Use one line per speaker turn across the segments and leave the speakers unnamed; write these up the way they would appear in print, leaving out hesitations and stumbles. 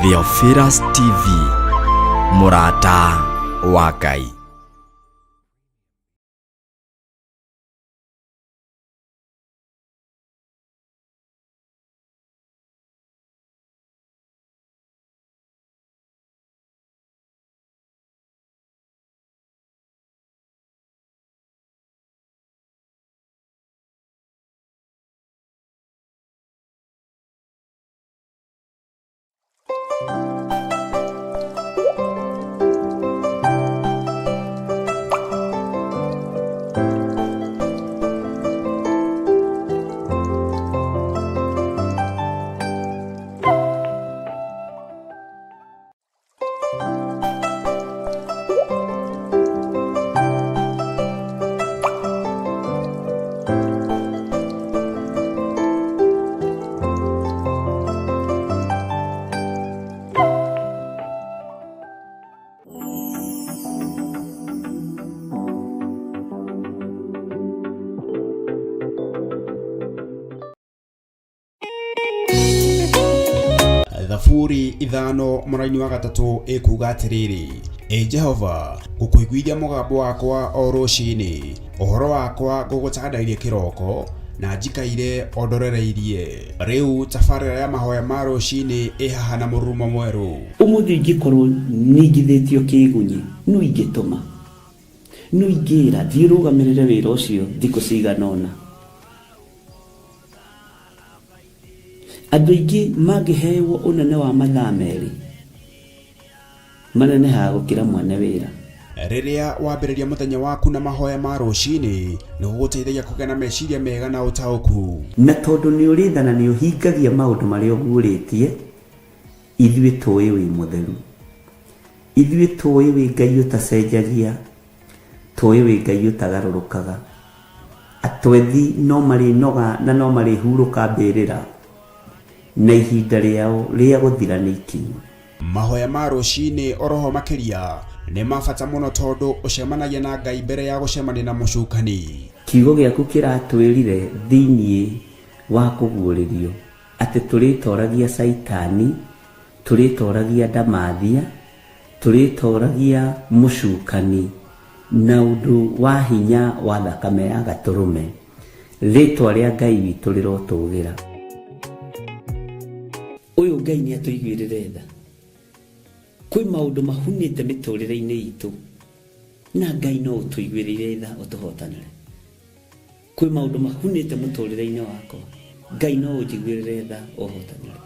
Theophilus TV, mũrata wa Ngai.
Thaburi 5:3 ĩkuuga atĩrĩrĩ, Ĩ Jehova, ngũkũiguithia mũgambo wakwa o rũcinĩ, ũhoro wakwa ngũgũtandairie kĩroko, na njikaire o ndorereirie. Rĩu tabarĩra ya mahoya ma rũcinĩ ĩ haha na mũrurumo mwerũ.
Ũmũthĩ ingĩkorwo ningithĩtio kĩĩgunyĩ, nũ ingĩtũma? Nũ ingĩĩra, 'Thiĩ ũrũgamĩrĩre wĩra ũcio thikũ cigana ũna'? Andũ aingĩ mangĩhewo ũnene wa mathaa merĩ, manenehaga gũkĩra mwene wĩra.
Rĩrĩa wambĩrĩria mũthenya waku na mahoya ma rũcinĩ, nĩ gũgũteithagia kũgĩa na meciria mega na ũtaũku.
Na tondũ nĩ ũrĩ tha na nĩ ũhingagia maũndũ marĩa ũguũrĩtie, ithuĩ tũũĩ wĩ mũtheru. Ithuĩ tũũĩ wĩ Ngai ũtacenjagia, tũũĩ wĩ Ngai ũtagarũrũkaga. Atwethi no marĩnoga na no marĩhurũka mbĩrĩra, na ihinda rĩao rĩa gũthira nĩ ikinyu.
Mahoya ma rũcinĩ oroho makĩria nĩ ma bata mũno tondũ ũcemanagia na Ngai mbere ya gũcemania na mũcukani.
Kiugo gĩaku kĩratwĩrire thĩinĩ wa kũguũrĩrio atĩ tũrĩtoragia Caitani, tũrĩtoragia ndamathia, tũrĩtoragia mũcukani na ũndũ wa hinya wa thakame ya Gatũrũme. Rĩtwa rĩa Ngai witũ rĩrotũgĩra. Ũyũ Ngai nĩ atũiguĩrĩre tha. Kwĩ maũndũ mahunĩte mĩtũrĩre-inĩ itũ na Ngai no ũtũiguĩrĩire tha ũtũhotanĩre. Kwĩ maũndũ mahunĩte mũtũrĩre-inĩ wakwa, Ngai no ũnjiguĩrĩre tha ũhotanĩre.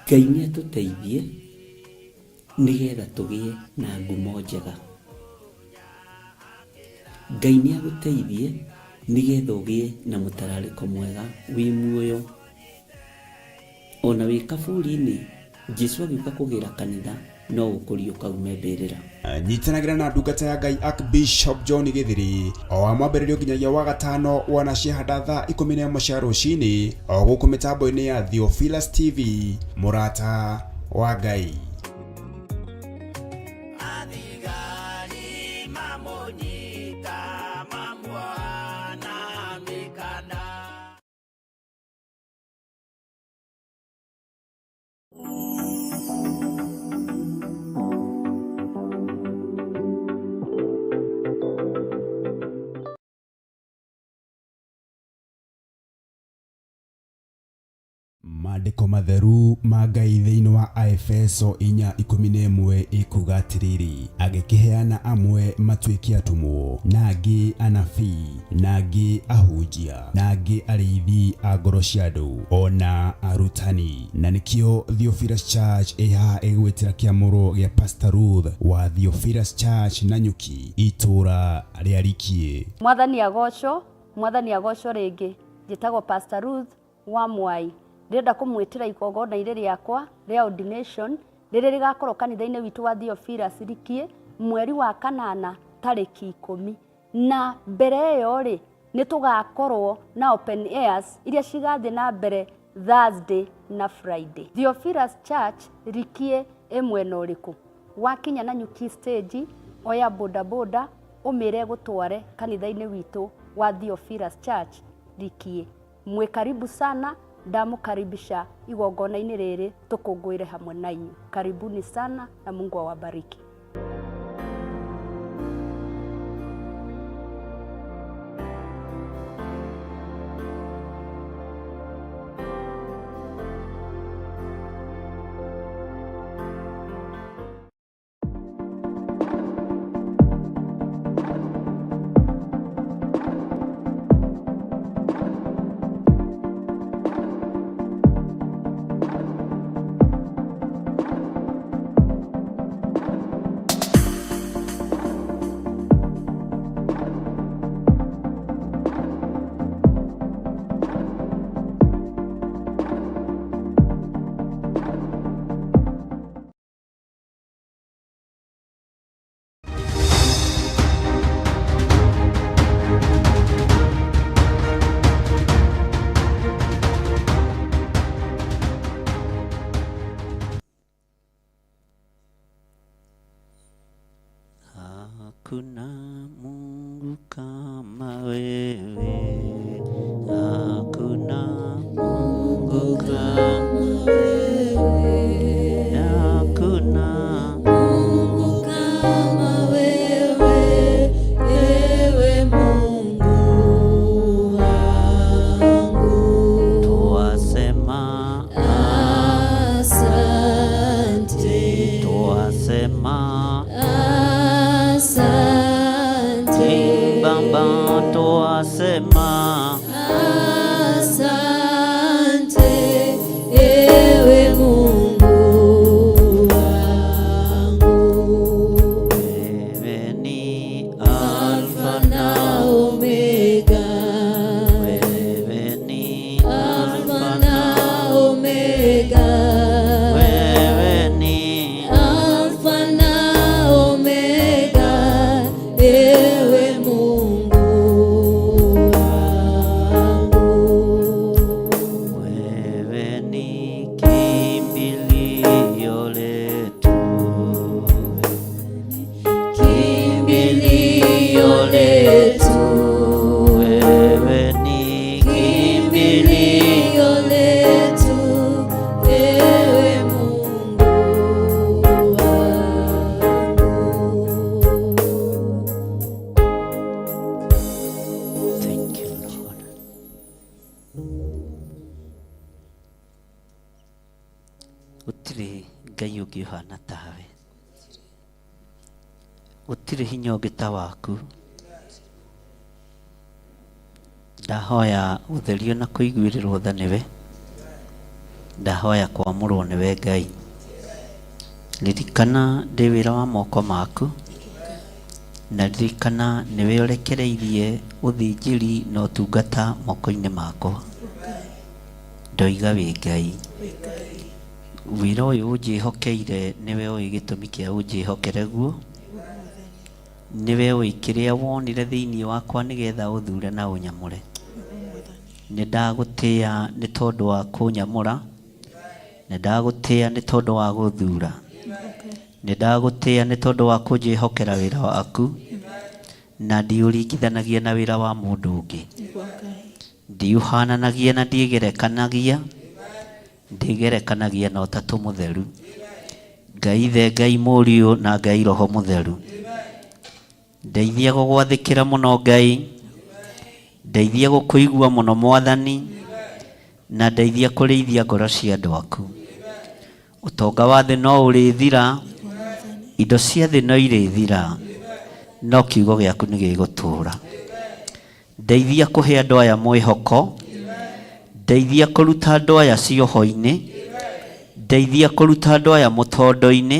Ngai nĩ atũteithie nĩgetha tũgĩe na ngumo njega. Ngai nĩ agũteithie nĩgetha ũgĩe na mũtararĩko mwega wĩ muoyo. Ona wĩ kaburi-inĩ, Jesu agĩũka kũgĩra kanitha no ũkũriũka ume mbĩrĩra.
Nyitanagĩra na ndungata ya Ngai Archbishop John Gĩthiri o wa mwambĩrĩrio nginyagia wa gatano wona ciahanda thaa 11 cia rũcinĩ o gũkũ mĩtambo-inĩ ya Theophilus TV, mũrata wa Ngai.
Athigari mamũnyita mamuoha na mĩkanda.
Maandĩko matheru ma Ngai thĩinĩ wa Aefeso 4:11 ĩkuuga atĩrĩrĩ, agĩkĩheana amwe matuĩke atũmwo, na angĩ anabii, na angĩ ahunjia, na angĩ arĩithi a ngoro cia andũ, o na arutani. Na nĩkĩo Theophilus Church ĩ haha ĩgwĩtĩra kĩamũro gĩa Pastor Ruth wa Theophilus Church Nanyuki, itũũra rĩa Rikiĩ.
Mwathani agocwo, Mwathani agocwo rĩngĩ. Njĩtagwo Pastor Ruth wa Mwai. Ndĩrenda kũmwĩtĩra igongona-inĩ rĩakwa rĩa ordination rĩrĩa rĩgakorwo kanitha-inĩ witũ wa Theophilus Rikiĩ mweri wa kanana tarĩki 10. Na mbere ĩyo rĩ, nĩ tũgakorwo na open airs iria cigathiĩ na mbere Thursday na Friday. Theophilus Church Rikiĩ ĩ mwena ũrĩkũ? Wakinya Nanyuki stage, oya boda boda ũmĩre ĩgũtware kanitha-inĩ witũ wa Theophilus Church Rikiĩ. Mwĩ karibu sana. Ndamũkaribisha igongona-inĩ rĩrĩ tũkũngũĩre hamwe na inyuĩ. Karibuni sana na Mungu awabariki.
Hakuna Mungu kama wewe, hakuna Mungu kama wewe, hakuna
Mungu kama wewe, ewe Mungu wangu.
Twasema
Asante,
twasema
asante,
Baba, twasema
asante, ewe Mungu wangu.
wewe ni Alfa
Alfa na Omega,
wewe ni
Alfa na Omega,
wewe ni
Alfa na Omega, ewe Mungu wangu.
Wewe ni kimbilio letu,
Kimbilio letu,
wewe ni kimbilio
kimbilio letu, ewe Mungu wangu.
Thank you, Lord. Gũtirĩ Ngai ũngĩ ũhana tawe, gũtirĩ hinya ũngĩ ta waku. Ndahoya gũtherio na kũiguĩrĩrwo tha nĩwe, ndahoya kwamũrwo nĩwe Ngai. Ririkana ndĩ wĩra wa moko maku, na ririkana nĩwe ũrekereirie ũthĩnjĩri na ũtungata moko-inĩ makwa. Ndoiga wĩ Ngai, wĩra ũyũ ũnjĩhokeire nĩwe ũĩ gĩtũmi kĩa ũnjĩhokere guo, nĩwe ũĩ kĩrĩa wonire thĩinĩ wakwa nĩgetha ũthure na ũnyamũre. Nĩ ndagũtĩa nĩ tondũ wa kũnyamũra, nĩ ndagũtĩa nĩ tondũ wa gũthura, nĩ ndagũtĩa nĩ tondũ wa kũnjĩhokera wĩra waku, na ndiũringithanagia na wĩra wa mũndũ ũngĩ, ndiũhananagia na ndiĩgerekanagia, ndĩgerekanagia na ũtatũ mũtheru, Ngai Ithe, Ngai Mũriũ na Ngai Roho Mũtheru. Ndeithia gũgwathĩkĩra mũno Ngai, ndeithia gũkũigua mũno Mwathani, na ndeithia kũrĩithia ngoro cia andũ aku. Ũtonga wa thĩ no ũrĩthira, indo cia thĩ no irĩthira, no kiugo gĩaku nĩ gĩgũtũũra. Ndeithia kũhe andũ aya mwĩhoko, ndeithia kũruta andũ aya cioho-inĩ, ndeithia kũruta andũ aya mũtondo-inĩ,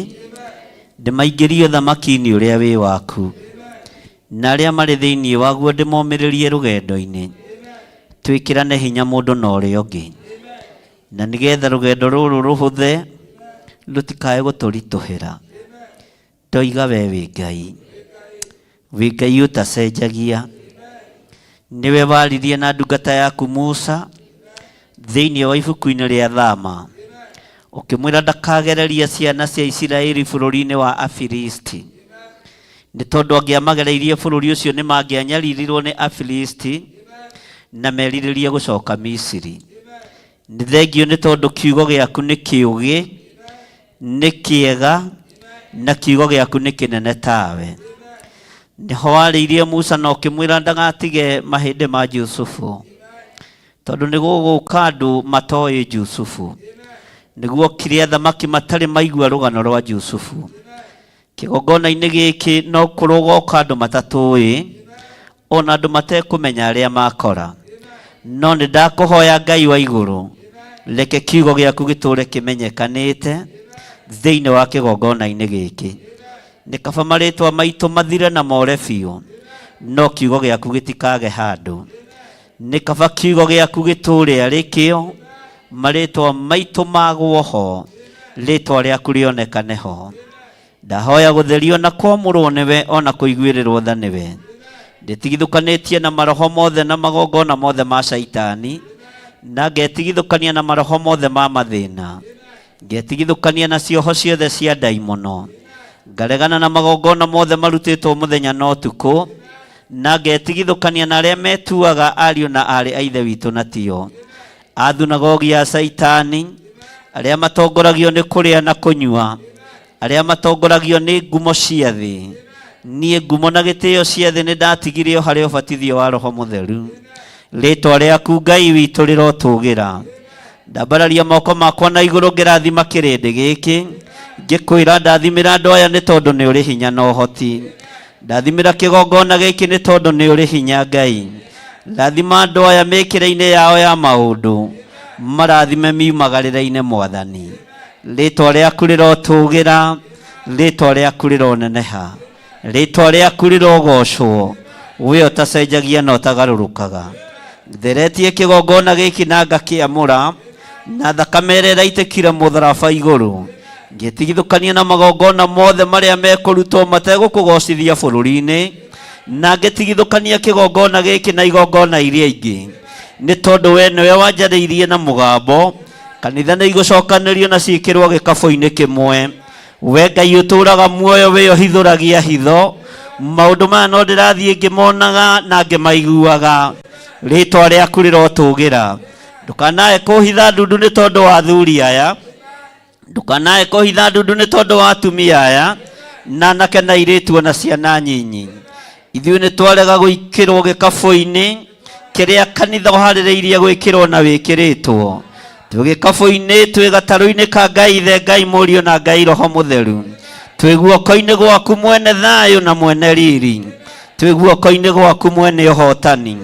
ndĩmaingĩrie ũthamaki-inĩ ũrĩa wĩ waku, na arĩa marĩ thĩinĩ waguo ndĩmomĩrĩrie rũgendo-inĩ. Twĩkĩrane hinya mũndũ na ũrĩa ũngĩ, na nĩgetha rũgendo rũrũ rũhũthe rũtikae gũtũritũhĩra. Ndoiga we wĩ Ngai, wĩ Ngai ũtacenjagia, nĩwe waririe na ndungata yaku Musa thĩinĩ wa ibuku-inĩ rĩa Thama, ũkĩmwĩra ndakagereria ciana cia Isiraeli bũrũri-inĩ wa Afilisti, nĩ tondũ angĩamagereirie bũrũri ũcio nĩ mangĩanyaririrwo nĩ Afilisti na merirĩrie gũcoka Misiri. Nĩ thengio nĩ tondũ kiugo gĩaku nĩ kĩũgĩ, nĩ kĩega, na kiugo gĩaku nĩ kĩnene tawe. Nĩho warĩirie Musa na ũkĩmwĩra ndagatige mahĩndĩ ma Jusufu, tondũ nĩ gũgũka andũ matoĩ Jusufu. Nĩguo okire athamaki matarĩ maigua rũgano rwa Jusufu. Kĩgongona-inĩ gĩkĩ no kũrũgoka andũ matatũĩ, ona andũ matekũmenya arĩa makora. No nĩ ndakũhoya Ngai wa igũrũ, reke kiugo gĩaku gĩtũũre kĩmenyekanĩte thĩinĩ wa kĩgongona-inĩ gĩkĩ. Nĩ kaba marĩtwa maitũ mathire na more biũ, no kiugo gĩaku gĩtikage handũ. Nĩ kaba kiugo gĩaku gĩtũũre arĩ kĩo, marĩtwa maitũ magwo ho, rĩtwa rĩaku rĩonekane ho. Ndahoya gũtherio na kwamũrwo nĩwe ona kũiguĩrĩrwo tha nĩwe. Ndĩtigithũkanĩtie na maroho mothe na magongona mothe ma caitani, na ngetigithũkania na maroho mothe ma mathĩna. Ngetigithũkania na cioho ciothe cia ndaimono. Ngaregana na magongona mothe marutĩtwo mũthenya na ũtukũ, na ngetigithũkania na arĩa metuaga ariũ na aarĩ a Ithe witũ na tio. A thunagogi ya Caitani, arĩa matongoragio nĩ kũrĩa na kũnyua, arĩa matongoragio nĩ ngumo cia thĩ. Niĩ ngumo na gĩtĩo cia thĩ nĩ ndatigire o harĩ ũbatithio wa Roho Mũtheru. Rĩtwa rĩaku Ngai witũ rĩrotũgĩra. Ndambararia moko makwa na igũrũ ngĩrathima kĩrĩndĩ gĩkĩ, ngĩkwĩra ndathimĩra andũ aya nĩ tondũ nĩ ũrĩ hinya na ũhoti. Ndathimĩra kĩgongona gĩkĩ nĩ tondũ nĩ ũrĩ hinya Ngai. Rathima andũ aya mĩkĩre-inĩ yao ya maũndũ, marathime miumagarĩre-inĩ Mwathani. Rĩtwa rĩaku rĩrotũgĩra, rĩtwa rĩaku rĩroneneha, rĩtwa rĩaku rĩrogocwo, we ũtacenjagia na ũtagarũrũkaga. Theretie kĩgongona gĩkĩ na ngakĩamũra na thakame ĩrĩa ĩraitĩkire mũtharaba igũrũ, ngĩtigithũkania na magongona mothe marĩa mekũrutwo mategũkũgocithia bũrũri-inĩ, na ngĩtigithũkania kĩgongona gĩkĩ na igongona iria ingĩ, nĩ tondũ we nĩwe wanjarĩirie na mũgambo. Kanitha nĩ igũcokanĩrio na ciĩkĩrwo gĩkabũ-inĩ kĩmwe. We Ngai ũtũũraga muoyo, we ũhithũragia hitho, maũndũ maya no ndĩrathiĩ ngĩmonaga na ngĩmaiguaga. Rĩtwa rĩaku rĩrotũgĩra. Ndũkanae kũhitha ndundu nĩ tondũ wa athuri aya, ndũkanae kũhitha ndundu nĩ tondũ wa atumia aya, na anake na airĩtu ona ciana nyinyi. Ithuĩ nĩ twarega gwĩkĩrwo gĩkabũ-inĩ kĩrĩa kanitha ũharĩrĩirie gwĩkĩrwo na wĩkĩrĩtwo. Twĩ gĩkabũ-inĩ, twĩ gatarũ-inĩ ka Ngai Ithe, Ngai Mũriũ na Ngai Roho Mũtheru. Twĩ guoko-inĩ gwaku mwene thayũ na mwene riri. Twĩ guoko-inĩ gwaku mwene ũhotani.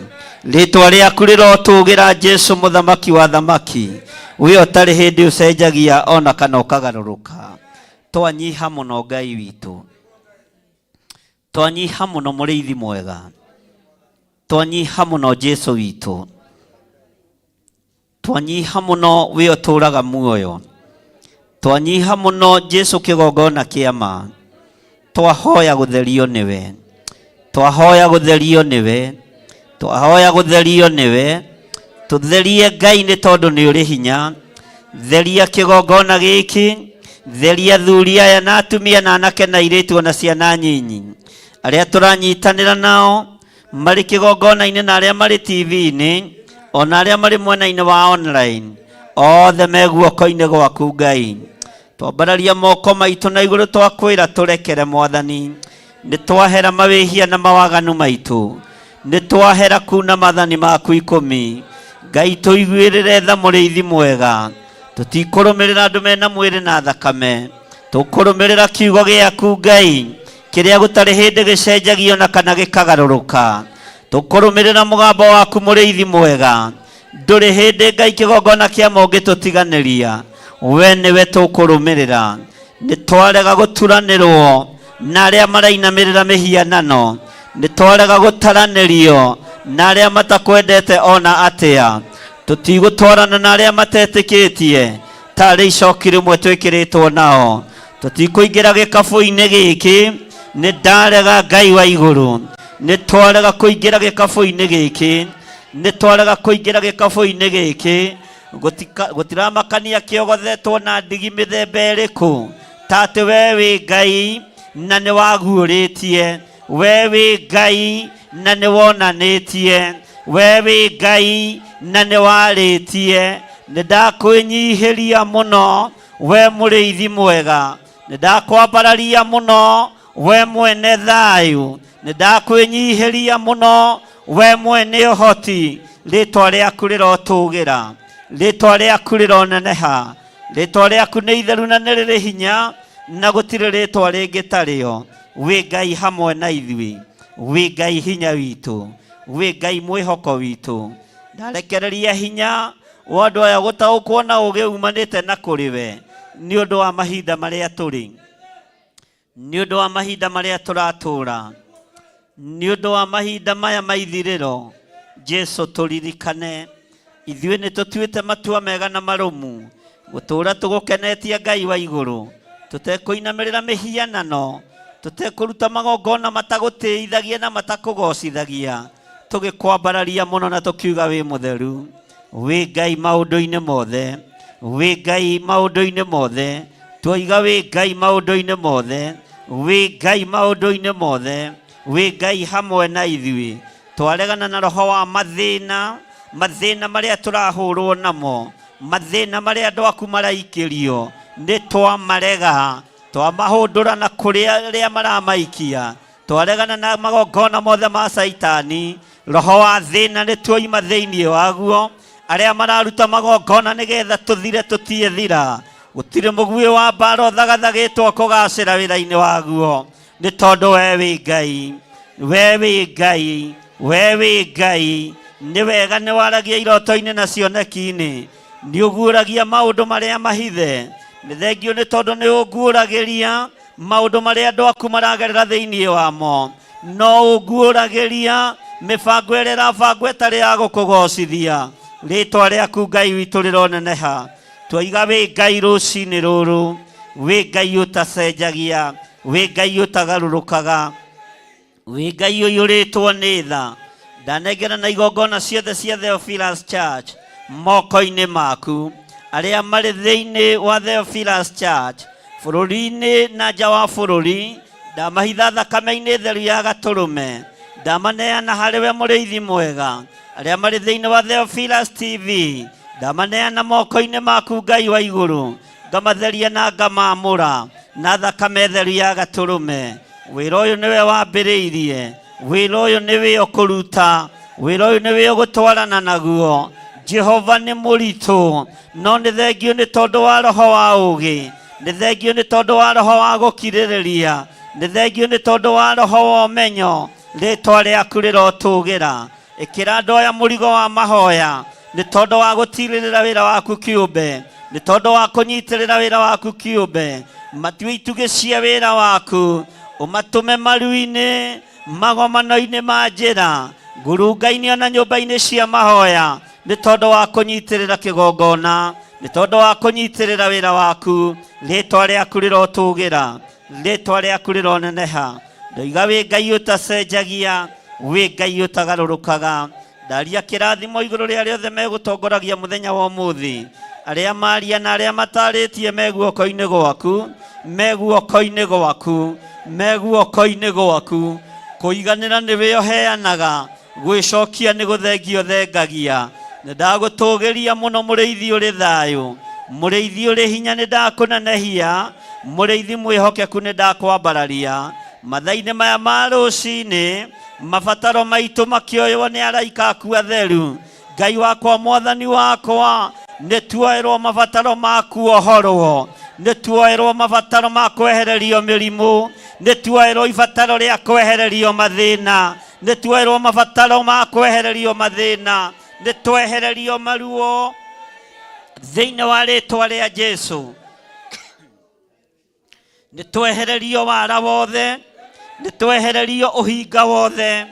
Rĩtwa rĩaku rĩrotũgĩra Jesu mũthamaki wa thamaki. We ũtarĩ hĩndĩ ũcenjagia ona kana ũkagarũrũka. Twanyiha mũno Ngai witũ. Twanyiha mũno mũrĩithi mwega. Twanyiha mũno Jesu witũ. Twanyiha mũno we ũtũũraga muoyo. Twanyiha mũno Jesu kĩgongona kĩa ma. Twahoya gũtherio nĩwe. Twahoya gũtherio nĩwe. Twahoya gũtherio nĩwe. Tũtherie Ngai nĩ tondũ nĩ ũrĩ hinya. Theria kĩgongona gĩkĩ. Theria athuri aya na atumia na anake na airĩtu ona ciana nyinyi. Arĩa tũranyitanĩra nao marĩ kĩgongona-inĩ na arĩa marĩ TV-inĩ ona arĩa marĩ mwena-inĩ wa online, othe me guoko-inĩ gwaku Ngai. Twambararia moko maitũ na igũrũ twakwĩra tũrekere Mwathani. Nĩ twahera mawĩhia na mawaganu maitũ, nĩ twahera kuna mathani maku ikũmi. Ngai tũiguĩrĩre tha mũrĩithi mwega. Tũtikũrũmĩrĩra andũ mena mwĩrĩ na thakame, tũkũrũmĩrĩra kiugo gĩaku Ngai, kĩrĩa gũtarĩ hĩndĩ gĩcenjagio na kana gĩkagarũrũka. Tũkũrũmĩrĩra mũgambo waku mũrĩithi mwega. Ndũrĩ hĩndĩ Ngai kĩgongona kĩa ma ũngĩtũtiganĩria, we nĩwe tũkũrũmĩrĩra. Nĩ twarega gũturanĩrwo na arĩa marainamĩrĩra mĩhianano, nĩ twarega gũtaranĩrio na arĩa matakwendete ona atĩa. Tũtigũtwarana na arĩa matetĩkĩtie, tarĩ icoki rĩmwe twĩkĩrĩtwo nao. Tũtikũingĩra gĩkabũ-inĩ gĩkĩ, nĩ ndarega Ngai wa igũrũ. Nĩ twarega kũingĩra gĩkabũ-inĩ gĩkĩ, nĩ twarega kũingĩra gĩkabũ-inĩ gĩkĩ. Gũtiramakania kĩogothetwo na ndigi mĩthemba ĩrĩkũ, ta atĩ we wĩ Ngai na nĩ waguũrĩtie, we wĩ Ngai na nĩ wonanĩtie, we wĩ Ngai na nĩ warĩtie.
Nĩ ndakwĩnyihĩria mũno we mũrĩithi mwega, nĩ ndakwambararia mũno we mwene thayũ, nĩ ndakwĩnyihĩria mũno we mwene ũhoti. Rĩtwa rĩaku rĩrotũgĩra, rĩtwa rĩaku rĩroneneha, rĩtwa rĩaku nĩ itheru na nĩ rĩrĩ hinya, na gũtirĩ rĩtwa rĩngĩ tarĩo. Wĩ Ngai hamwe na ithuĩ, wĩ Ngai hinya witũ, wĩ Ngai mwĩhoko witũ. Ndarekereria hinya wa andũ aya gũtaũkwo na ũũgĩ umanĩte na kũrĩ we, nĩ ũndũ wa mahinda marĩa tũrĩ, nĩ ũndũ wa mahinda marĩa tũratũũra, nĩ ũndũ wa mahinda maya ma ithirĩro. Jesu, tũririkane ithuĩ nĩ tũtuĩte matua mega na marũmu gũtũũra tũgũkenetie Ngai wa igũrũ, tũtekũinamĩrĩra mĩhianano, tũtekũruta magongona matagũtĩithagia na matakũgocithagia, tũgĩkwambararia mũno na tũkiuga wĩ mũtheru, wĩ Ngai maũndũ-inĩ mothe, wĩ Ngai maũndũ-inĩ mothe, twoiga wĩ Ngai maũndũ-inĩ mothe, wĩ Ngai maũndũ-inĩ mothe, wĩ Ngai hamwe na ithuĩ. Twaregana na roho wa mathĩna, mathĩna marĩa tũrahũrwo namo, mathĩna marĩa andũ aku maraikĩrio, nĩ twamarega, twamahũndũra na kũrĩa arĩa maramaikia. Twaregana na magongona mothe ma Caitani, roho wa thĩna nĩ tuoima thĩinĩ waguo. Arĩa mararuta magongona nĩgetha tũthire tũtiethira, gũtirĩ mũguĩ wa mbara ũthagathagĩtwo kũgacĩra wĩra-inĩ waguo, nĩ tondũ we wĩ Ngai, we wĩ Ngai, we wĩ Ngai. Nĩ wega nĩ waragia iroto-inĩ na cioneki-inĩ, nĩ ũguũragia maũndũ marĩa mahithe. Nĩ thengio nĩ tondũ nĩ ũnguũragĩria maũndũ marĩa andũ aku maragerera thĩinĩ wamo, no ũnguũragĩria mĩbango ĩrĩa ĩrabangwo ĩtarĩ ya gũkũgocithia. Rĩtwa rĩaku Ngai witũ rĩroneneha. Twaiga wĩ Ngai rũcinĩ rũrũ, wĩ Ngai ũtacenjagia, wĩ Ngai ũtagarũrũkaga, wĩ Ngai ũiyũrĩtwo nĩ tha. Ndanengera na igongona ciothe cia Theophilus Church moko-inĩ maku, arĩa marĩ thĩinĩ wa Theophilus Church bũrũri-inĩ na nja wa bũrũri, ndamahitha thakame-inĩ theru ya gatũrũme, ndamaneana harĩ we mũrĩithi mwega. Arĩa marĩ thĩinĩ wa Theophilus TV, ndamaneana moko-inĩ maku Ngai wa igũrũ, ngamatheria na ngamamũra na thakame theru ya gatũrũme. Wĩra ũyũ nĩwe wambĩrĩirie, wĩra ũyũ nĩwe ũkũruta, wĩra ũyũ nĩwe ũgũtwarana naguo. Jehova nĩ mũritũ, no nĩ thengio nĩ tondũ wa roho wa ũũgĩ, nĩ thengio nĩ tondũ wa roho wa gũkirĩrĩria, nĩ thengio nĩ tondũ wa roho wa ũmenyo. Rĩtwa rĩaku rĩrotũgĩra. Ĩkĩra andũ aya mũrigo wa mahoya nĩ tondũ wa gũtirĩrĩra wĩra waku kĩũmbe, nĩ tondũ wa kũnyitĩrĩra wĩra waku kĩũmbe. Matue itugĩ cia wĩra waku, ũmatũme maru-inĩ, magomano-inĩ ma njĩra, ngurunga-inĩ ona nyũmba-inĩ cia mahoya, nĩ tondũ wa kũnyitĩrĩra kĩgongona, nĩ tondũ wa kũnyitĩrĩra wĩra waku. Rĩtwa rĩaku rĩrotũgĩra, rĩtwa rĩaku rĩroneneha. Ndoiga wĩ Ngai ũtacenjagia, wĩ Ngai ũtagarũrũkaga. Ndaria kĩrathimo igũrũ rĩa arĩa othe megũtongoragia mũthenya wa ũmũthĩ, arĩa maria na arĩa matarĩtie me guoko-inĩ gwaku, me guoko-inĩ gwaku, me guoko-inĩ gwaku. Kũiganĩra nĩwe ũheanaga, gwĩcokia nĩ gũthengio thengagia. Nĩ ndagũtũgĩria mũno mũrĩithi ũrĩ thayũ, mũrĩithi ũrĩ hinya nĩ ndakũnenehia, mũrĩithi mwĩhokeku nĩ ndakwambararia. Mathaa-inĩ maya ma rũcinĩ, mabataro maitũ makĩoywo nĩ araika aku atheru. Ngai wakwa, mwathani wakwa, nĩ tuoerwo mabataro ma kuohorwo, nĩ tuoerwo mabataro ma kwehererio mĩrimũ, nĩ tuoerwo ibataro rĩa kwehererio mathĩna, nĩ tuoerwo mabataro ma kwehererio mathĩna, nĩ twehererio maruo thĩinĩ wa rĩtwa rĩa Jesu. Nĩ twehererio wara wothe, nĩ twehererio ũhinga wothe,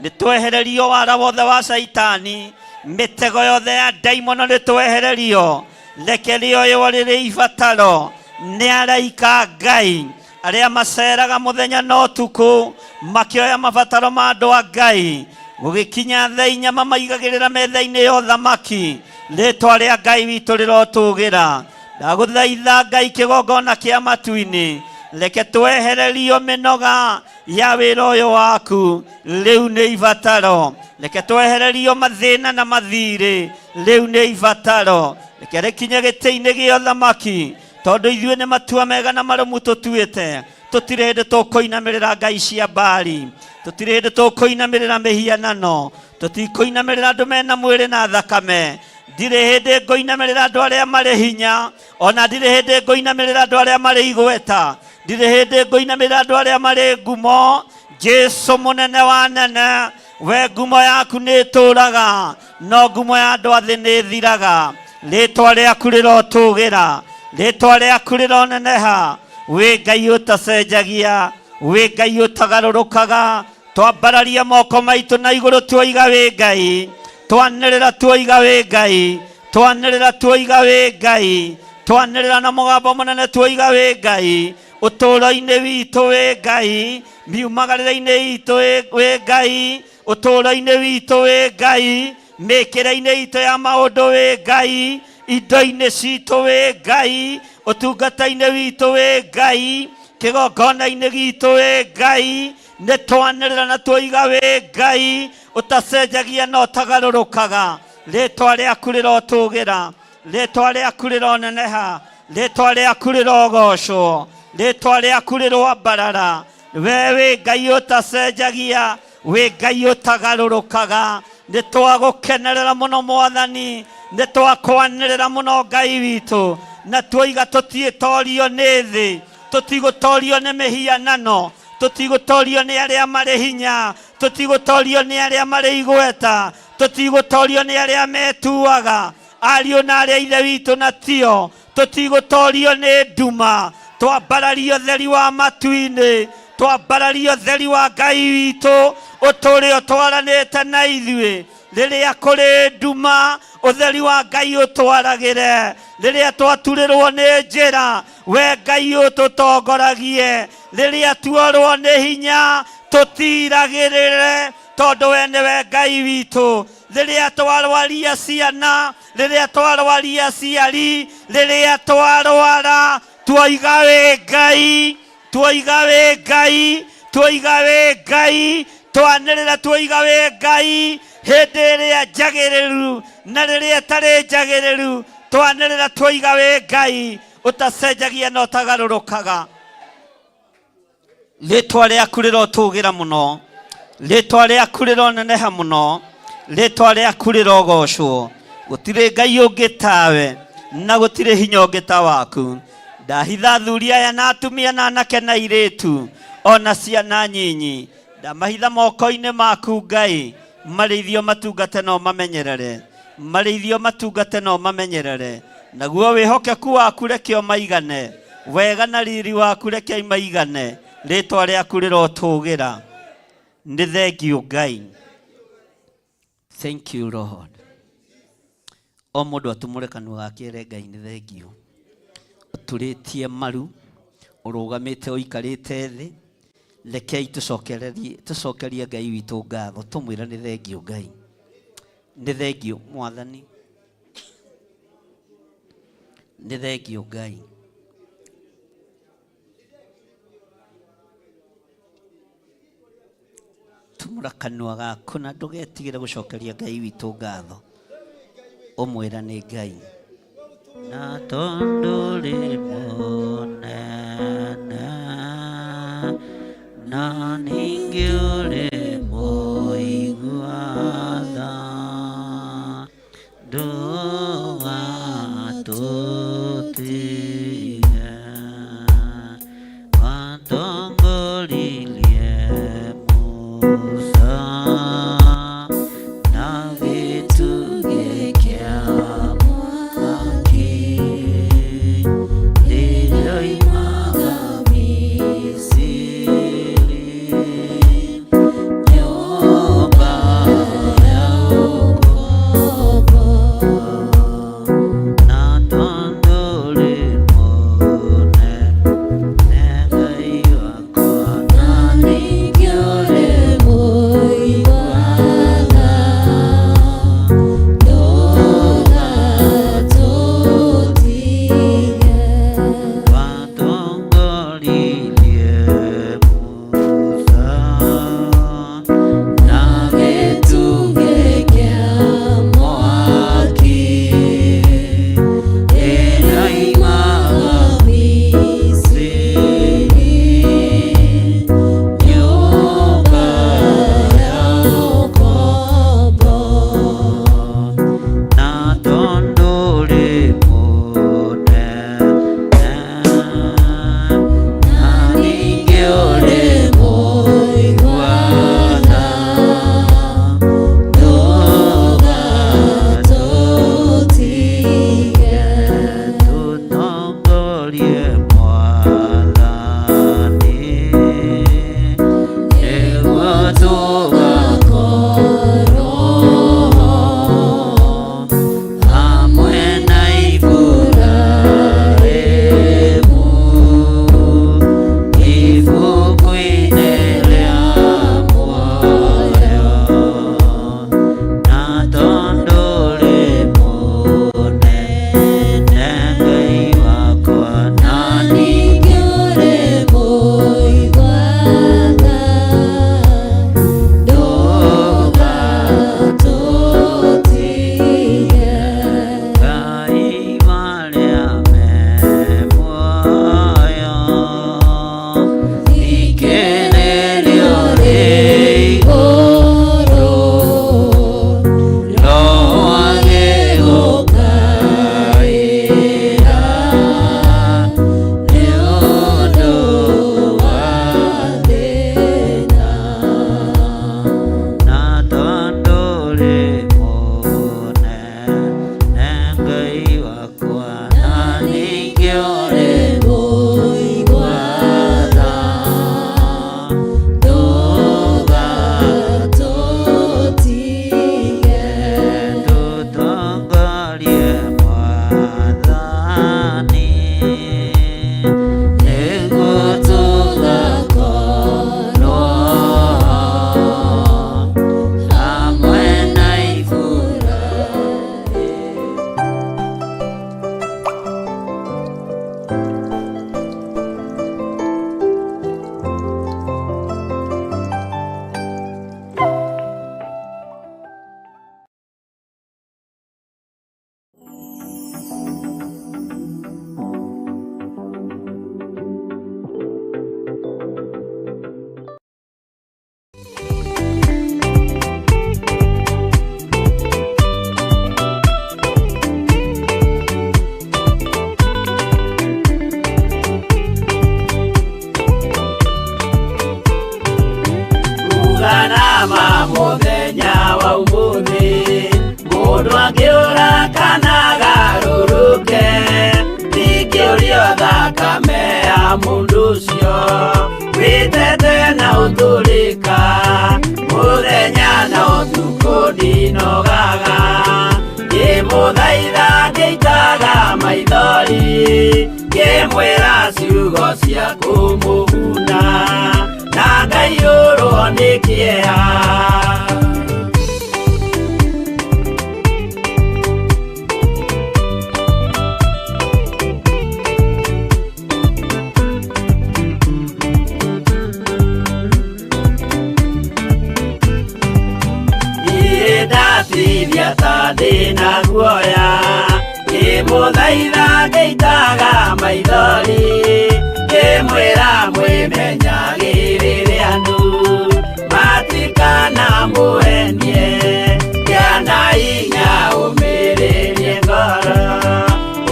nĩ twehererio wara wothe wa Caitani, mĩtego yothe ya ndaimono nĩ twehererio. Reke rĩoywo rĩrĩ ibataro nĩ araika a Ngai arĩa maceraga mũthenya na ũtukũ makĩoya mabataro ma andũ a Ngai. Gũgĩkinya thaa inya mamaigagĩrĩra metha-inĩ ya ũthamaki. Rĩtwa rĩa Ngai witũ rĩrotũgĩra. Ndagũthaitha Ngai kĩgongona kĩa matu-inĩ, reke twehererio mĩnoga ya wĩra ũyũ waku, rĩu nĩ ibataro. Reke twehererio mathĩna na mathirĩ, rĩu nĩ ibataro. Reke rĩkinye gĩtĩ-inĩ gĩa ũthamaki, tondũ ithuĩ nĩ matua mega na marũmu tũtuĩte. Tũtirĩ hĩndĩ tũkũinamĩrĩra ngai cia Baali, tũtirĩ hĩndĩ tũkũinamĩrĩra mĩhianano, tũtikũinamĩrĩra andũ mena mwĩrĩ na thakame. Ndirĩ hĩndĩ ngũinamĩrĩra andũ arĩa marĩ hinya, ona ndirĩ hĩndĩ ngũinamĩrĩra andũ arĩa marĩ igweta, ndirĩ hĩndĩ ngũinamĩrĩra andũ arĩa marĩ ngumo. Jesu mũnene wa nene, we ngumo yaku nĩ ĩtũũraga, no ngumo ya andũ a thĩ nĩ ĩthiraga. Rĩtwa rĩaku rĩrotũgĩra, rĩtwa rĩaku rĩroneneha. Wĩ Ngai ũtacenjagia, wĩ Ngai ũtagarũrũkaga. Twambararia moko maitũ na igũrũ tuoiga wĩ Ngai, twanĩrĩra tuoiga wĩ Ngai, twanĩrĩra tuoiga wĩ Ngai, twanĩrĩra na mũgambo mũnene tuoiga wĩ Ngai. Ũtũũro-inĩ witũ wĩ Ngai, miumagarĩre-inĩ itũ wĩ Ngai, ũtũũro-inĩ witũ wĩ Ngai, mĩkĩre-inĩ itũ ya maũndũ wĩ Ngai, indo-inĩ citũ wĩ Ngai, ũtungata-inĩ witũ wĩ Ngai, kĩgongona-inĩ gitũ wĩ Ngai. Nĩ twanĩrĩra na tuoiga wĩ Ngai ũtacenjagia na ũtagarũrũkaga. Rĩtwa rĩaku rĩrotũgĩra, rĩtwa rĩaku rĩroneneha, rĩtwa rĩaku rĩrogocwo, rĩtwa rĩaku rĩroambarara. We wĩ Ngai ũtacenjagia, wĩ Ngai ũtagarũrũkaga. Nĩ twagũkenerera mũno Mwathani, nĩ twakwanĩrĩra mũno Ngai witũ, na tuoiga tũtiĩtorio nĩ thĩ, tũtigũtorio nĩ mĩhianano, tũtigũtorio nĩ arĩa marĩ hinya, tũtigũtorio nĩ arĩa marĩ igweta, tũtigũtorio nĩ arĩa metuaga ariũ na arĩa ithe witũ na tio, tũtigũtorio nĩ nduma. Twambarario ũtheri wa matu-inĩ, twambarario ũtheri wa Ngai witũ ũtũũre ũtwaranĩte na ithuĩ. Rĩrĩa kũrĩ nduma, ũtheri wa Ngai ũtwaragĩre. Rĩrĩa twaturĩrwo nĩ njĩra, we Ngai ũtũtongoragie. Rĩrĩa tuorwo nĩ hinya, tũtiragĩrĩre, tondũ we nĩwe Ngai witũ. Rĩrĩa twarwaria ciana, rĩrĩa twarwaria aciari, rĩrĩa twarwara, tuoiga wĩ Ngai, tuoiga wĩ Ngai, tuoiga wĩ Ngai, twanĩrĩra tuoiga wĩ Ngai. Hĩndĩ ĩrĩa njagĩrĩru na rĩrĩa ĩtarĩ njagĩrĩru, twanĩrĩra tuoiga wĩ Ngai ũtacenjagia na ũtagarũrũkaga. Rĩtwa rĩaku rĩrotũgĩra mũno, rĩtwa rĩaku rĩroneneha mũno, rĩtwa rĩaku rĩrogocwo. Gũtirĩ Ngai ũngĩ tawe, na gũtirĩ hinya ũngĩ ta waku. Ndahitha athuri aya na atumia na anake na airĩtu ona ciana nyinyi, ndamahitha moko-inĩ maku Ngai, marĩithio matungate na ũmamenyerere, marĩithio matungate na ũmamenyerere. Naguo wĩhokeku waku reke ũmaigane, wega na riri waku reke imaigane. Rĩtwa rĩaku rĩrotũgĩra. Nĩ thengiũ Ngai. Thank you Lord. O mũndũ atumũre kanua gake ere Ngai nĩ thengiũ. Ũturĩtie maru, ũrũgamĩte ũikarĩte thĩ, rekei tũcokerie Ngai witũ ngatho, tũmwĩre nĩ thengiũ Ngai. Nĩ thengiũ Mwathani. Nĩ thengiũ Ngai. Tumũra kanua gaku na ndũgetigĩre gũcokeria Ngai witũ ngatho, ũmwĩra nĩ Ngai. Na tondũ ũrĩ mũnene, na ningĩ ũrĩ mũigua tha, ndũgatũtige. Watongoririe Musa na gĩtugĩ kĩa mwaki, rĩrĩa oimaga Misiri, nyũmba ya ũkombo.
Uganama muthenya wa umuthi mundu angiura kana agaruruke ndingĩũrio thakame ya mundu ũcio wĩtete na ũtũrĩka mũthenya na ũtukũ ndinogaga ngĩmũthaitha ngĩitaga maithori ngĩmwĩra ciugo cia kũmũguna na ngaiyũrwo nĩ kĩeha. Niĩ ndatithia ta ndĩna guoya ngĩmũthaitha ngĩitaga maithori ngĩmwĩra mwĩmenyagĩrĩre andũ matikana mũhenie kĩana hinya ũmĩrĩrie ngoro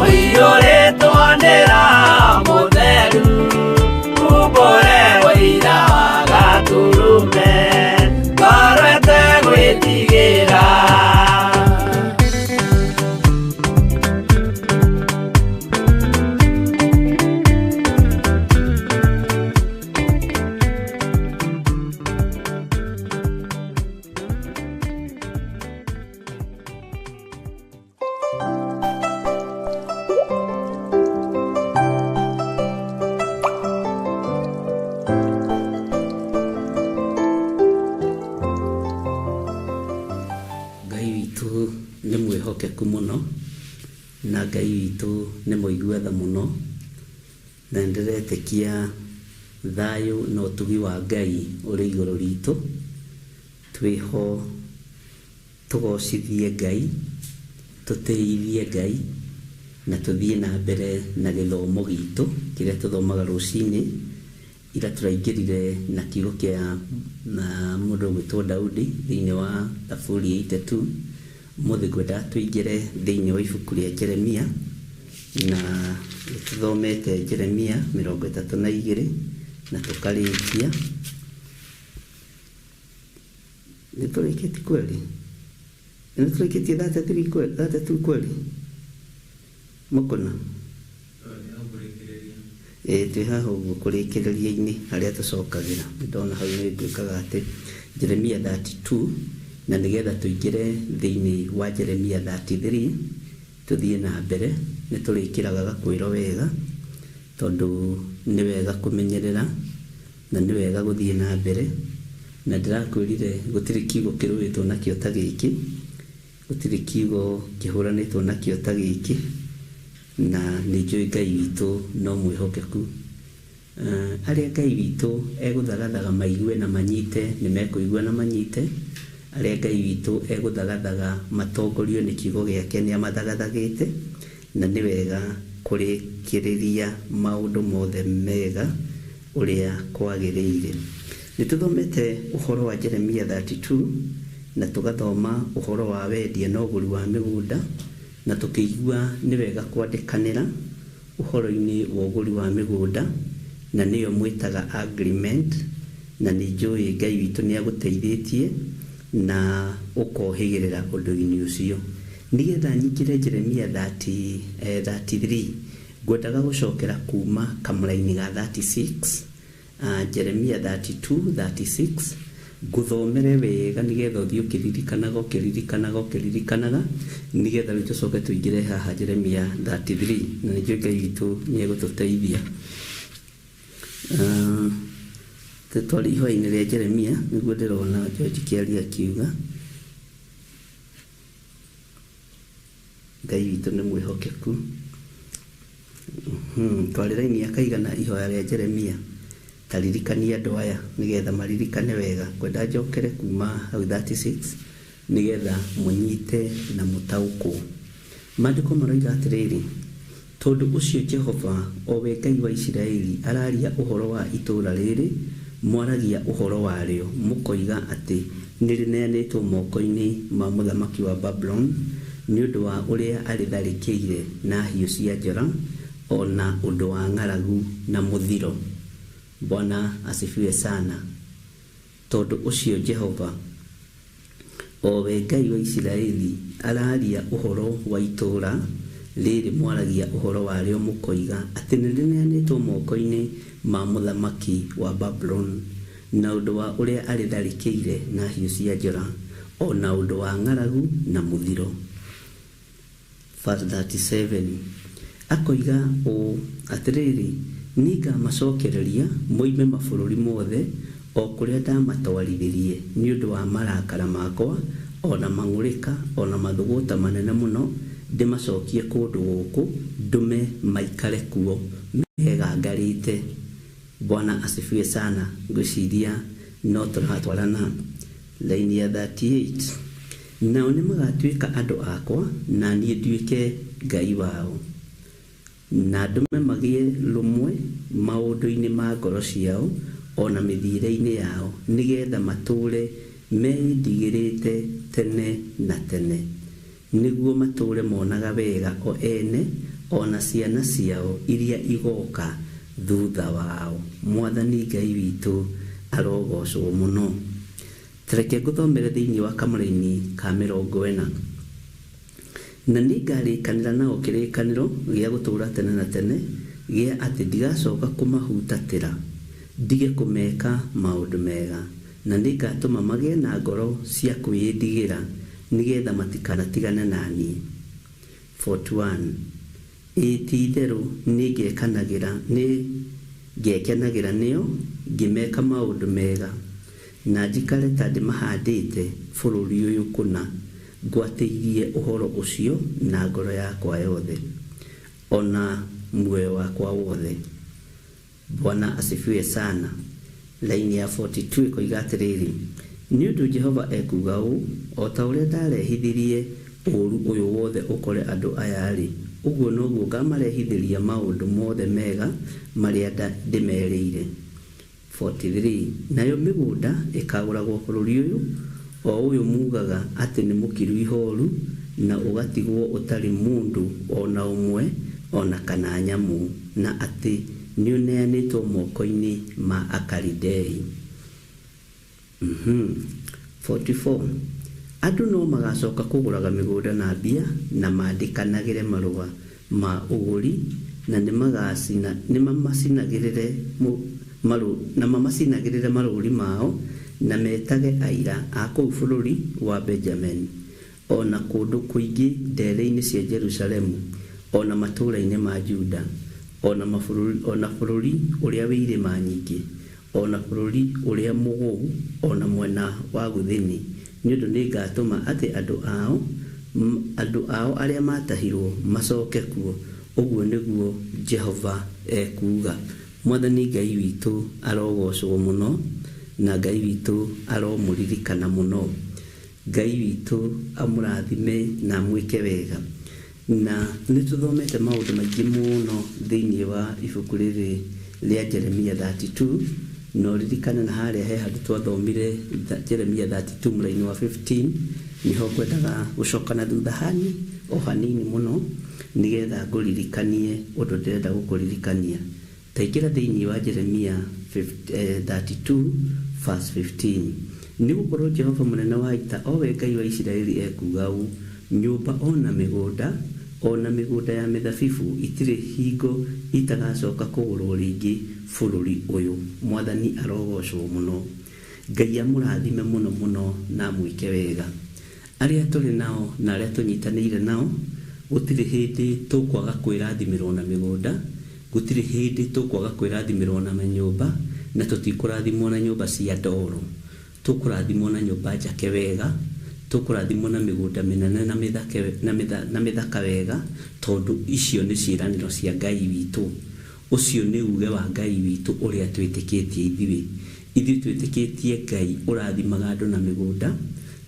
ũiyũrĩtwo nĩ Roho Mũtheru umbũre ũira wa Gatũrũme ngoro ĩtegwĩtigĩra.
Ngai witũ nĩ mwĩhokeku mũno na Ngai witũ nĩ mũigua tha mũno na nĩndĩretĩkia thayũ na ũtugi wa Ngai ũrĩ igũrũ ritũ. Twĩho tũgocithie Ngai, tũtĩithie Ngai na tũthiĩ na mbere na gĩthomo gitũ kĩrĩa tũthomaga rũcinĩ. Ira tũraingĩrire na kiugo kĩa na mũndũ ũgwĩtwo Daudi thĩinĩ wa Thaburi 82. Ũmũthĩ ngwenda tũingĩre thĩinĩ wa ibuku rĩa Jeremia na nĩtũthomete Jeremia 32 na tũkarĩkia. Nĩtũrĩkĩtie kweli? Nĩtũrĩkĩtie 33 kweli? 32 kweli? Mũkũna? Twĩ haha ũguo kũrĩkĩrĩria-inĩ harĩa tũcokagĩra. Nĩndona hau nĩ ngwĩkaga atĩ Jeremia 32 na nĩgetha tũingĩre thĩinĩ wa Jeremia 33 tũthiĩ na mbere. Nĩtũrĩkĩraga gakwĩro wega tondũ nĩ wega kũmenyerera na nĩ wega gũthiĩ na mbere. Na ndĩrakwĩrire gũtirĩ kiugo kĩrũĩtwo nakĩo ta gĩkĩ, gũtirĩ kiugo kĩhũranĩtwo nakĩo ta gĩkĩ, na nĩ njũĩ Ngai witũ no mwĩhokeku. Arĩa Ngai witũ egũthagathaga maigue na manyite nĩ mekũigua na manyite. Arĩa Ngai witũ egũthagathaga matongorio nĩ kiugo gĩake nĩ amathagathagĩte, na nĩ wega kũrĩkĩrĩria maũndũ mothe mega ũrĩa kwagĩrĩire. Nĩtũthomete ũhoro wa Jeremia 32 na tũgathoma ũhoro wa wendia na ũgũri wa mĩgũnda na tũkĩigua nĩ wega kwandĩkanĩra ũhoro-inĩ wa ũgũri wa mĩgũnda na nĩyo mwĩtaga agreement, na nĩ njũĩ Ngai witũ nĩ agũteithĩtie na ũkohĩgĩrĩra ũndũ-inĩ ũcio. Nĩgetha nyingĩre Jeremia 33 ngwendaga gũcokera kuma kamũraini ga 36, Jeremia 32 36 ngũthomere wega nĩgetha ũthiĩ ũkĩririkanaga ũkĩririkanaga ũkĩririkanaga nĩgetha rĩu tũcoke tũingĩre haha Jeremia 33 na nĩnjũĩ Ngai witũ nĩ egũtũteithia. Twarĩ ihoya-inĩ rĩa Jeremia nĩguo ndĩrona George Kĩaria akiuga Ngai witũ nĩ mwĩhokeku. Twarĩ raini ya kaigana ihoya rĩa Jeremia. Taririkania andũ aya nĩgetha maririkane wega. Ngwenda njokere kuma hau 36 nĩgetha mũnyite na mũtaũkwo. Maandĩko maroiga atĩrĩrĩ, tondũ ũcio Jehova, o we Ngai wa Isiraeli, araria ũhoro wa itũũra rĩrĩ mwaragia ũhoro warĩo, mũkoiga atĩ nĩrĩneanĩtwo moko-inĩ ma mũthamaki wa Babuloni nĩ ũndũ wa ũrĩa arĩtharĩkĩire na hiũ cia njora, o na ũndũ wa ng'aragu na mũthiro. Bwana asifiwe sana. Tondũ ũcio Jehova, o we Ngai wa Isiraeli, araria ũhoro wa itũũra rĩrĩ mwaragia ũhoro warĩo mũkoiga atĩ nĩrĩneanĩtwo moko-inĩ ma mũthamaki wa Babuloni na ũndũ wa ũrĩa arĩtharĩkĩire na hiũ cia njora, o na ũndũ wa ng'aragu na mũthiro. Verse 37, akoiga ũũ, atĩrĩrĩ, nĩngamacokereria moime mabũrũri mothe o kũrĩa ndamatwarithirie nĩ ũndũ wa marakara makwa, o na mang'ũrĩka, o na mathũgũta manene mũno, ndĩmacokie kũndũ gũkũ, ndũme maikare kuo megangarĩte. Bwana asifiwe sana. Ngwĩciria no tũratwarana. Laini ya 38, nao nĩmagatuĩka andũ akwa, na niĩ nduĩke Ngai wao, na ndũme magĩe rũmwe maũndũ-inĩ ma ngoro ciao o na mĩthiĩre-inĩ yao, nĩgetha matũũre meĩndigĩrĩte tene na tene, nĩguo matũũre monaga wega o ene o na ciana ciao iria igoka thutha wao. Mwathani Ngai witũ arogocwo mũno. Tareke ngũthomere thĩinĩ wa kamũraini ka 40. Na nĩngarĩkanĩra nao kĩrĩkanĩro gĩa gũtũũra tene na tene, gĩa atĩ ndigacoka kũmahutatĩra, ndige kũmeka maũndũ mega, na nĩngatũma magĩe na ngoro cia kwĩĩndigĩra, nĩgetha matikanatigane na niĩ. 41, ĩĩ ti-itherũ nĩngekenagĩra nĩo ngĩmeka maũndũ mega, na njikare ta ndĩmahandĩte bũrũri ũyũ kũna, ngwatĩirie ũhoro ũcio na ngoro yakwa yothe, o na muoyo wakwa wothe. Bwana asifiwe sana. Laini ya 42 ĩkoiga atĩrĩrĩ, nĩ ũndũ Jehova ekuuga ũũ, o ta ũrĩa ndarehithirie ũũru ũyũ wothe ũkore andũ aya-rĩ, ũguo noguo ngamarehithĩria maũndũ mothe mega marĩa ndĩmerĩire. 43, nayo mĩgũnda ĩkagũragwo bũrũri ũyũ, o ũyũ mugaga atĩ nĩ mũkiru ihoru, na ũgatigwo ũtarĩ mũndũ o na ũmwe o na kana nyamũ, na atĩ nĩũneanĩtwo moko-inĩ ma Akalidei. 44, andũ no magacoka kũgũraga mĩgũnda na mbia, na mandĩkanagĩre marũa ma ũgũri, na nĩmamacinagĩrĩre marũri mao, na metage aira a kũu bũrũri wa Benjamin, o na kũndũ kũingĩ ndere-inĩ cia Jerusalemu, o na matũũra-inĩ ma Juda, o na bũrũri ũrĩa wĩ irĩma nyingĩ, o na bũrũri ũrĩa mũgũu, o na mwena wa gũthini, nĩ ũndũ nĩngatũma atĩ andũ ao arĩa matahirwo macoke kuo. Ũguo nĩguo Jehova ekuuga. Mwathani Ngai witũ arogocwo mũno, na Ngai witũ aromũririkana mũno. Ngai witũ amũrathime na amwĩke wega. Na nĩtũthomete maũndũ maingĩ mũno thĩinĩ wa ibuku rĩrĩ rĩa Jeremia 32, na ũririkane na harĩa he handũ twathomire Jeremia 32 mũraini wa 15, nĩho ngwendaga gũcoka na thutha hani o hanini mũno, nĩgetha ngũririkanie ũndũ ndĩrenda gũkũririkania. Taingĩra thĩinĩ wa Jeremia 32 verse 15, nĩgũkorwo Jehova mũnene wa ita, o we Ngai wa Isiraeli, ekuuga ũũ, nyũmba o na mĩgũnda, o na mĩgũnda ya mĩthabibu itirĩ hingo itagacoka kũgũrwo rĩngĩ bũrũri ũyũ. Mwathani arogocwo mũno. Ngai amũrathime mũno mũno na amwĩke wega. Arĩa tũrĩ nao na arĩa tũnyitanĩire nao, gũtirĩ hĩndĩ tũkwaga kwĩrathimĩrwo na mĩgũnda, gũtirĩ hĩndĩ tũkwaga kwĩrathimĩrwo na manyũmba, na tũtikũrathimwo na nyũmba cia ndoro. Tũkũrathimwo na nyũmba njake wega, tũkũrathimwo na mĩgũnda mĩnene na mĩthaka wega, tondũ icio nĩ ciĩranĩro cia Ngai witũ. Ũcio nĩ uge wa Ngai witũ ũrĩa twĩtĩkĩtie ithuĩ. Ithuĩ twĩtĩkĩtie Ngai ũrathimaga andũ na mĩgũnda,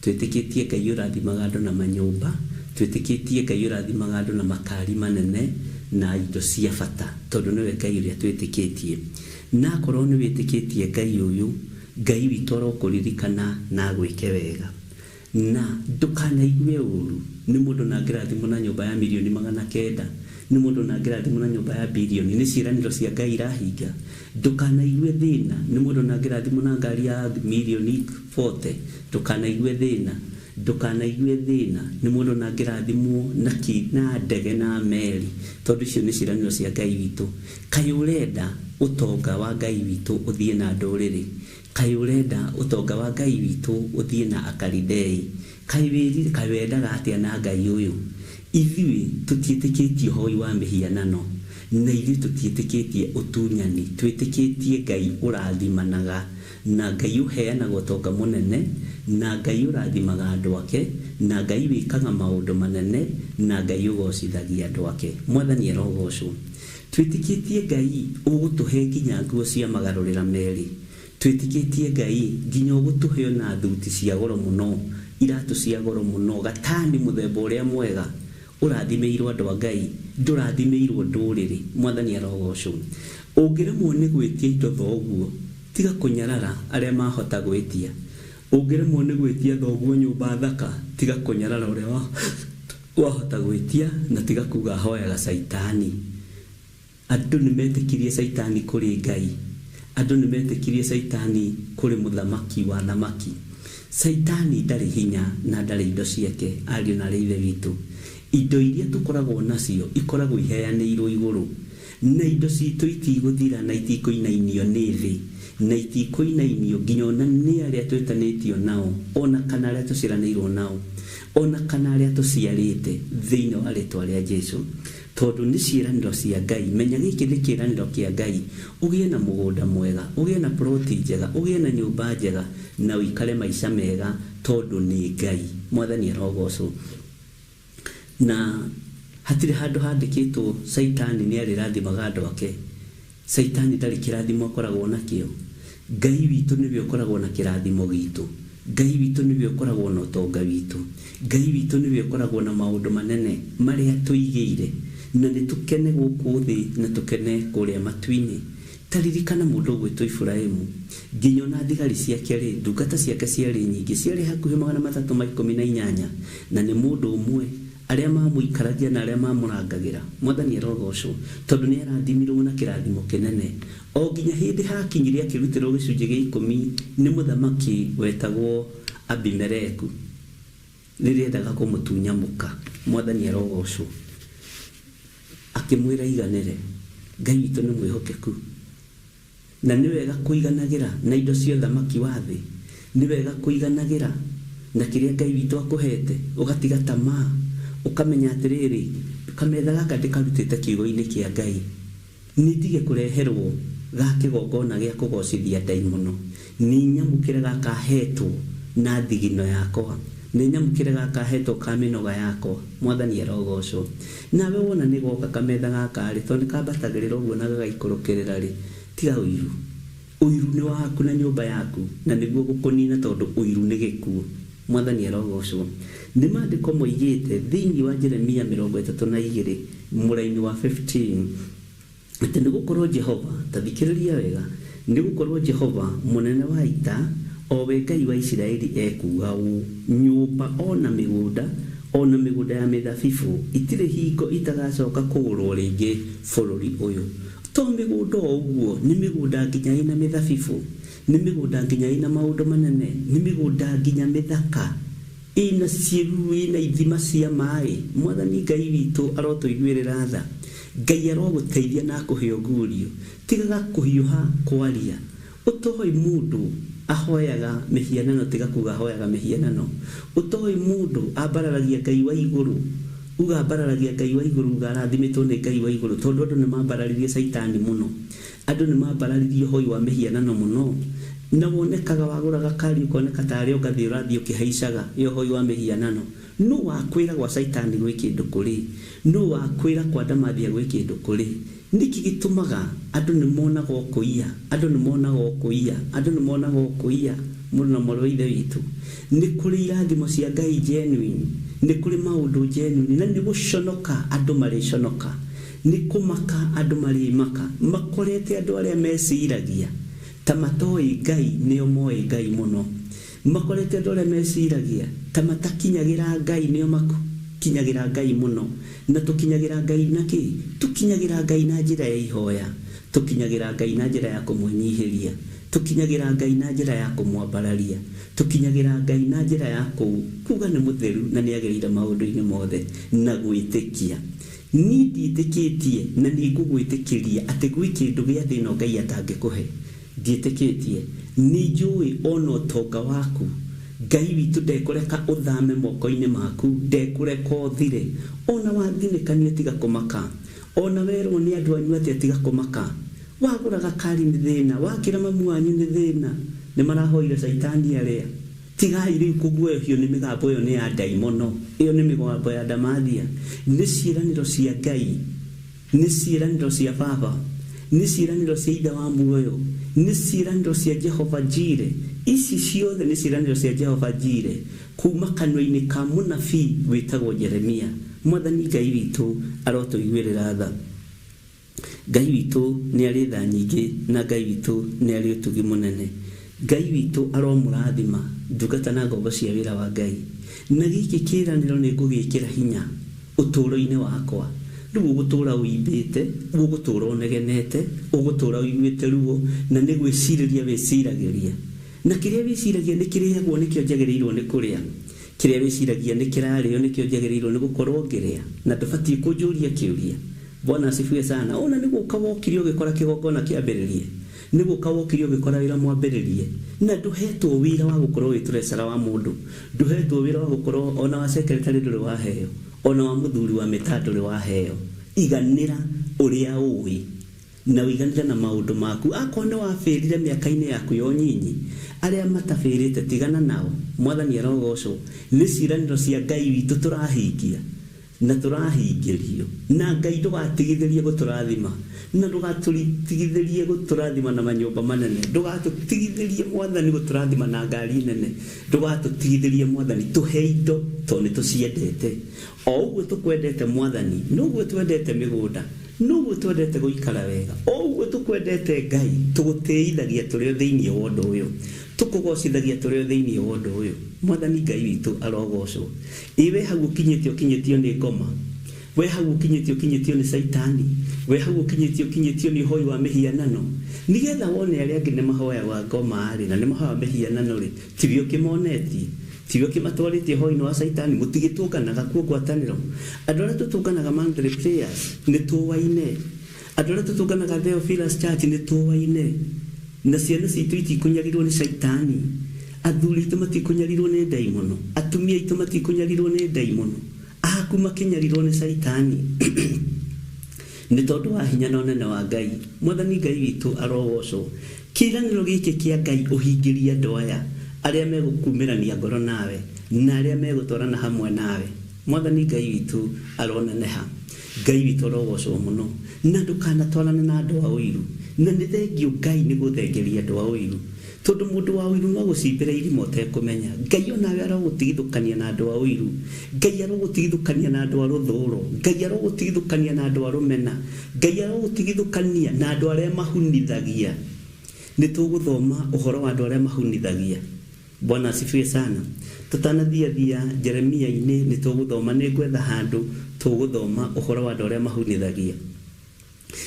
twĩtĩkĩtie Ngai ũrathimaga andũ na manyũmba, Twĩtĩkĩtie Ngai ũrathimaga andũ na makari manene na indo cia bata, tondũ nĩwe Ngai ũrĩa twĩtĩkĩtie. Na akorwo nĩ wĩtĩkĩtie Ngai ũyũ, Ngai witũ arokũririkana na agwĩke wega. Na ndũkanaigue ũru nĩ mũndũ na angĩrathimwo na nyũmba ya mirioni 900, nĩ mũndũ na angĩrathimwo na nyũmba ya birioni, nĩ ciĩranĩro cia Ngai irahinga. Ndũkanaigue thĩna nĩ mũndũ na angĩrathimwo na ngari ya mirioni 40, ndũkanaigue thĩna. Ndũkanaigue thĩna nĩ mũndũ na angĩrathimwo na ki na ndege na meri, tondũ icio nĩ ciĩranĩro cia Ngai witũ. Kaĩ ũrenda ũtonga wa Ngai witũ ũthiĩ na ndũrĩrĩ? Kaĩ ũrenda ũtonga wa Ngai witũ ũthiĩ na Akalidei? Kaĩ wĩri kaĩ wendaga atĩa na Ngai ũyũ? Ithuĩ tũtiĩtĩkĩtie ũhoi wa mĩhianano, na ithuĩ tũtiĩtĩkĩtie ũtunyani. Twĩtĩkĩtie Ngai ũrathimanaga, na Ngai ũheanaga ũtonga mũnene, na Ngai ũrathimaga andũ ake, na Ngai wĩkaga maũndũ manene, na Ngai ũgocithagia andũ ake. Mwathani arogocwo. Twĩtĩkĩtie Ngai ũgũtũhe nginya nguo cia magarũrĩra merĩ. Twĩtĩkĩtie Ngai nginya ũgũtũhe ona thuti cia goro mũno, iratũ cia goro mũno, gatani mũthemba ũrĩa mwega ũrathimĩirwo andũ a Ngai, ndũrathimĩirwo ndũrĩrĩ. Mwathani arogocwo. Ũngĩremwo nĩ gwĩtia indo thoguo, tiga kũnyarara arĩa mahota gwĩtia. Ũngĩremwo nĩ gwĩtia thoguo nyũmba thaka, tiga kũnyarara ũrĩa wahota gwĩtia, na tiga kuga ahoyaga caitani. Andũ nĩ metĩkirie caitani kũrĩ Ngai. Andũ nĩ metĩkirie caitani kũrĩ mũthamaki wa thamaki. Caitani ndarĩ hinya na ndarĩ indo ciake, ariũ na arĩ ithe witũ. Indo iria tũkoragwo nacio ikoragwo iheanĩirwo igũrũ, na indo citũ itigũthira na itikũinainio nĩ thĩ, na itikũinainio nginya ona nĩ arĩa twĩtanĩtio nao, ona kana arĩa tũciaranĩirwo nao, ona kana arĩa tũciarĩte thĩinĩ wa rĩtwa rĩa Jesu. Tondũ nĩ ciĩranĩro cia Ngai. Menya gĩkĩ nĩ kĩĩranĩro kĩa Ngai. Ũgĩe na mũgũnda mwega, ũgĩe na ploti njega, ũgĩe na nyũmba njega, na ũikare maica mega, tondũ nĩ Ngai. Mwathani arogocwo. Na hatirĩ handũ handĩkĩtwo caitani nĩ arĩrathimaga andũ ake. Caitani ndarĩ kĩrathimo akoragwo nakĩo. Ngai witũ nĩwe ũkoragwo na kĩrathimo gitũ. Ngai witũ nĩwe ũkoragwo na ũtonga witũ. Ngai witũ nĩwe ũkoragwo na maũndũ manene marĩa tũigĩire, na nĩ tũkene gũkũ thĩ na tũkene kũrĩa matu-inĩ. Ta ririkana mũndũ ũgwĩtwo Iburahĩmu, nginya ona thigari ciake rĩ, ndungata ciake ciarĩ nyingĩ, ciarĩ hakuhĩ 318, na nĩ mũndũ ũmwe arĩa mamũikaragia na arĩa mamũrangagĩra. Mwathani arogocwo, tondũ nĩ arathimirwo na kĩrathimo kĩnene. O nginya hĩndĩ hakinyire akĩrutĩrwo gĩcunjĩ gĩa 10 nĩ mũthamaki wetagwo Abimeleku, rĩrĩa endaga kũmũtunya mũka. Mwathani arogocwo. Akĩmwĩra iganĩre. Ngai witũ nĩ mwĩhokeku, na nĩ wega kũiganagĩra na indo cia ũthamaki wa thĩ. Nĩ wega kũiganagĩra na kĩrĩa Ngai witũ akũhete, ũgatiga tamaa, ũkamenya atĩrĩrĩ, kametha gaka ndĩkarutĩte kiugo-inĩ kĩa Ngai, nĩ ndige kũreherwo ga kĩgongona gĩa kũgocithia ndaimono. Nĩ nyamũkĩre gaka hetwo na thigino yakwa, nĩ nyamũkĩre gaka hetwo ka mĩnoga yakwa. Mwathani arogocwo. Nawe wona nĩ goka kametha gaka rĩ, tondũ nĩ kambatagĩrĩra ũguo na gagaikũrũkĩrĩra rĩ, tiga ũiru. Ũiru nĩ waku na nyũmba yaku, na nĩguo gũkũnina, tondũ ũiru nĩ gĩkuũ. Mwathani arogocwo. Nĩ maandĩko moigĩte thĩinĩ wa Jeremia 32 mũraini wa 15 atĩ nĩ gũkorwo Jehova, ta thikĩrĩria wega, nĩ gũkorwo Jehova mũnene wa ita, o we Ngai wa Isiraeli, ekuuga ũũ: nyũmba ona mĩgũnda, ona mĩgũnda ya mĩthabibũ itirĩ hingo itagacoka kũgũrwo rĩngĩ bũrũri ũyũ. To mĩgũnda o ũguo, nĩ mĩgũnda nginya ĩna mĩthabibũ, nĩ mĩgũnda nginya ĩna maũndũ manene, nĩ mĩgũnda nginya mĩthaka, ĩna ciĩruru, ĩna ithima cia maĩ. Mwathani Ngai witũ arotũiguĩrĩra tha. Ngai arogũteithia na akũhe ũguũrio. Tigaga kũhiũha kwaria. Ũtoĩ mũndũ ahoyaga mĩhianano, tiga kuga ahoyaga mĩhianano. Ũtoĩ mũndũ ambararagia Ngai wa igũrũ, uga ambararagia Ngai wa igũrũ, uga arathimĩtwo nĩ Ngai wa igũrũ, tondũ andũ nĩ mambararirie caitani mũno, andũ nĩ mambararirie ũhoi wa mĩhianano mũno, na wonekaga wagũra gakari ũkoneka tarĩ o ngathĩ ũrathiĩ ũkĩhaicaga ya ũhoi wa mĩhianano. Nũ wakwĩra gwa caitani gwĩ kĩndũ kũrĩ? Nũ wakwĩra kwa ndamathia gwĩ kĩndũ kũrĩ? Nĩkĩ gĩtũmaga andũ nĩ monaga ũkũiya, andũ nĩ monaga ũkũiya, andũ nĩ monaga ũkũiya? Mũrũ na mwarĩ wa ithe witũ, nĩ kũrĩ irathimo cia Ngai genuine, Nĩ kũrĩ maũndũ genuine na nĩ gũconoka andũ marĩconoka, nĩ kũmaka andũ marĩmaka, makorete andũ arĩa meciragia ta matoĩ Ngai nĩo moĩ Ngai mũno, makorete andũ arĩa meciragia ta matakinyagĩra Ngai nĩo makinyagĩra Ngai mũno. Na tũkinyagĩra Ngai na kĩ? Tũkinyagĩra Ngai na njĩra ya ihoya, tũkinyagĩra Ngai na njĩra ya kũmwĩnyihĩria, tũkinyagĩra Ngai na njĩra ya kũmwambararia, tũkinyagĩra Ngai na njĩra ya kuga nĩ mũtheru na nĩ agĩrĩire maũndũ-inĩ mothe na gwĩtĩkia. Niĩ ndiĩtĩkĩtie na nĩ ngũgwĩtĩkĩria atĩ gwĩ kĩndũ gĩa thĩ ĩno Ngai atangĩkũhe. Ndiĩtĩkĩtie. Nĩ njũĩ ona ũtonga waku Ngai witũ ndekũreka ũthame moko-inĩ maku, ndekũreka ũthire. Ona wathinĩkanio tiga kũmaka, ona werwo nĩ andũ anyu atĩa tiga kũmaka. Wagũra gakari nĩ thĩna, wakĩra mamu wanyu nĩ thĩna, nĩ marahoire caitani arĩa. Tigai rĩu kũguoyohio nĩ mĩgambo ĩyo nĩ ya ndaimono, ĩyo nĩ mĩgambo ya ndamathia. Nĩ ciĩranĩro cia Ngai, nĩ ciĩranĩro cia Baba, nĩ ciĩranĩro cia Ithe wa muoyo, nĩ ciĩranĩro cia Jehova Jire. Ici ciothe nĩ ciĩranĩro cia Jehova Jire kuma kanua-inĩ ka mũnabii wĩtagwo Jeremia. Mwathani Ngai witũ arotũiguĩrĩra tha. Ngai witũ nĩ arĩ tha nyingĩ na Ngai witũ nĩ arĩ ũtugi mũnene. Ngai witũ aromũrathima ndungata na ngombo cia wĩra wa Ngai. Na gĩkĩ kĩĩranĩro nĩ ngũgĩkĩra hinya ũtũũro-inĩ wakwa. Rĩu ũgũtũũra ũimbĩte, ũgũtũũra ũnegenete, ũgũtũũra ũiguĩte ruo, na nĩ gwĩcirĩria wĩciragĩria. Na kĩrĩa wĩciragia nĩ kĩrĩagwo nĩkĩo njagĩrĩirwo nĩ kũrĩa. Kĩrĩa wĩciragia nĩ kĩrarĩo nĩkĩo njagĩrĩirwo nĩ gũkorwo ngĩrĩa. Na ndũbatiĩ kũnjũria kĩũria. Bwana asifiwe sana. Ona nĩ gũka wokire ũgĩkora kĩgongona kĩambĩrĩrie. Nĩ gũka wokire ũgĩkora wĩra mwambĩrĩrie. Na ndũhetwo wĩra wa gũkorwo wĩ treasurer wa mũndũ. Ndũhetwo wĩra wa gũkorwo ona wa secretary ndũrĩ waheo. Ona wa mũthuri wa mĩta ndũrĩ waheo. Iganĩra ũrĩa ũĩ. Na ũiganĩre na maũndũ maku. Akorwo nĩ wabĩrire mĩaka-inĩ yaku ya ũnyinyi, arĩa matabĩrĩte tigana nao. Mwathani arogocwo. Nĩ ciĩranĩro cia Ngai witũ tũrahingia na tũrahingĩrio. Na Ngai ndũgatigithĩrie gũtũrathima, na ndũgatũtigithĩrie gũtũrathima na manyũmba manene, ndũgatũtigithĩrie Mwathani gũtũrathima na ngari nene, ndũgatũtigithĩrie Mwathani tũhe indo tondũ nĩ tũciendete. O ũguo tũkwendete Mwathani, noguo twendete mĩgũnda, noguo twendete gũikara wega, o ũguo tũkwendete Ngai, tũgũtĩithagia tũrĩ o thĩinĩ wa ũndũ ũyũ, tũkũgocithagia tũrĩ o thĩinĩ wa ũndũ ũyũ. Mwathani Ngai witũ arogocwo. Ĩ we hau ũkinyĩte ũkinyĩtio nĩ ngoma, we hau ũkinyĩtio ũkinyĩtio nĩ caitani, we hau ũkinyĩtio ũkinyĩtio nĩ ũhoi wa mĩhianano. Nĩgetha wone arĩa angĩ nĩ mahoyaga ngoma rĩ, na nĩ mahoyaga mĩhianano rĩ, tiwe ũkĩmonetie, tiwe ũkĩmatwarĩtie ũhoi-inĩ wa caitani. Mũtigĩtũnganaga kuo ngwatanĩro. Andũ arĩa tũtũnganaga monthly prayers nĩ tũwaine. Andũ arĩa tũtũnganaga Theophilus Church nĩ tũwaine. Na ciana citũ itikũnyarirwo nĩ caitani. Athuri aitũ matikũnyarirwo nĩ ndaimono. Atumia aitũ matikũnyarirwo nĩ ndaimono. Aku makĩnyarirwo nĩ caitani. Nĩ tondũ wa hinya na ũnene wa Ngai. Mwathani Ngai witũ arogocwo. Kĩĩranĩro gĩkĩ kĩa Ngai ũhingĩrie andũ aya arĩa megũkumĩrania ngoro nawe na arĩa megũtwarana hamwe nawe. Mwathani Ngai witũ aroneneha. Ngai witũ arogocwo mũno. Na ndũkanatwarane na andũ a ũiru. Na nĩ thengio Ngai nĩ gũthengeria andũ a ũiru. Tondũ mũndũ wa ũiru no agũcimbĩra irima ũtekũmenya. Ngai onawe arogũtigithũkania na andũ a ũiru. Ngai arogũtigithũkania na andũ a rũthũro. Ngai arogũtigithũkania na andũ a rũmena. Ngai arogũtigithũkania na andũ arĩa mahunithagia. Nĩ tũgũthoma ũhoro wa andũ arĩa mahunithagia. Bwana asifiwe sana. Tũtanathiathia Jeremia-inĩ nĩ tũgũthoma, nĩ ngwetha handũ tũgũthoma ũhoro wa andũ arĩa mahunithagia.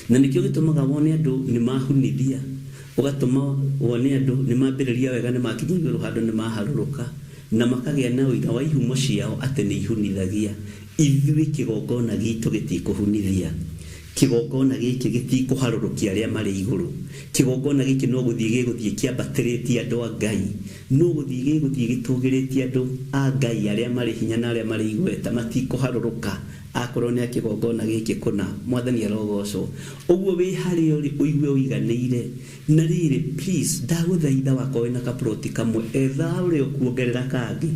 Na nĩkĩo gĩtũmaga wone andũ nĩ mahunithia, ũgatũma wone andũ nĩ mambĩrĩria wega, nĩ makinya igũrũ handũ nĩ maharũrũka, na makagĩa na ũira wa ihumo ciao atĩ nĩ ihunithagia. Ithuĩ kĩgongona gitũ gĩtikũhunithia. Kĩgongona gĩkĩ gĩtikũharũrũkia arĩa marĩ igũrũ. Kĩgongona gĩkĩ no gũthiĩ gĩgũthiĩ kĩambatĩrĩtie andũ a Ngai. No gũthiĩ gĩgũthiĩ gĩtũgĩrĩtie andũ a Ngai arĩa marĩ hinya na arĩa marĩ igweta, matikũharũrũka akorwo nĩ a kĩgongona gĩkĩ kũna. Mwathani arogocwo. Ũguo wĩ harĩa ũrĩ ũigue ũiganĩire. Na rĩrĩ, please, ndagũthaitha wakorwo wĩna kaploti kamwe, etha ũrĩa ũkuongerera kangĩ.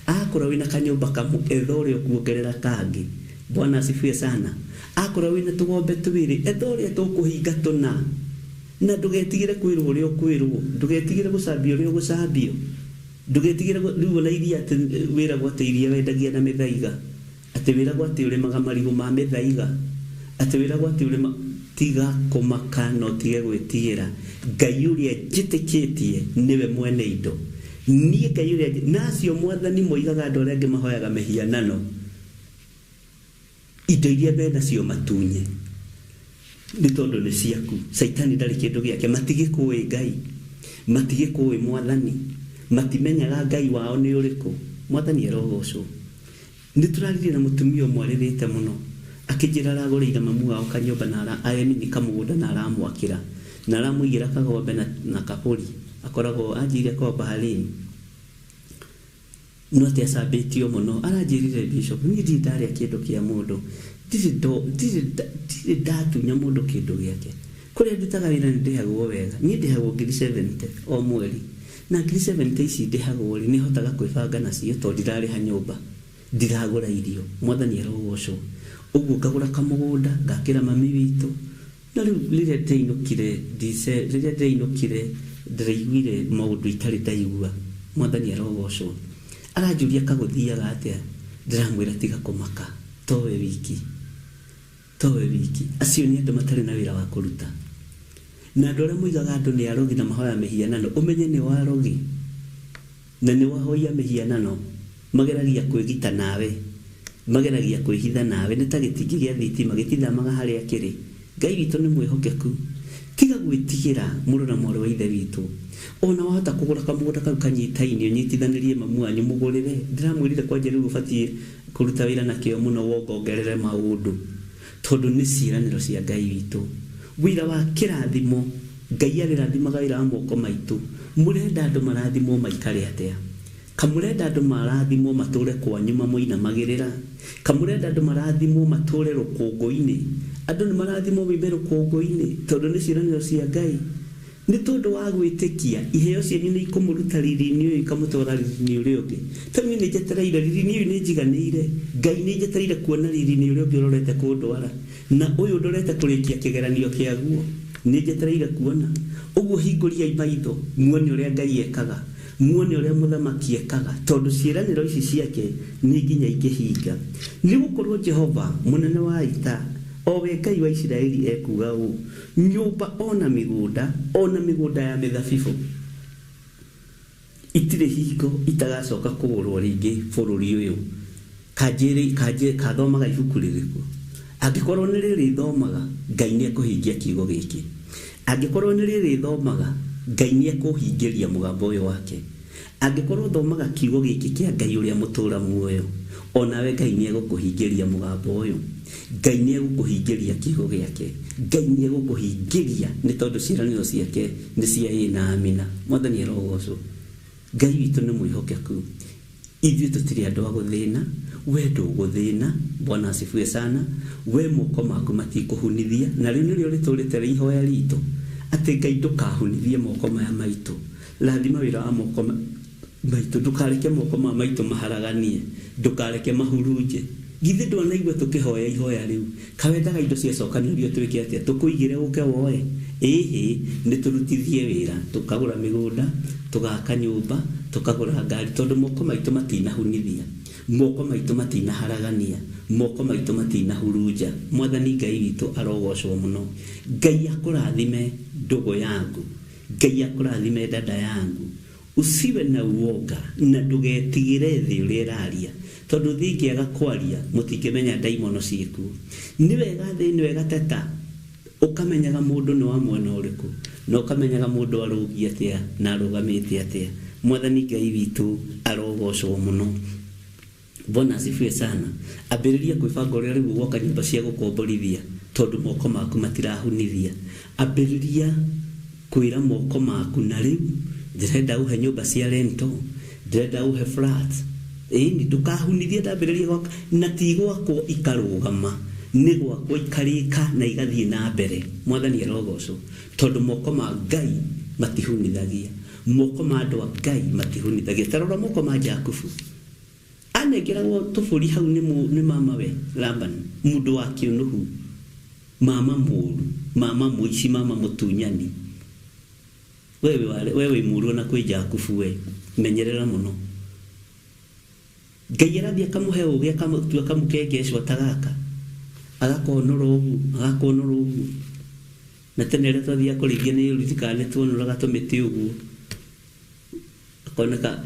Akorwo wĩna kanyũmba kamwe, etha ũrĩa ũkuongerera kangĩ. Bwana asifiwe sana. Akorwo wĩna tũgombe twĩrĩ, etha ũrĩa tũkũhinga tũna. Na ndũgetigĩre kwĩrwo ũrĩa ũkwĩrwo, ndũgetigĩre gũcambio ũrĩa ũgũcambio. Ndũgetigĩre rĩu ona iria atĩ wĩragwo atĩ iria wendagia na mĩthaiga, atĩ wĩragwo atĩ ũrĩmaga marigũ ma mĩthaiga, atĩ wĩragwo atĩ ũrĩma. Tiga kũmaka na ũtige gwĩtigĩra. Ngai ũrĩa njĩtĩkĩtie nĩwe mwene indo. Niĩ Ngai ũrĩa na acio mwathani moigaga andũ arĩa angĩ mahoyaga mĩhianano, indo iria menacio matunye nĩ tondũ nĩ ciaku. Caitani ndarĩ kĩndũ gĩake. Matigĩkũĩ Ngai, matigĩkũĩ mwathani, matimenyaga Ngai wao nĩ ũrĩkũ. Mwathani arogocwo. Nĩ tũraririe na mũtumia ũmwe arĩrĩte mũno, akĩnjĩra aragũrĩire mamu wao kanyũmba na aremi kamũgũnda na aramwakĩra na aramũigĩra kagombe na kabũri, akoragwo anjĩire akoragwo Bahrain, no atĩ acambĩtio mũno. Aranjĩrire, Bishop, niĩ ndirĩ ndarĩa kĩndũ kĩa mũndũ, ndirĩ ndatunya mũndũ kĩndũ gĩake. Kũrĩa ndutaga wĩra nĩ ndĩhagwo wega. Niĩ ndĩhagwo 70,000 o mweri, na 70,000 ici ndĩhagwo rĩ, nĩ hotaga kwĩbanga nacio tondũ ndirarĩha nyũmba, ndiragũra irio. Mwathani arogocwo. Ũguo ngagũra kamũgũnda ngakĩra mami witũ. Na rĩu rĩrĩa ndĩrainũkire ndĩraiguire maũndũ itarĩ ndaigua. Mwathani arogocwo. Aranjũria kagũthiaga atĩa, ndĩramwĩra tiga kũmaka, towe wiki, towe wiki. Acio nĩ andũ matarĩ na wĩra wa kũruta. Na andũ arĩa moigaga andũ nĩ arogi na mahoya mĩhianano, ũmenye nĩ warogi na nĩ wahoia mĩhianano. Mageragia kwĩgita nawe, mageragia kwĩhitha nawe, nĩ ta gĩtingĩ gĩa thitima gĩtithamaga harĩa kĩrĩ. Ngai witũ nĩ mwĩhokeku. Tiga gwĩtigĩra mũrũ na mwarĩ wa ithe witũ. Ona wahota kũgũra kamũgũnda kau kanyitaine, ũnyitithanĩrie mamu wanyu mũgũrĩre. Ndĩramwĩrire kwanja rĩu ũbatiĩ kũruta wĩra na kĩo mũno wongongerere maũndũ, tondũ nĩ ciĩranĩro cia Ngai witũ. Wĩra wa kĩrathimo, Ngai arĩrathimaga wĩra wa moko maitũ. Mũrenda andũ marathimwo maikare atĩa? Kamũrenda andũ marathimwo matũre kwanyu mamũinamagĩrĩra? Kamũrenda andũ marathimwo matũre rũkũngũ-inĩ? Andũ nĩ marathimwo moime rũkũngũ-inĩ tondũ nĩ ciĩranĩro cia Ngai. Nĩ tondũ wa gwĩtĩkia, iheo cianyu nĩ ikũmũruta riri-inĩ ũyũ ikamũtwara riri-inĩ ũrĩa ũngĩ. Tondũ niĩ nĩ njetereire riri-inĩ ũyũ, nĩ njiganĩire. Ngai nĩ njetereire kuona riri-inĩ ũrĩa ũngĩ ũrorete kũndwara, na ũyũ ndorete kũrĩkia kĩgeranio kĩaguo, nĩ njetereire kuona. Ũguo hingũriai maitho muone ũrĩa Ngai ekaga, muone ũrĩa mũthamaki ekaga, tondũ ciĩranĩro ici ciake nĩ nginya ingĩhinga. Nĩ gũkorwo Jehova mũnene wa ita, o we Ngai wa Isiraeli, ekuuga ũũ: nyũmba ona mĩgũnda, ona mĩgũnda ya mĩthabibũ, itirĩ hingo itagacoka kũgũrwo rĩngĩ bũrũri ũyũ. Kanjĩrĩ kanjĩ kathomaga ibuku rĩrĩkũ? Angĩkorwo nĩ rĩrĩ thomaga, Ngai nĩ ekũhingia kiugo gĩkĩ. Angĩkorwo nĩ rĩrĩ thomaga, Ngai nĩ ekũhingĩria mũgambo ũyũ wake. Angĩkorwo thomaga kiugo gĩkĩ kĩa Ngai ũrĩa mũtũra muoyo, onawe Ngai nĩ egũkũhingĩria mũgambo ũyũ. Ngai nĩ egũkũhingĩria kiugo gĩake. Ngai nĩ egũkũhingĩria, nĩ tondũ ciĩranĩro ciake nĩ cia ĩĩ na amina. Mwathani arogocwo. Ngai witũ nĩ mwĩhokeku. Ithuĩ tũtirĩ andũ a gũthĩna, we ndũgũthĩna. Bwana asifiwe sana. We moko maku matikũhunithia, na rĩu nĩrĩo rĩtũrĩte rĩ ihoya ritũ, atĩ Ngai ndũkahunithie moko maya maitũ. Rathima wĩra wa moko maitũ, ndũkareke moko maya maitũ maharaganie, ndũkareke mahurunje. Githĩ ndwanaigua tũkĩhoya ihoya rĩu? Kawendaga indo ciacokanĩrĩrio twĩke atĩa? Tũkũigĩre ũke woe? Ĩhĩ, nĩ tũrutithie wĩra, tũkagũra mĩgũnda, tũgaka nyũmba, tũkagũra ngari, tondũ moko maitũ matinahunithia, moko maitũ matinaharagania, moko maitũ matinahurunja. Mwathani Ngai witũ arogocwo mũno. Ngai akũrathime ndũgũ yangu, Ngai akũrathime dada yangu. Usiwe na uoga na ndũgetigĩre thĩ ũrĩa ĩraria, tondũ thĩ ĩngĩaga kwaria mũtingĩmenya ndaimono ciĩkuo. Nĩ wega thĩ ĩno ĩgateta, ũkamenyaga mũndũ nĩ wa mwena ũrĩkũ, na ũkamenyaga mũndũ arũngiĩ atĩa na arũgamĩte atĩa. Mwathani Ngai witũ arogocwo mũno. Bwana asifiwe sana. Ambĩrĩria kwĩbanga ũrĩa rĩu ũgwaka nyũmba cia gũkomborithia, tondũ moko maku matirahunithia. Ambĩrĩria kwĩra moko maku, na rĩu ndĩrenda ũhe nyũmba cia rental, ndĩrenda ũhe flat. Ĩni ndũkahunithie, ndambĩrĩria gwaka, na ti gwakwo ikarũgama, nĩ gwakwo ikarĩka na igathiĩ na mbere. Mwathani arogocwo, tondũ moko ma Ngai matihunithagia, moko ma andũ a Ngai matihunithagia. Ta rora moko ma Jakubu, anengeragwo tũbũri hau nĩ mama we Laban, mũndũ wa kĩũnũhu, mama mũru, mama mũici, mama mũtunyani. Wewe wĩ mũru ona kwĩ Jakubu we. Menyerera mũno. Ngai arathiĩ akamũhe ũgĩ akamũtua kamũkengecwa ta gaka, agakonora ũguo, agakonora ũguo. Na tene rĩrĩa twathiaga kũrĩithia nĩ ririkana nĩ tuonoraga tũmĩtĩ ũguo. Akoneka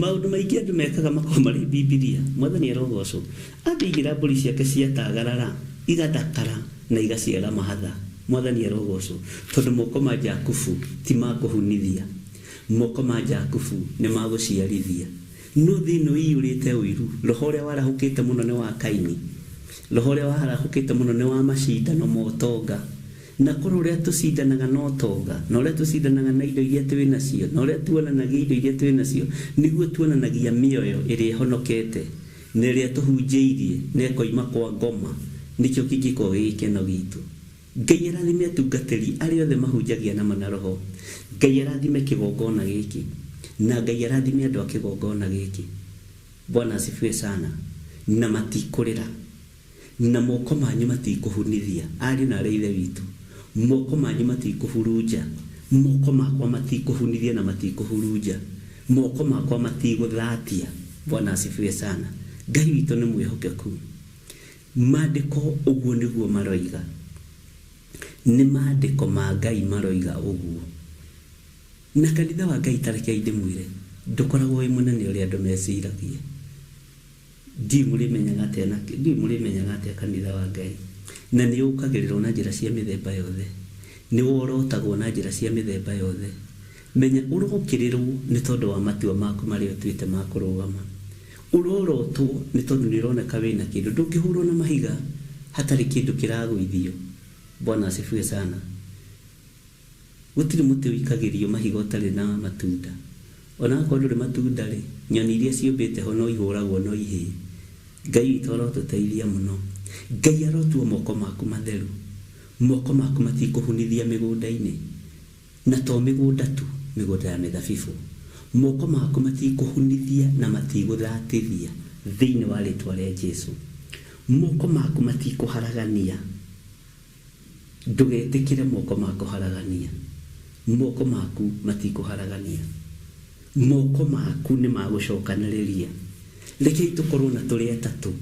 maũndũ maingĩ andũ mekaga makoragwo marĩ Bibilia. Mwathani arogocwo. Angĩigĩra mbũri ciake ciatagarara, igathakara na igaciara mahatha. Mwathani arogocwo. Tondũ moko ma Jakubu ti ma kũhunithia. Moko ma Jakubu nĩ ma gũciarithia. No thĩ ĩno ĩiyũrĩte ũiru. Roho ũrĩa warahũkĩte mũno nĩ wa Kaini. Roho ũrĩa warahũkĩte mũno nĩ wa macindano ma ũtonga. Na korwo ũrĩa tũcindanaga na ũtonga, na ũrĩa tũcindanaga na indo iria twĩ nacio, na ũrĩa tuonanagia indo iria twĩ nacio, nĩguo tuonanagia mĩoyo ĩrĩa ĩhonokete, na ĩrĩa tũhunjĩirie, na ĩkoima kwa ngoma, nĩkĩo kĩngĩkorwo gĩ gĩkeno gitũ. Ngai arathime atungatĩri arĩa othe mahunjagia na ma na roho. Ngai arathime kĩgongona gĩkĩ, na Ngai arathime andũ a kĩgongona gĩkĩ. Bwana asifiwe sana. Na matikũrĩra, na moko manyu matikũhunithia, ariũ na aarĩ a Ithe witũ. Moko manyu matikũhurunja, moko makwa matikũhunithia na matikũhurunja, moko makwa matigũthatia. Bwana asifiwe sana. Ngai witũ nĩ mwĩhokeku. Maandĩko ũguo nĩguo maroiga. Nĩ maandĩko ma Ngai maroiga ũguo. Na kanitha wa Ngai ta rekei ndĩmwĩre, ndũkoragwo wĩ mũnene ũrĩa andũ meciragia. Ndiũĩ mũrĩmenyaga atĩa na ndiũĩ mũrĩmenyaga atĩa kanitha wa Ngai. Na nĩ ũkagĩrĩrwo na njĩra cia mĩthemba yothe. Nĩ worotagwo na njĩra cia mĩthemba yothe. Menya ũrokĩrĩrwo nĩ tondũ wa matua maku marĩa ũtuĩte ma kũrũgama. Ũrorotwo nĩ tondũ nĩ ũroneka wĩna kĩndũ. Ndũngĩhũrwo na mahiga hatarĩ kĩndũ kĩragũithio. Bwana asifiwe sana. Gũtirĩ mũtĩ ũikagĩrio mahiga ũtarĩ na matunda. Ona akorwo ndũrĩ matunda rĩ, nyoni iria ciũmbĩte ho no ihũragwo no ihĩĩ. Ngai witũ arotũteithia mũno. Ngai arotua moko maku matheru. Moko maku matikũhunithia mĩgũnda-inĩ. Na to mĩgũnda tu, mĩgũnda ya mĩthabibũ. Moko maku matikũhunithia na matigũthatithia thĩinĩ wa rĩtwa rĩa Jesu. Moko maku matikũharagania. Ndũgetĩkĩre moko makũharagania. Moko maku matikũharagania. Moko maku nĩ magũcokanĩrĩria. Rekei tũkorwo na tũrĩ atatũ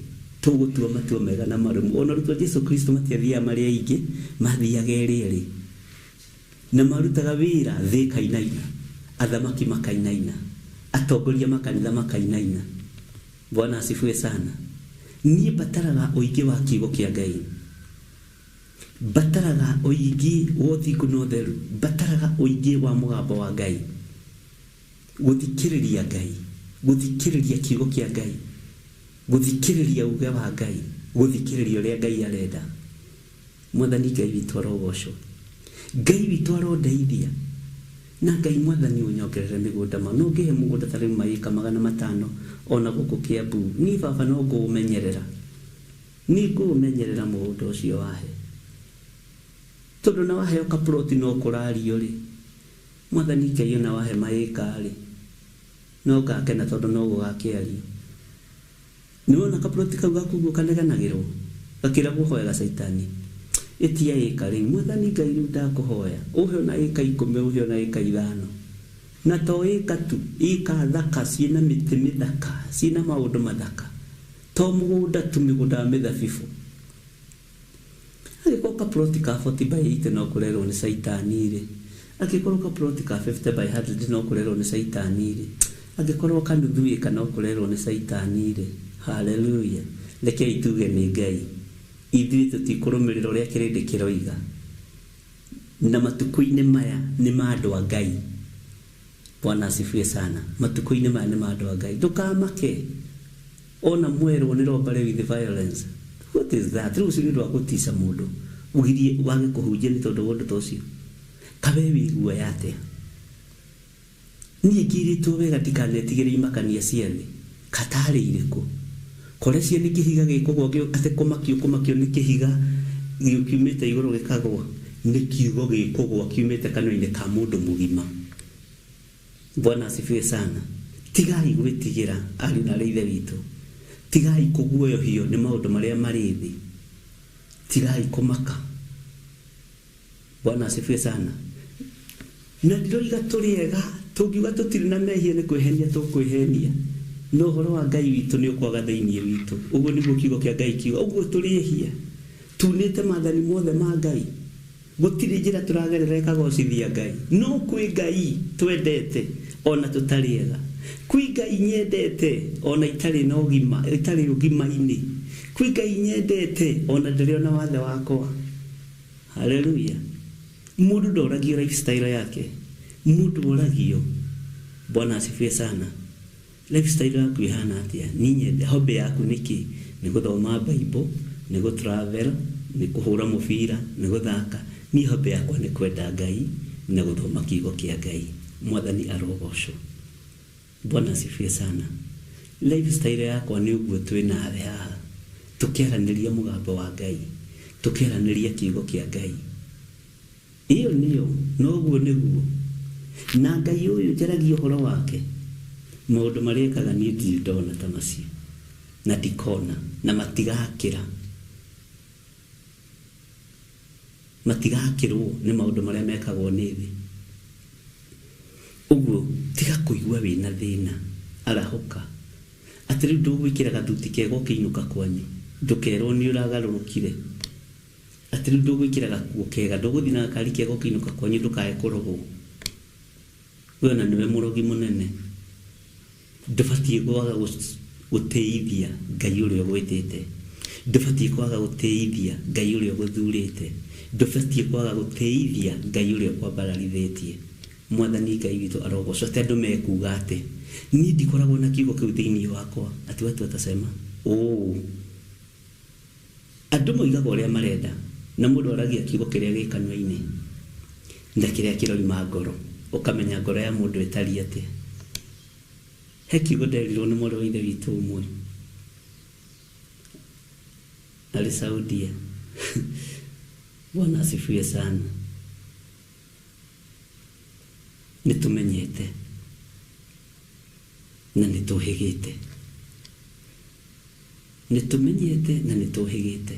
tũgũtua matua mega na marũmu. Ona arutwo a Jesu Kristo matiathiaga marĩ aingĩ, mathiaga erĩ erĩ. Na marutaga wĩra thĩ ĩkainaina, athamaki makainaina, atongoria makanitha makainaina. Bwana asifiwe sana. Niĩ mbataraga ũingĩ wa kiugo kĩa Ngai. Mbataraga ũingĩ wa ũthingu na ũtheru. Mbataraga ũingĩ wa mũgambo wa Ngai. Gũthikĩrĩria Ngai, gũthikĩrĩria kiugo kĩa Ngai, gũthikĩrĩria uge wa Ngai, gũthikĩrĩria ũrĩa Ngai arenda. Mwathani Ngai witũ arogocwo. Ngai witũ arondeithia. Na Ngai mwathani ũnyongerere mĩgũnda ma. No ngĩhe mũgũnda ta rĩu maĩka 500 ona gũkũ Kiambu. Niĩ baba no ngũũmenyerera. Niĩ ngũũmenyerera mũgũnda ũcio wahe. Tondũ na waheo kaploti no kũrario rĩ. Mwathani Ngai ona wahe maĩka rĩ. No ngakena tondũ no gũgakĩario. Nĩ wona kaploti kau gaku ũguo kaneganagĩrwo. Gakĩragwo hoyaga caitani. Ĩtia ĩka rĩu. Mwathani Ngai rĩu ndakũhoya. Ũhe ona ĩka 10, ũhe ona ĩka 5. Na to ĩka tu, ĩka thaka ciĩna mĩtĩ mĩthaka, ciĩna maũndũ mathaka. To mũgũnda tu, mĩgũnda ya mĩthabibũ. Angĩkorwo kaploti ka 40 by 80 no kũrerwo nĩ caitani rĩ. Angĩkorwo kaploti ka 50 by 100 no kũrerwo nĩ caitani rĩ. Angĩkorwo kanuthu ĩka no kũrerwo nĩ caitani rĩ. Hallelujah. Rekei tuge nĩ Ngai. Ithuĩ tũtikũrũmĩrĩra ũrĩa kĩrĩndĩ kĩroiga. Na matukũ-inĩ maya nĩ ma andũ a Ngai. Bwana asifiwe sana. Matukũ-inĩ maya nĩ ma andũ a Ngai. Ndũkamake. Ona mwerwo nĩ robbery with violence. What is that? Rĩu ũcio nĩ ũndũ wa gũtica mũndũ. Ũgirie wage kũhunjia nĩ tondũ wa ũndũ ta ũcio. Kawe wĩ guoya atĩa? Niĩ ngirĩtwo wega ndikanetigĩre imakania cia thĩ. Katarĩ irĩkũ? Kore cia nĩ kĩhiga gĩkũgwa atĩ kũmakio kũmakio nĩ kĩhiga kiumĩte igũrũ gĩkagwa. Nĩ kiugo gĩkũgwa kiumĩte kanua-inĩ ka mũndũ mũgima. Bwana asifiwe sana. Tigai gwĩtigĩra ariũ na aarĩ a Ithe witũ. Tigai kũguoyohio nĩ maũndũ marĩa marĩ thĩ. Tigai kũmaka. Bwana asifiwe sana. Na ndiroiga tũrĩ ega, Tũngiuga tũtirĩ na mehia nĩ kwĩhenia tũkwĩhenia, no ũhoro wa Ngai witũ nĩ ũkwaga thĩinĩ witũ. Ũguo nĩguo kiugo kĩa Ngai kiuga. Ũguo tũrĩ ehia, tunĩte maathani mothe ma Ngai, gũtirĩ njĩra tũragerera ĩkagocithia Ngai. No kwĩ Ngai twendete ona tũtarĩ ega, kwĩ Ngai nyendete ona itarĩ na ũgima, itarĩ ũgima-inĩ, kwĩ Ngai nyendete ona ndĩrĩ ona wathe wakwa. Haleluya. Mũndũ ndoragio lifestyle yake, mũndũ oragio. Bwana asifiwe sana. Lifestyle yaku ihana atia? Niĩ nyende hobby yaku nĩkĩ? Nĩ gũthoma Bible, nĩ gũ travel, nĩ kũhũra mũbira, nĩ gũthaka. Niĩ hobby yakwa nĩ kwenda Ngai na gũthoma kiugo kĩa Ngai. Mwathani arogocwo. Bwana asifiwe sana. Lifestyle yakwa nĩ ũguo twĩ nawe haha, tũkĩaranĩria mũgambo wa Ngai, tũkĩaranĩria kiugo kĩa Ngai. Ĩyo nĩyo, noguo nĩguo. Na Ngai ũyũ njaragia ũhoro wake, maũndũ marĩa ekaga niĩ ndirĩ ndona ta macio, na ndikona, na matigakĩra. Matigakĩrwo nĩ maũndũ marĩa mekagwo nĩ thĩ. Ũguo tiga kũigua wĩna thĩna, arahũka. Atĩ rĩu ndũgwĩkĩra gathuti kega ũkĩinũka kwanyu, ndũkerwo nĩ ũragarũrũkire. Atĩ rĩu ndũgwĩkĩra gakuo kega, ndũgũthiĩ na gakari kega ũkĩinũka kwanyu, ndũkae kũrogwo. We ona nĩwe mũrogi mũnene. Ndũbatiĩ kwaga gũtĩithia Ngai ũrĩa ũgwĩtĩte. Ndũbatiĩ kwaga gũtĩithia Ngai ũrĩa ũgũthurĩte. Ndũbatiĩ kwaga gũtĩithia Ngai ũrĩa ũkwambararithĩtie. Mwathani Ngai witũ arogocwo. Atĩ andũ mekuga atĩ niĩ ndikoragwo na kiugo kĩu thĩinĩ wakwa, atĩ watu watasema ũũ. Andũ moigaga ũrĩa marenda, na mũndũ aragia kiugo kĩrĩa gĩ kanua-inĩ na kĩrĩa kĩroima ngoro, ũkamenya ngoro ya mũndũ ĩtariĩ atĩa. He kiugo nderirwo nĩ mwarĩ wa ithe witũ ũmwe arĩ Saudia. Bwana asifiwe sana. Nĩ tũmenyete na nĩ tũhĩgĩte, nĩ tũmenyete na nĩ tũhĩgĩte.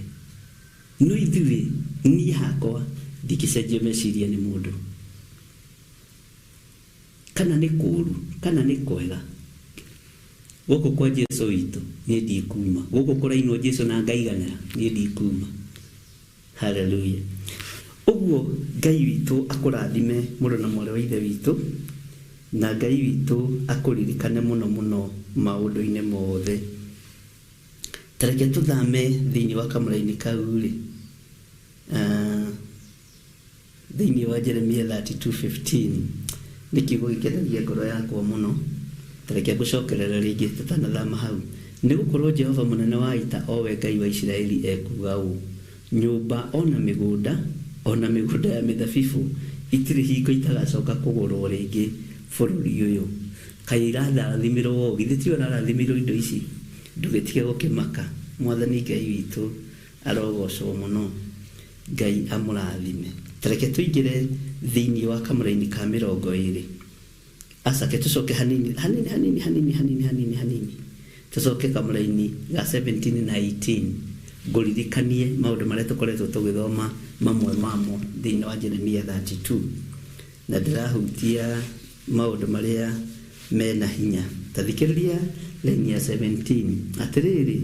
No ithuĩ, niĩ hakwa ndingĩcenjio meciria nĩ mũndũ, kana nĩ kũũru kana nĩ kwega. Gũkũ kwa Jesu witũ niĩ ndikuma, gũkũ kũrainwo Jesu na ngaiganĩra niĩ ndikuma. Haleluya. Ũguo Ngai witũ akũrathime mũrũ na mwarĩ wa ithe witũ, na Ngai witũ akũririkane mũno mũno maũndũ-inĩ mothe. Ta reke tũthame thĩinĩ wa kamũraini kau rĩ, thĩinĩ wa Jeremia 32:15. Nĩ kiugo gĩkenagia ngoro yakwa mũno. Ta reke ngũcokerere rĩngĩ tũtanathama hau. Nĩ gũkorwo Jehova mũnene wa ita, o we Ngai wa Isiraeli, ekuuga ũũ: nyũmba ona mĩgũnda, ona mĩgũnda ya mĩthabibũ itirĩ hingo itagacoka kũgũrwo rĩngĩ bũrũri ũyũ. Kaĩ irarathimirwo, githĩ tiwe ũrarathimirwo indo ici? Ndũgĩtige gũkĩmaka. Mwathani Ngai witũ arogocwo mũno. Ngai amũrathime. Ta reke tũingĩre thĩinĩ wa kamũraini ka 20. Aca, ke tũcoke hanini hanini hanini hanini hanini hanini hanini, tũcoke kamũraini ga 17 na 18, ngũririkanie maũndũ marĩa tũkoretwo tũgĩthoma mamwe mamo thĩinĩ wa Jeremia 32, na ndĩrahutia maũndũ marĩa mena hinya. Ta thikĩrĩria line ya 17. Atĩrĩrĩ,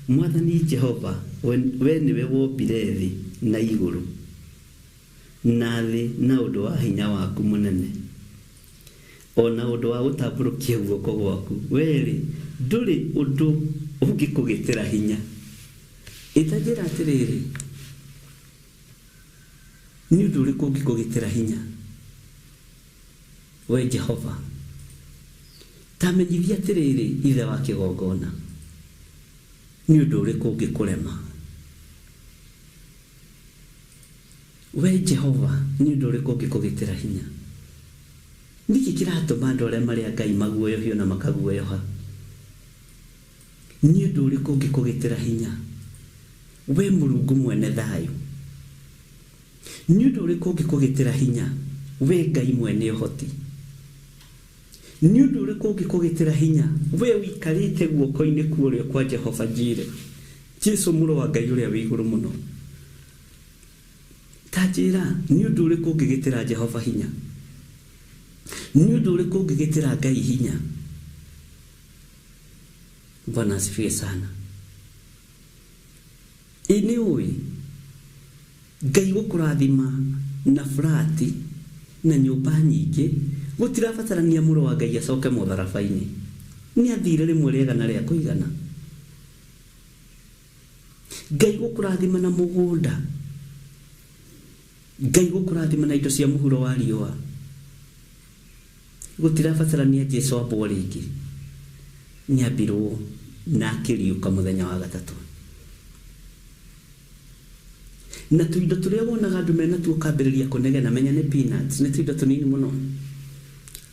Mwathani Jehova, we nĩwe wombire thĩ na igũrũ, na thĩ na ũndũ wa hinya waku mũnene, ona ũndũ wa gũtambũrũkia guoko gwaku. We-rĩ, ndũrĩ ũndũ ũngĩkũgitĩra hinya. Ĩta njĩra atĩrĩrĩ, nĩ ũndũ ũrĩkũ ũngĩkũgitĩra hinya? We Jehova, ta menyithia atĩrĩrĩ, Ithe wa kĩgongona, nĩ ũndũ ũrĩkũ ũngĩkũrema? We Jehova, nĩ ũndũ ũrĩkũ ũngĩkũgitĩra hinya? Nĩkĩ kĩratũma andũ arĩa marĩ a Ngai maguoyohio na makaguoyoha? Nĩ ũndũ ũrĩkũ ũngĩkũgitĩra hinya? We Mũrungu mwene thayũ, nĩ ũndũ ũrĩkũ ũngĩkũgitĩra hinya? We Ngai mwene ũhoti, nĩ ũndũ ũrĩkũ ũngĩkũgitĩra hinya? We ũikarĩte guoko-inĩ kwa ũrĩo kwa Jehova Jire, Jesu mũrũ wa Ngai ũrĩa wĩ igũrũ mũno. Ta njĩra, nĩ ũndũ ũrĩkũ ũngĩgitĩra Jehova hinya? Nĩ ũndũ ũrĩkũ ũngĩgĩtĩra Ngai hinya? Bwana asifiwe sana. Ĩ nĩ ũĩ Ngai gũkũrathima na furati na nyũmba nyingĩ gũtirabatarania mũrũ wa Ngai acoke mũtharaba-inĩ. Nĩ athire rĩmwe rĩega na rĩa kũigana. Ngai gũkũrathima na mũgũnda, Ngai gũkũrathima na indo cia mũhuro wa riũa, gũtirabatarania Jesu ambwo rĩngĩ. Nĩ ambirwo na akĩriũka mũthenya wa gatatũ. Na tuindo tũrĩa wonaga andũ menatuo kambĩrĩria kũnegena, menya nĩ peanuts, nĩ tuindo tũnini mũno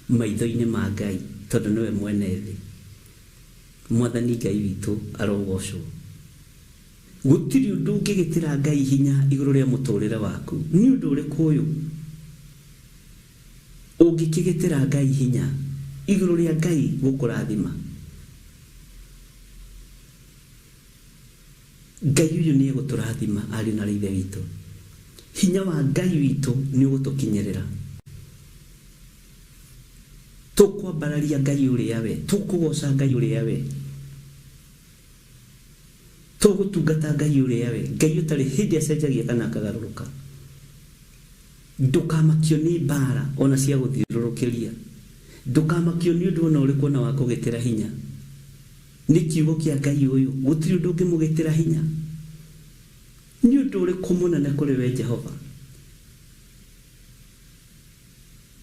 maitho-inĩ ma Ngai, tondũ nĩwe mwene thĩ. Mwathani Ngai witũ arogocwo. Gũtirĩ ũndũ ũngĩgĩtĩra Ngai hinya igũrũ rĩa mũtũrĩre waku. Nĩ ũndũ ũrĩkũ ũyũ ũngĩkĩgĩtĩra Ngai hinya igũrũ rĩa Ngai gũkũrathima? Ngai ũyũ nĩ egũtũrathima ariũ na ithe witũ. Hinya wa Ngai witũ nĩ ũgũtũkinyĩrĩra. Tũkwambararia Ngai ũrĩa we, tũkũgoca Ngai ũrĩa we, tũgũtungata Ngai ũrĩa we, Ngai ũtarĩ hĩndĩ acenjagia kana akagarũrũka. Ndũkamakio nĩ mbara ona cia gũthiũrũrũkĩria. Ndũkamakio nĩ ũndũ ona ũrĩkũ ona wa kũgĩtĩra hinya. Nĩ kiugo kĩa Ngai ũyũ, gũtirĩ ũndũ ũngĩmũgĩtĩra hinya. Nĩ ũndũ ũrĩkũ mũnene kũrĩ we Jehova?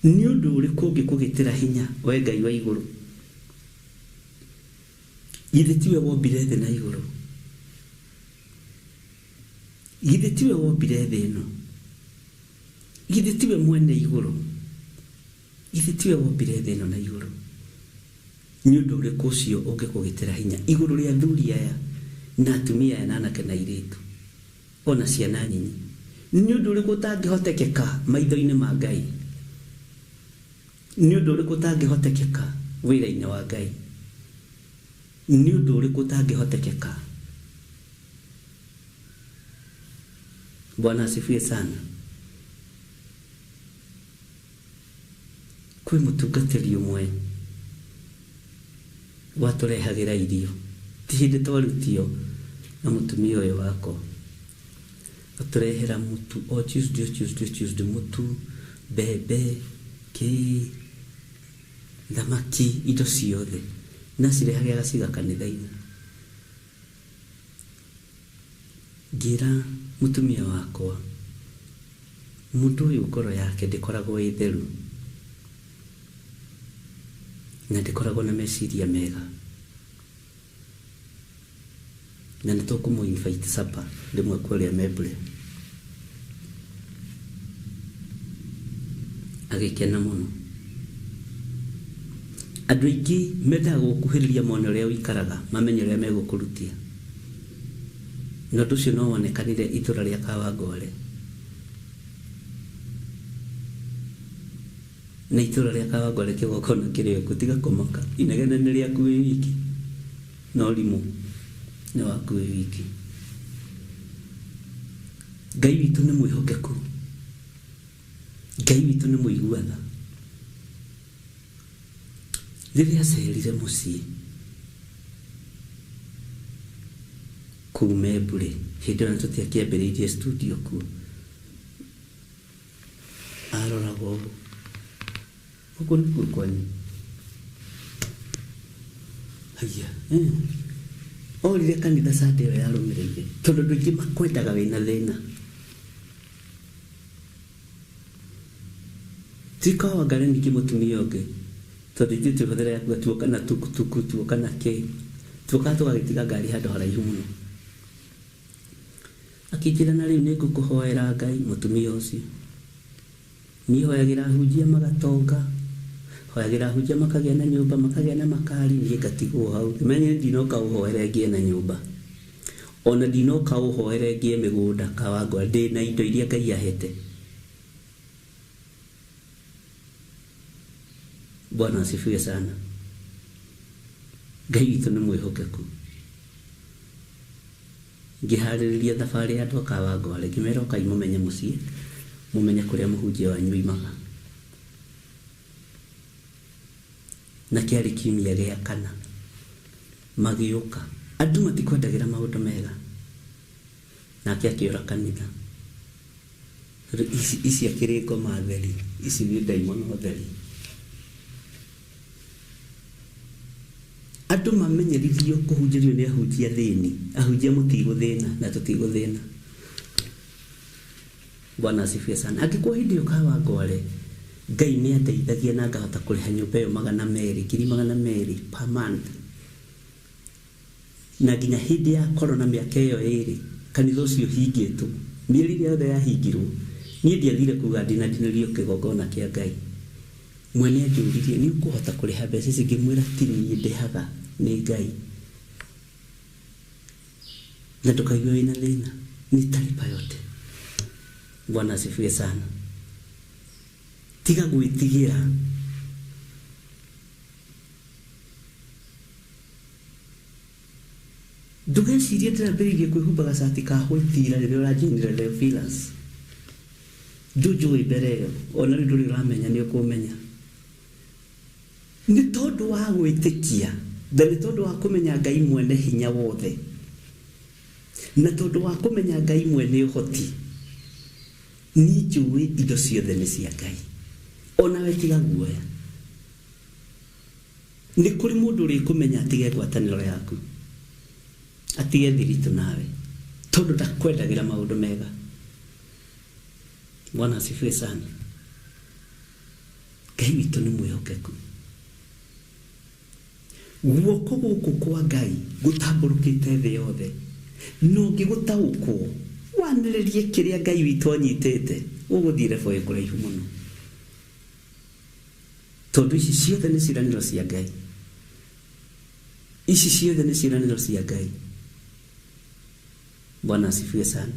Nĩ ũndũ ũrĩkũ ũngĩkũgĩtĩra hinya we Ngai wa igũrũ? Githĩ tiwe wombire thĩ na igũrũ? Githĩ tiwe wombire thĩ ĩno? Githĩ tiwe mwene igũrũ? Githĩ tiwe wombire thĩ ĩno na igũrũ? Nĩ ũndũ ũrĩkũ ũcio ũngĩkũgĩtĩra hinya igũrũ rĩa athuri aya na atumia aya na anake na airĩtu ona ciana nyinyi? Nĩ ũndũ ũrĩkũ ũtangĩhotekeka maitho-inĩ ma Ngai? Nĩ ũndũ ũrĩkũ ũtangĩhotekeka wĩra-inĩ wa Ngai? Nĩ ũndũ ũrĩkũ ũtangĩhotekeka? Bwana asifiwe sana. Kwĩ mũtungatĩri ũmwe watũrehagĩra irio, ti hĩndĩ twarutio na mũtumia ũyũ wakwa, atũrehera mũtu o Tuesday, Tuesday, Tuesday, mũtu, mbembe, kĩ, thamaki, indo ciothe, na acirehage agaciga kanitha-inĩ. Ngĩra mũtumia wakwa, mũndũ ũyũ ngoro yake ndĩkoragwo ĩ theru na ndĩkoragwo na meciria mega, na nĩ tũkũmũ invite supper rĩmwe kũrĩa Membure. Agĩkena mũno. Andũ aingĩ mendaga gũkuhĩrĩria mone ũrĩa ũikaraga, mamenye ũrĩa megũkũrutia. Na ũndũ ũcio no wonekanire itũra rĩa Kawangware. Na itũra rĩa Kawangware kĩgongona kĩrĩ o kuo, tiga kũmaka. Inegene nĩ rĩaku wĩ wiki, na ũrimũ nĩ waku wĩ wiki. Ngai witũ nĩ mwĩhokeku. Ngai witũ nĩ mũigua tha. Rĩrĩa acerire mũciĩ kũu Membure, hĩndĩ ĩyo tũtiakĩambĩrĩirie studio kuo, aroragwo ũũ, gũkũ nĩkuo kwanyu? Haiya, orire kanitha Sunday ĩyo yarũmĩrĩire, tondũ andũ aingĩ makwendaga wĩna thĩna. Ti Kawangware ningĩ mũtumia ũngĩ, tondũ ithuĩ twĩhũthĩra yakuga tuoka na tukutuku, tuoka na kĩ, tuokaga tũgagĩtiga ngari handũ haraihu mũno. Akĩnjĩra na rĩu nĩngũkũhoera Ngai, mũtumia ũcio. Niĩ hoyagĩra ahunjia magatonga, hoyagĩra ahunjia makagĩa na nyũmba, makagĩa na makari, niĩ ngatigwo hau. Ngĩmenya ndinoka ũhoere ngĩe na nyũmba, ona ndinoka ũhoere ngĩe mĩgũnda Kawangware, ndĩna indo iria Ngai ahete. Bwana asifiwe sana. Ngai witũ nĩ mwĩhokeku. Ngĩharĩrĩria thabarĩ ya andũ a Kawangware, ngĩmera ũkai mũmenye mũciĩ, mũmenye kũrĩa mũhunjia wanyu oimaga. Na kĩarĩ kiumia gĩa kana magĩũka. Andũ matikwendagĩra maũndũ mega. Nake akĩũra kanitha. Tondũ ici akĩrĩ ngoma theri, ici nĩ ndaimono theri. Andũ mamenyerithio kũhunjĩrio nĩ ahunjia thĩni. Ahunjia mũtigũthĩna na tũtigũthĩna. Bwana asifiwe sana. Angĩkorwo hĩndĩ ĩyo Kawangware Ngai nĩ andeithagia na ngahota kũrĩha nyũmba ĩyo 200, 200,000 per month. Na nginya hĩndĩ ya corona mĩaka ĩyo ĩrĩ, kanitha ũcio ũhingĩtwo. Mĩeri ĩrĩa yothe yahingirwo, niĩ ndiathire kuga ndinandinĩrio kĩgongona kĩa Ngai. Mwene anjũririe, nĩ ũkũhota kũrĩha mbeca ici? Ngĩmwĩra ti niĩ ndĩhaga, nĩ Ngai. Na ndũkaigue wĩna thĩna, nitalipa yote. Bwana asifiwe sana. Tiga gwĩtigĩra. Ndũgecirie ndĩrambĩrĩirie kwĩhumba gacati ka white ira rĩrĩa ũranjoinire Theophilus. Ndũnjũĩ mbere ĩyo, ona rĩu ndũrĩ ũramenya nĩ ũkũmenya. Nĩ tondũ wa gwĩtĩkia na nĩ tondũ wa kũmenya Ngai mwene hinya wothe, na tondũ wa kũmenya Ngai mwene ũhoti, niĩ njũĩ indo ciothe nĩ cia Ngai. Onawe tiga guoya. Nĩ kũrĩ mũndũ ũrĩkũmenya atige ngwatanĩro yaku, atige thiritũ nawe, tondũ ndakwendagĩra maũndũ mega. Bwana asifiwe sana. Ngai witũ nĩ mwĩhokeku. Guoko gũkũ kwa Ngai gũtambũrũkĩte thĩ yothe. Na ũngĩgũtaũkwo, wanĩrĩrie kĩrĩa Ngai witũ anyitĩte, ũgũthiĩ level ĩ kũraihu mũno. Tondũ ici ciothe nĩ ciĩranĩro cia Ngai. Ici ciothe nĩ ciĩranĩro cia Ngai. Bwana asifiwe sana.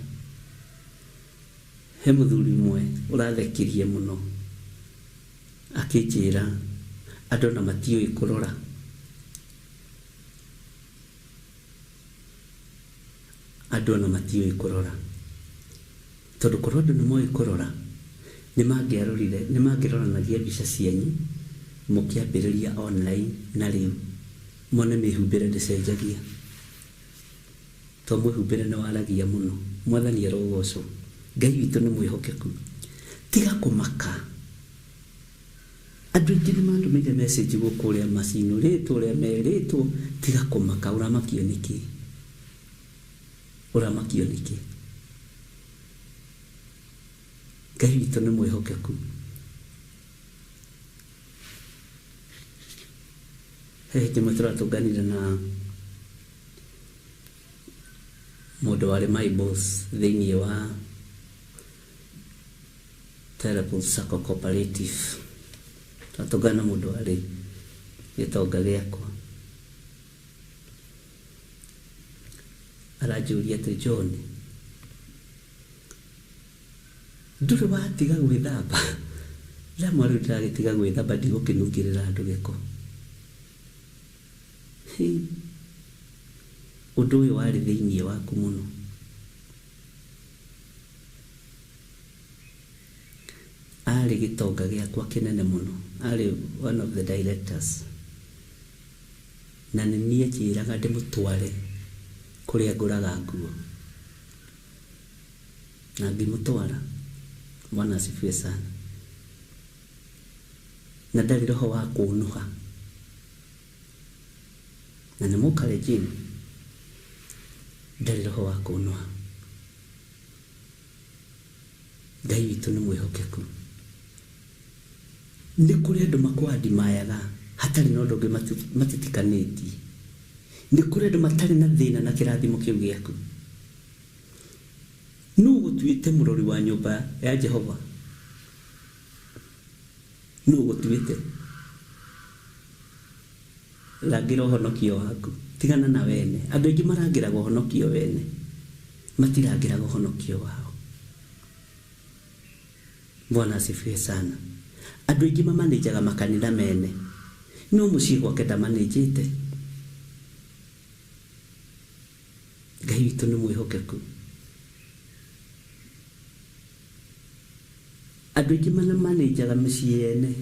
He mũthuri ũmwe ũrathekirie mũno akĩnjĩra andũ ona matiũĩ kũrora. Andũ ona matiũĩ kũrora. Tondũ korwo andũ nĩ moĩ kũrora, nĩ mangĩarorire, nĩ mangĩroranagia mbica cianyu mũkĩambĩrĩria online na rĩu mone mĩhumbĩre ndĩcenjagia. To mwĩhumbĩre nĩ waragia mũno. Mwathani arogocwo. Ngai witũ nĩ mwĩhokeku. Tiga kũmaka. Andũ aingĩ nĩ mandũmĩire message gũkũ ũrĩa macinũrĩtwo, ũrĩa merĩtwo, tiga kũmaka, ũramakio nĩkĩ? Ũramakio nĩkĩ? Ngai witũ nĩ mwĩhokeku. He hĩndĩ ĩmwe tũratũnganire na mũndũ warĩ my boss thĩinĩ wa Terrapool Sacco Cooperative. Tũratũngana na mũndũ warĩ gĩtonga gĩakwa. Aranjũria atĩ John, ndũrĩ watiga gwĩthamba? Ndamwĩra rĩu ndĩragĩtiga gwĩthamba ndigũkĩnungĩrĩra andũ gĩko. Ũndũ ũyũ warĩ thĩinĩ waku mũno. Arĩ gĩtonga gĩakwa kĩnene mũno. Arĩ one of the directors. Na nĩ niĩ anjĩraga ndĩmũtware kũrĩa ngũraga nguo. Na ngĩmũtwara. Bwana asifiwe sana. Na ndarĩ roho wa kũnũha. Na nĩ mũkalenjin. Ndarĩ roho wa kũnũha. Ngai witũ nĩ mwĩhokeku. Nĩ kũrĩ andũ makwandimayaga hatarĩ na ũndũ ũngĩ matitikanĩtie. Nĩ kũrĩ andũ matarĩ na thĩna na kĩrathimo kĩu gĩaku. Nũ ũgũtuĩte mũrori wa nyũmba ya Jehova? Nũ ũgũtuĩte? Rangĩra ũhonokio waku. Tigana na wene. Andũ aingĩ marangĩraga ũhonokio wene. Matirangĩraga ũhonokio wao. Bwana asifiwe sana. Andũ aingĩ mamanĩjaga makanitha mene. No mũciĩ gwake ndamanĩjĩte. Ngai witũ nĩ mwĩhokeku. Andũ aingĩ mamanĩjaga mĩciĩ yene.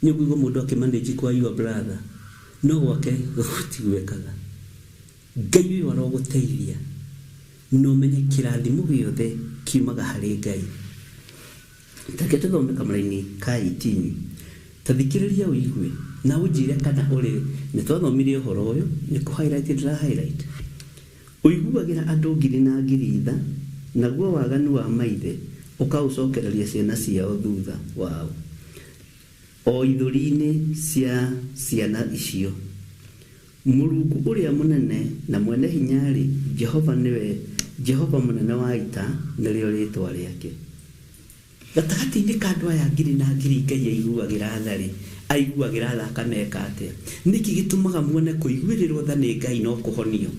Nĩ ũkũigua mũndũ akĩmanage kwa your brother, no gwake gũtigwĩkaga. Ngai ũyũ arogũteithia na ũmenye kĩrathimo gĩothe kiumaga harĩ Ngai. Take tũthome kamũraini ka 18. Ta thikĩrĩria ũigue na ũnjĩre kana ũrĩ nĩ twathomire ũhoro ũyũ, nĩ kũ highlight ndĩra highlight. Ũiguagĩra andũ ngiri na ngiri tha, naguo waganu wa maithe ũkaũcokereria ciana ciao thutha wao, o ithũri-inĩ cia ciana icio. Mũrungu ũrĩa mũnene na mwene hinya-rĩ, Jehova nĩwe, Jehova mũnene wa ita nĩrĩo rĩĩtwa rĩake. Gatagatĩ-inĩ ka andũ aya ngiri na ngiri Ngai aiguagĩra tha-rĩ, aiguagĩra tha akameka atĩa? Nĩkĩ gĩtũmaga muone kũiguĩrĩrwo tha nĩ Ngai no kũhonio?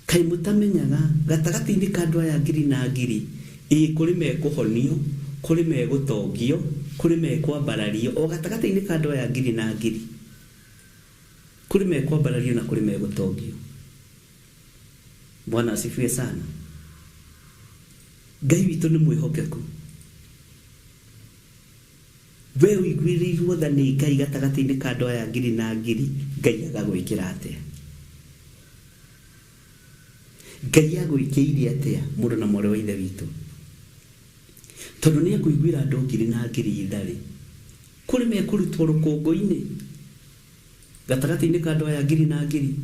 Kaĩ mũtamenyaga gatagatĩ-inĩ ka andũ aya ngiri na ngiri, ĩĩ kũrĩ mekũhonio, kũrĩ megũtongio, kũrĩ mekwambarario, o gatagatĩ-inĩ ka andũ aya ngiri na ngiri, kũrĩ mekwambarario na kũrĩ megũtongio. Bwana asifiwe sana. Ngai witũ nĩ mwĩhokeku. We ũiguĩrĩirwo tha nĩ Ngai gatagatĩ-inĩ ka andũ aya ngiri na ngiri, Ngai agagwĩkĩra atĩa? Ngai agwĩkĩire atĩa mũndũ na mwarĩ wa ithe witũ? Tondũ nĩ ekũiguĩra andũ ngiri na ngiri tha-rĩ, kũrĩ mekũrutwo rũkũngũ-inĩ gatagatĩ-inĩ ka andũ aya ngiri na ngiri,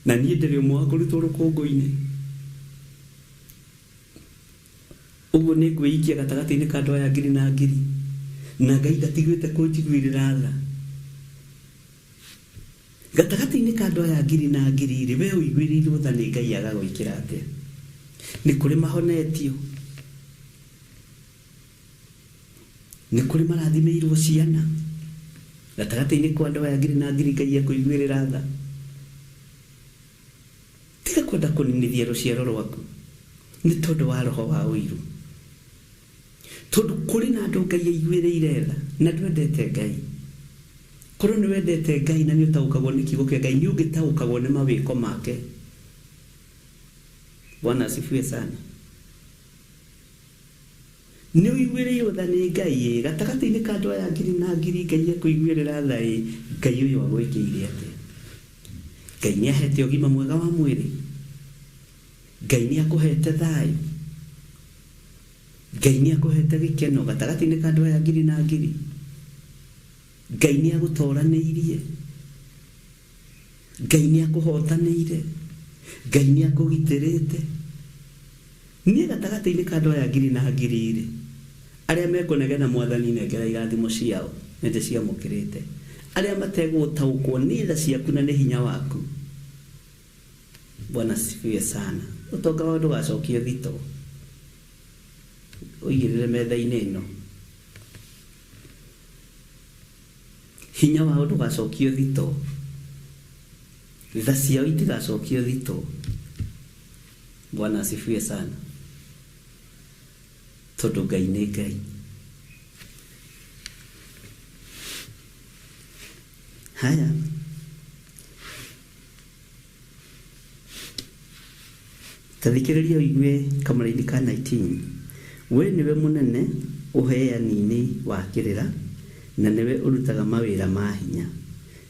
na niĩ ndĩrĩ ũmwe wa kũrutwo rũkũngũ-inĩ. Ũguo nĩ ngwĩikia gatagatĩ-inĩ ka andũ aya ngiri na ngiri, na Ngai ndatigĩte kũnjiguĩrĩra tha. Gatagatĩ-inĩ ka andũ aya ngiri na ngiri rĩ, we ũiguĩrĩirwo tha nĩ Ngai agagwĩkĩra atĩa? Nĩ kũrĩ mahonetio, nĩ kũrĩ marathimĩirwo ciana. Gatagatĩ-inĩ kwa andũ aya ngiri na ngiri Ngai ekũiguĩrĩra tha. Tiga kwenda kũninithia rũciaro rwaku nĩ tondũ wa roho wa ũiru, tondũ kũrĩ na andũ Ngai aiguĩrĩire tha na ndwendete Ngai. Korwo nĩ wendete Ngai na nĩ ũtaũkagwo nĩ kiugo kĩa Ngai, nĩ ũngĩtaũkagwo nĩ mawĩko make. Bwana asifiwe sana. Nĩ ũiguĩrĩirwo tha nĩ Ngai ĩ, gatagatĩ-inĩ ka andũ aya ngiri na ngiri Ngai ekũiguĩrĩra tha ĩ, Ngai ũyũ agwĩkĩire atĩa? Ngai nĩ ahete ũgima mwega wa mwĩrĩ, Ngai nĩ akũhete thayũ, Ngai nĩ akũhete gĩkeno gatagatĩ-inĩ ka andũ aya ngiri na ngiri, Ngai nĩ agũtoranĩirie, Ngai nĩ akũhotanĩire, Ngai nĩ akũgitĩrĩte. Niĩ gatagatĩ-inĩ ka andũ aya ngiri na ngiri rĩ, arĩa mekũnegena Mwathani nengera irathimo ciao, nĩ ndĩciamũkĩrĩte. Arĩa mategũtaũkwo nĩ tha ciaku na nĩ hinya waku. Bwana asifiwe sana. Ũtonga wao ndũgacokio thito, ũigĩrĩre metha-inĩ ĩno. Hinya wao ndũgacokio thito, tha ciao itigacokio thito. Bwana asifiwe sana. Tondũ Ngai nĩ Ngai. Haya, ta thikĩrĩria ũigue kamũraini ka 19. We nĩwe mũnene ũheani-inĩ wa kĩrĩra, na nĩwe ũrutaga mawĩra ma hinya,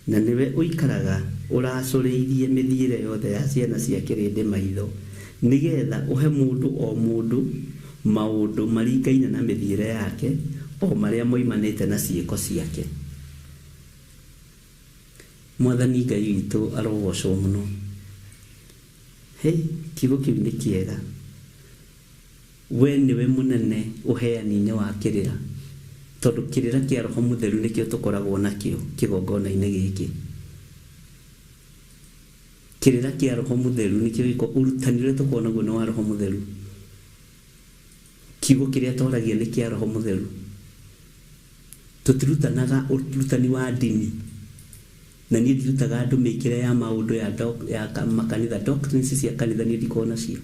na nĩwe ũikaraga ũracũrĩirie mĩthiĩre yothe ya ciana cia kĩrĩndĩ maitho, nĩgetha ũhe mũndũ o mũndũ maũndũ maringaine na mĩthiĩre yake, o marĩa moimanĩte na ciĩko ciake. Mwathani Ngai witũ arogocwo mũno. Hey, kiugo kĩu nĩ kĩega. We nĩwe mũnene ũheani-inĩ wa kĩrĩra, tondũ kĩrĩra kĩa Roho Mũtheru nĩkĩo tũkoragwo nakĩo kĩgongona-inĩ gĩkĩ. Kĩrĩra kĩa Roho Mũtheru nĩkĩo gĩko, ũrutani ũrĩa tũkoragwo naguo nĩ wa Roho Mũtheru. Kiugo kĩrĩa twaragia nĩ kĩa Roho Mũtheru. Tũtirutanaga ũrutani wa ndini, na niĩ ndirutaga andũ mĩkĩre ya maũndũ ya makanitha, doctrines cia kanitha niĩ ndikoragwo nacio.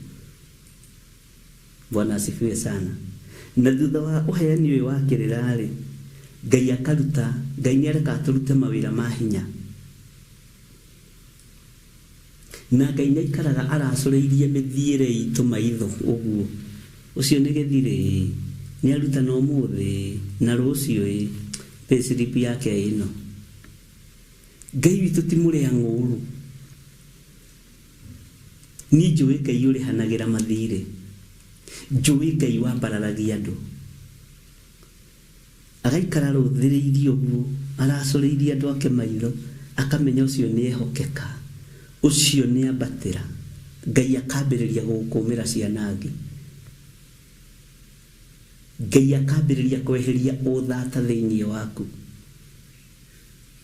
Bwana asifiwe sana. Na thutha wa ũheani ũyũ wa kĩrĩra rĩ, Ngai akaruta, Ngai nĩ arekaga tũrute mawĩra ma hinya. Na Ngai nĩ aikaraga aracũrĩirie mĩthiĩre itũ maitho ũguo. Ũcio nĩ gĩthirĩ, Nĩ arutana ũmũthĩ na rũciũ ĩ payslip yake ĩno. Ngai witũ ti mũrĩa ng'ũũrũ. Niĩ njũĩ Ngai ũrĩhanagĩra mathirĩ. Njũĩ Ngai wambararagia andũ. Agaikara arũthĩrĩirie ũguo, aracũrĩirie andũ ake maitho, akamenya ũcio nĩ ehokeka, ũcio nĩ ambatĩra. Ngai akambĩrĩria gũgũkũmĩra ciana angĩ. Ngai akambĩrĩria kweheria ũthata thĩinĩ waku.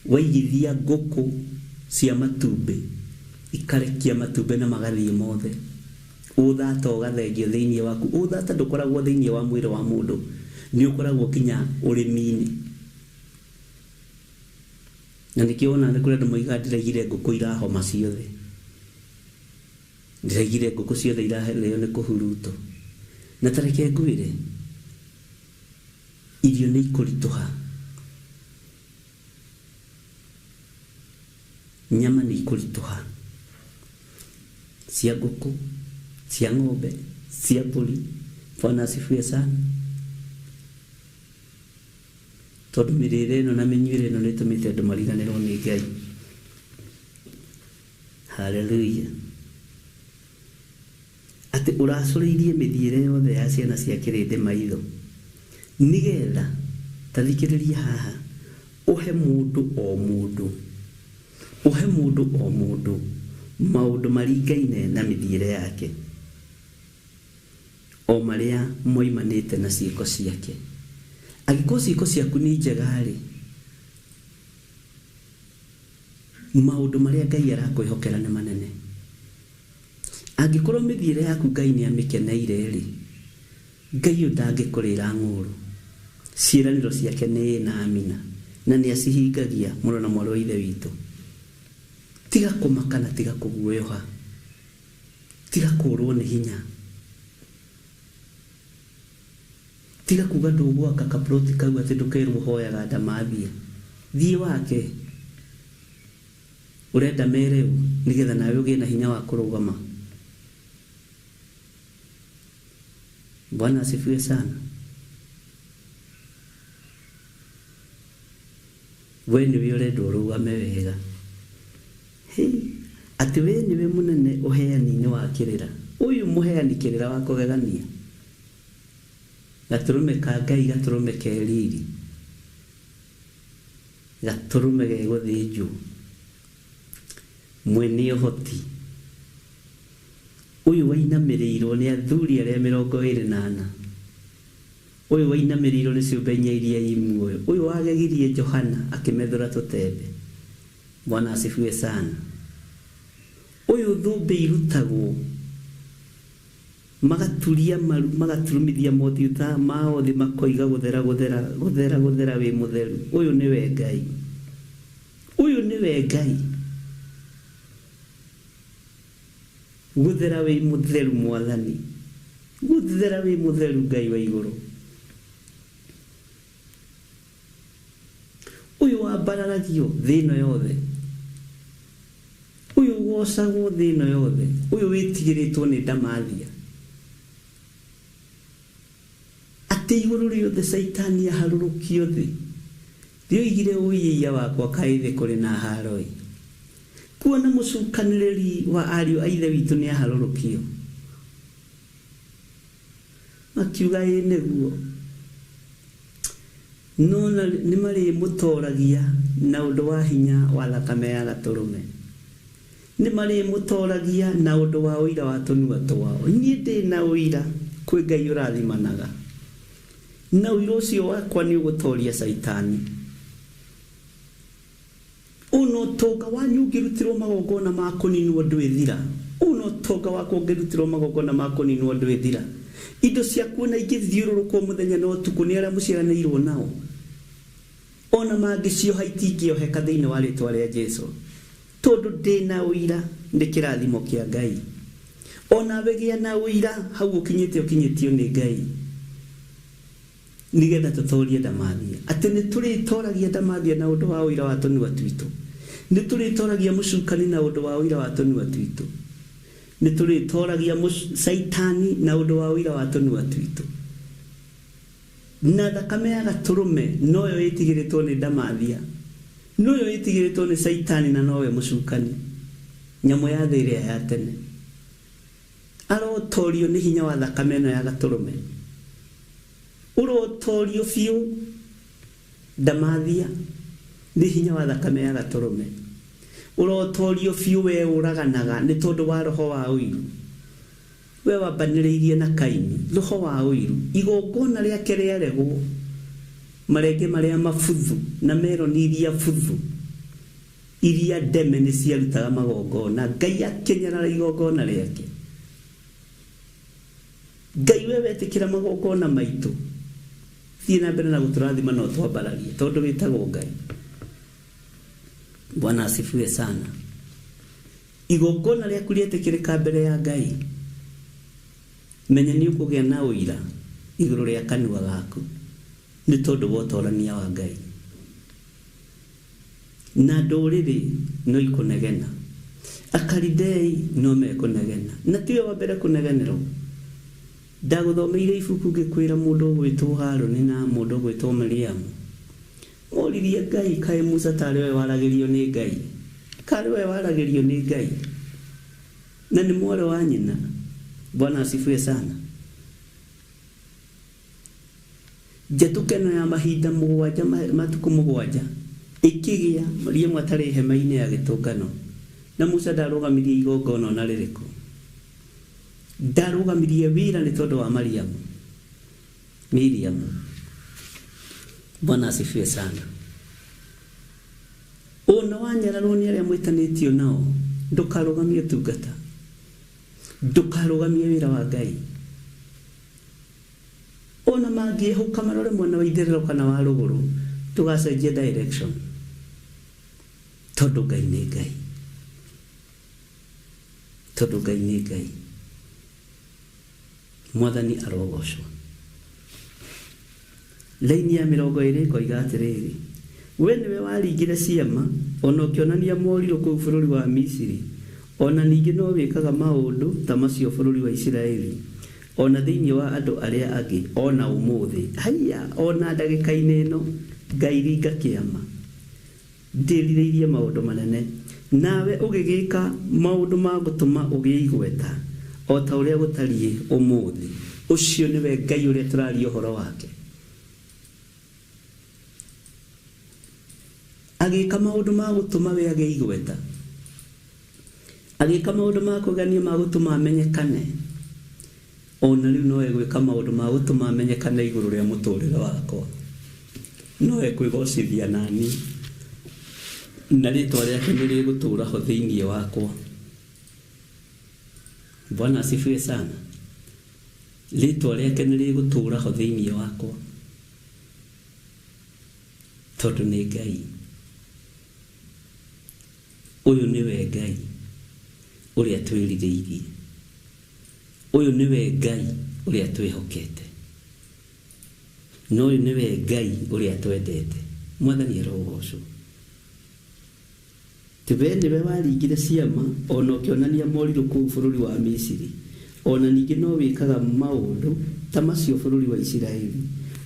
Waigithia ngũkũ cia matumbĩ, ikarekia matumbĩ na magathiĩ mothe. Ũthata ũgathengio thĩinĩ waku. Ũthata ndũkoragwo thĩinĩ wa mwĩrĩ wa mũndũ, nĩ ũkoragwo kinya ũrĩmi-inĩ. Na nĩkĩo wonaga nĩ kũrĩ andũ moigaga ndĩraigire ngũkũ irahoma ciothe. Ndĩraigire ngũkũ ciothe irarĩo nĩ kũhurutwo. Na ta reke ngwĩre, irio nĩ ikũritũha. Nyama nĩ ikũritũha. Cia ngũkũ, cia ng'ombe, cia mbũri. Bwana asifiwe sana. Tondũ mĩrĩre ĩno na mĩnyuĩre ĩno nĩ ĩtũmĩte andũ mariganĩrwo nĩ Ngai. Haleluya. Atĩ ũracũrĩirie mĩthiĩre yothe ya ciana cia kĩrĩndĩ maitho, nĩgetha, ta thikĩrĩria haha, ũhe mũndũ o mũndũ, ũhe mũndũ o mũndũ maũndũ maringaine na mĩthiĩre yake, o marĩa moimanĩte na ciĩko ciake. Angĩkorwo ciĩko ciaku nĩ njega-rĩ, maũndũ marĩa Ngai arakwĩhokera nĩ manene. Angĩkorwo mĩthiĩre yaku Ngai nĩ amĩkeneire-rĩ, Ngai ũyũ ndangĩkũrĩra ng'ũũrũ. Ciĩranĩro ciake nĩ ĩĩ na amina, na nĩ acihingagia, mũrũ na mwarĩ wa Ithe witũ. Tiga kũmaka na tiga kũguoyoha. Tiga kũũrwo nĩ hinya. Tiga kuga ndũgwaka kaploti kau atĩ ndũkerwo hoyaga ndamathia. Thiĩ wake. Ũrenda mere ũ nĩgetha nawe ũgĩe na hinya wa kũrũgama. Bwana asifiwe sana. We nĩwe ũrendwo ũrũgame wega. Hey, atĩ we nĩwe mũnene ũheani-inĩ wa kĩrĩra. Ũyũ mũheani kĩrĩra wa kũgegania. Gatũrũme ka Ngai, gatũrũme ke riri. Gatũrũme gegũthĩnjwo. Mwene ũhoti. Ũyũ wainamĩrĩirwo nĩ athuri arĩa 24. Ũyũ wainamĩrĩirwo nĩ ciũmbe inya iria i muoyo. Ũyũ wagegirie Johana akĩmethũra tũtembe. Bwana asifiwe sana. Ũyũ thũmbĩ irutagwo magaturia maru magaturumithia mothiũ ta mao thĩ makoiga gũthera gũthera gũthera gũthera wĩ mũtheru. Ũyũ nĩwe Ngai. Ũyũ nĩwe Ngai. Gũthera wĩ mũtheru Mwathani. Gũthera wĩ mũtheru Ngai wa igũrũ. Ũyũ wambararagio thĩ ĩno yothe. Ũyũ ũgocagwo thĩ ĩno yothe. Ũyũ wĩtigĩrĩtwo nĩ ndamathia. Atĩ igũrũ rĩothe Caitani aharũrũkio thĩ. Rĩoigire ũiĩia wakwa kaĩ thĩ kũrĩ na haro-ĩ. Kuona mũcukanĩrĩri wa ariũ a ithe witũ nĩ aharũrũkio. Makiuga ĩ nĩguo. No nĩ marĩmũtoragia na ũndũ wa hinya wa thakame ya gatũrũme. Nĩ marĩmũtoragia na ũndũ wa ũira wa tũnua twao. Niĩ ndĩ na ũira kwĩ Ngai ũrathimanaga. Na ũira ũcio wakwa nĩ ũgũtoria Caitani. Ona ũtonga wanyu ũngĩrutĩrwo magongona ma kũninwo ndwĩthira. Ona ũtonga wakwa ũngĩrutĩrwo magongona ma kũninwo ndwĩthira. Indo ciaku ona ingĩthiũrũrũkwo mũthenya na ũtukũ nĩ arĩa mũciaranĩirwo nao. Ona mangĩcioha itingĩoheka thĩinĩ wa rĩtwa rĩa Jesu. Tondũ ndĩ na ũira nĩ kĩrathimo kĩa Ngai. Onawe gĩa na ũira hau ũkinyĩte ũkinyĩtio nĩ Ngai. Nĩgetha tũtorie ndamathia. Atĩ nĩ tũrĩtoragia ndamathia na ũndũ wa ũira wa tũnua twitũ. Nĩ tũrĩtoragia mũcukani na ũndũ wa ũira wa tũnua twitũ. Nĩ tũrĩtoragia Caitani na ũndũ wa ũira wa tũnua twitũ. Na thakame ya gatũrũme noyo ĩtigĩrĩtwo nĩ ndamathia, noyo ĩtigĩrĩtwo nĩ Caitani, na nowe mũcukani, nyamũ ya thĩ ĩrĩa ya tene. Arotorio nĩ hinya wa thakame ĩno ya gatũrũme, ũrotorio biũ ndamathia nĩ hinya wa thakame ya gatũrũme, ũrotorio biũ we ũraganaga nĩ tondũ wa roho wa ũiru, we wambanĩrĩirie na Kaini, roho wa ũiru. Igongona rĩake rĩaregwo, marenge marĩa mabuthu na meroni iria buthu iria ndeme nĩ ciarutaga magongona, Ngai akĩnyarara igongona rĩake. Ngai we wetĩkĩra magongona maitũ, thiĩ na mbere na gũtũrathima na ũtwambararie tondũ wĩtagwo Ngai. Bwana asifiwe sana. Igongona rĩaku rĩetĩkĩrĩka mbere ya Ngai, menya nĩ ũkũgĩa na ũira igũrũ rĩa kanua gaku nĩ tondũ wa ũtorania wa Ngai. Na ndũrĩrĩ no ikũnegena, Akalidei no mekũnegena, na tiwe wa mbere kũnegenerwo. Ndagũthomeire ibuku ngĩkwĩra mũndũ ũgwĩtwo Harũni na mũndũ ũgwĩtwo Miriamu moririe Ngai, kaĩ Musa tarĩ we waragĩrio nĩ Ngai, karĩ we waragĩrio nĩ Ngai, na nĩ mwarĩ wa nyina. Bwana asifiwe sana. Njatũka ĩno ya mahinda mũgwanja, matukũ mũgwanja ĩkĩgĩa Mariamu atarĩ hema-inĩ ya gĩtũngano, na Musa ndarũgamirie igongona ona rĩrĩkũ, ndarũgamirie wĩra nĩ tondũ wa Mariamu, Miriamu. Bwana asifiwe sana. Ona wanyararwo nĩ arĩa mwĩtanĩtio nao, ndũkarũgamie ũtungata, ndũkarũgamie wĩra wa Ngai. Ona mangĩehũka marore mwena wa itherero kana wa rũgũrũ, ndũgacenjie direction, tondũ Ngai nĩ Ngai, tondũ Ngai nĩ Ngai. Mwathani arogocwo. Laini ya 20 ĩkoiga atĩrĩrĩ, we nĩwe waringire ciama ona ũkĩonania morirũ kũu bũrũri wa Misiri, ona ningĩ no wĩkaga maũndũ ta macio bũrũri wa Isiraeli, ona thĩinĩ wa andũ arĩa angĩ, ona ũmũthĩ. Haiya, ona ndagĩka-inĩ ĩno Ngai ringa kĩama, ndĩrirĩirie maũndũ manene, nawe ũgĩgĩka maũndũ ma gũtũma ũgĩe igweta o ta ũrĩa gũtariĩ ũmũthĩ. Ũcio nĩwe Ngai ũrĩa tũraria ũhoro wake. Agĩka maũndũ ma gũtũma we agĩe igweta, agĩka maũndũ ma kũgania ma gũtũma amenyekane. Ona rĩu no egwĩka maũndũ ma gũtũma amenyekane igũrũ rĩa mũtũrĩre wakwa, no ekwĩgocithia nani, na rĩtwa rĩake nĩ rĩgũtũũra ho thĩinĩ wakwa. Bwana asifiwe sana. Rĩtwa rĩake nĩ rĩgũtũũra ho thĩinĩ wakwa, tondũ nĩ Ngai. Ũyũ nĩwe Ngai ũrĩa twĩrirĩirie, ũyũ nĩwe Ngai ũrĩa twĩhokete, na ũyũ nĩwe Ngai ũrĩa twendete. Mwathani arogocwo. Tiwe nĩwe waringire ciama ona ũkĩonania morirũ kũu bũrũri wa Misiri, ona ningĩ no wĩkaga maũndũ ta macio bũrũri wa Isiraeli,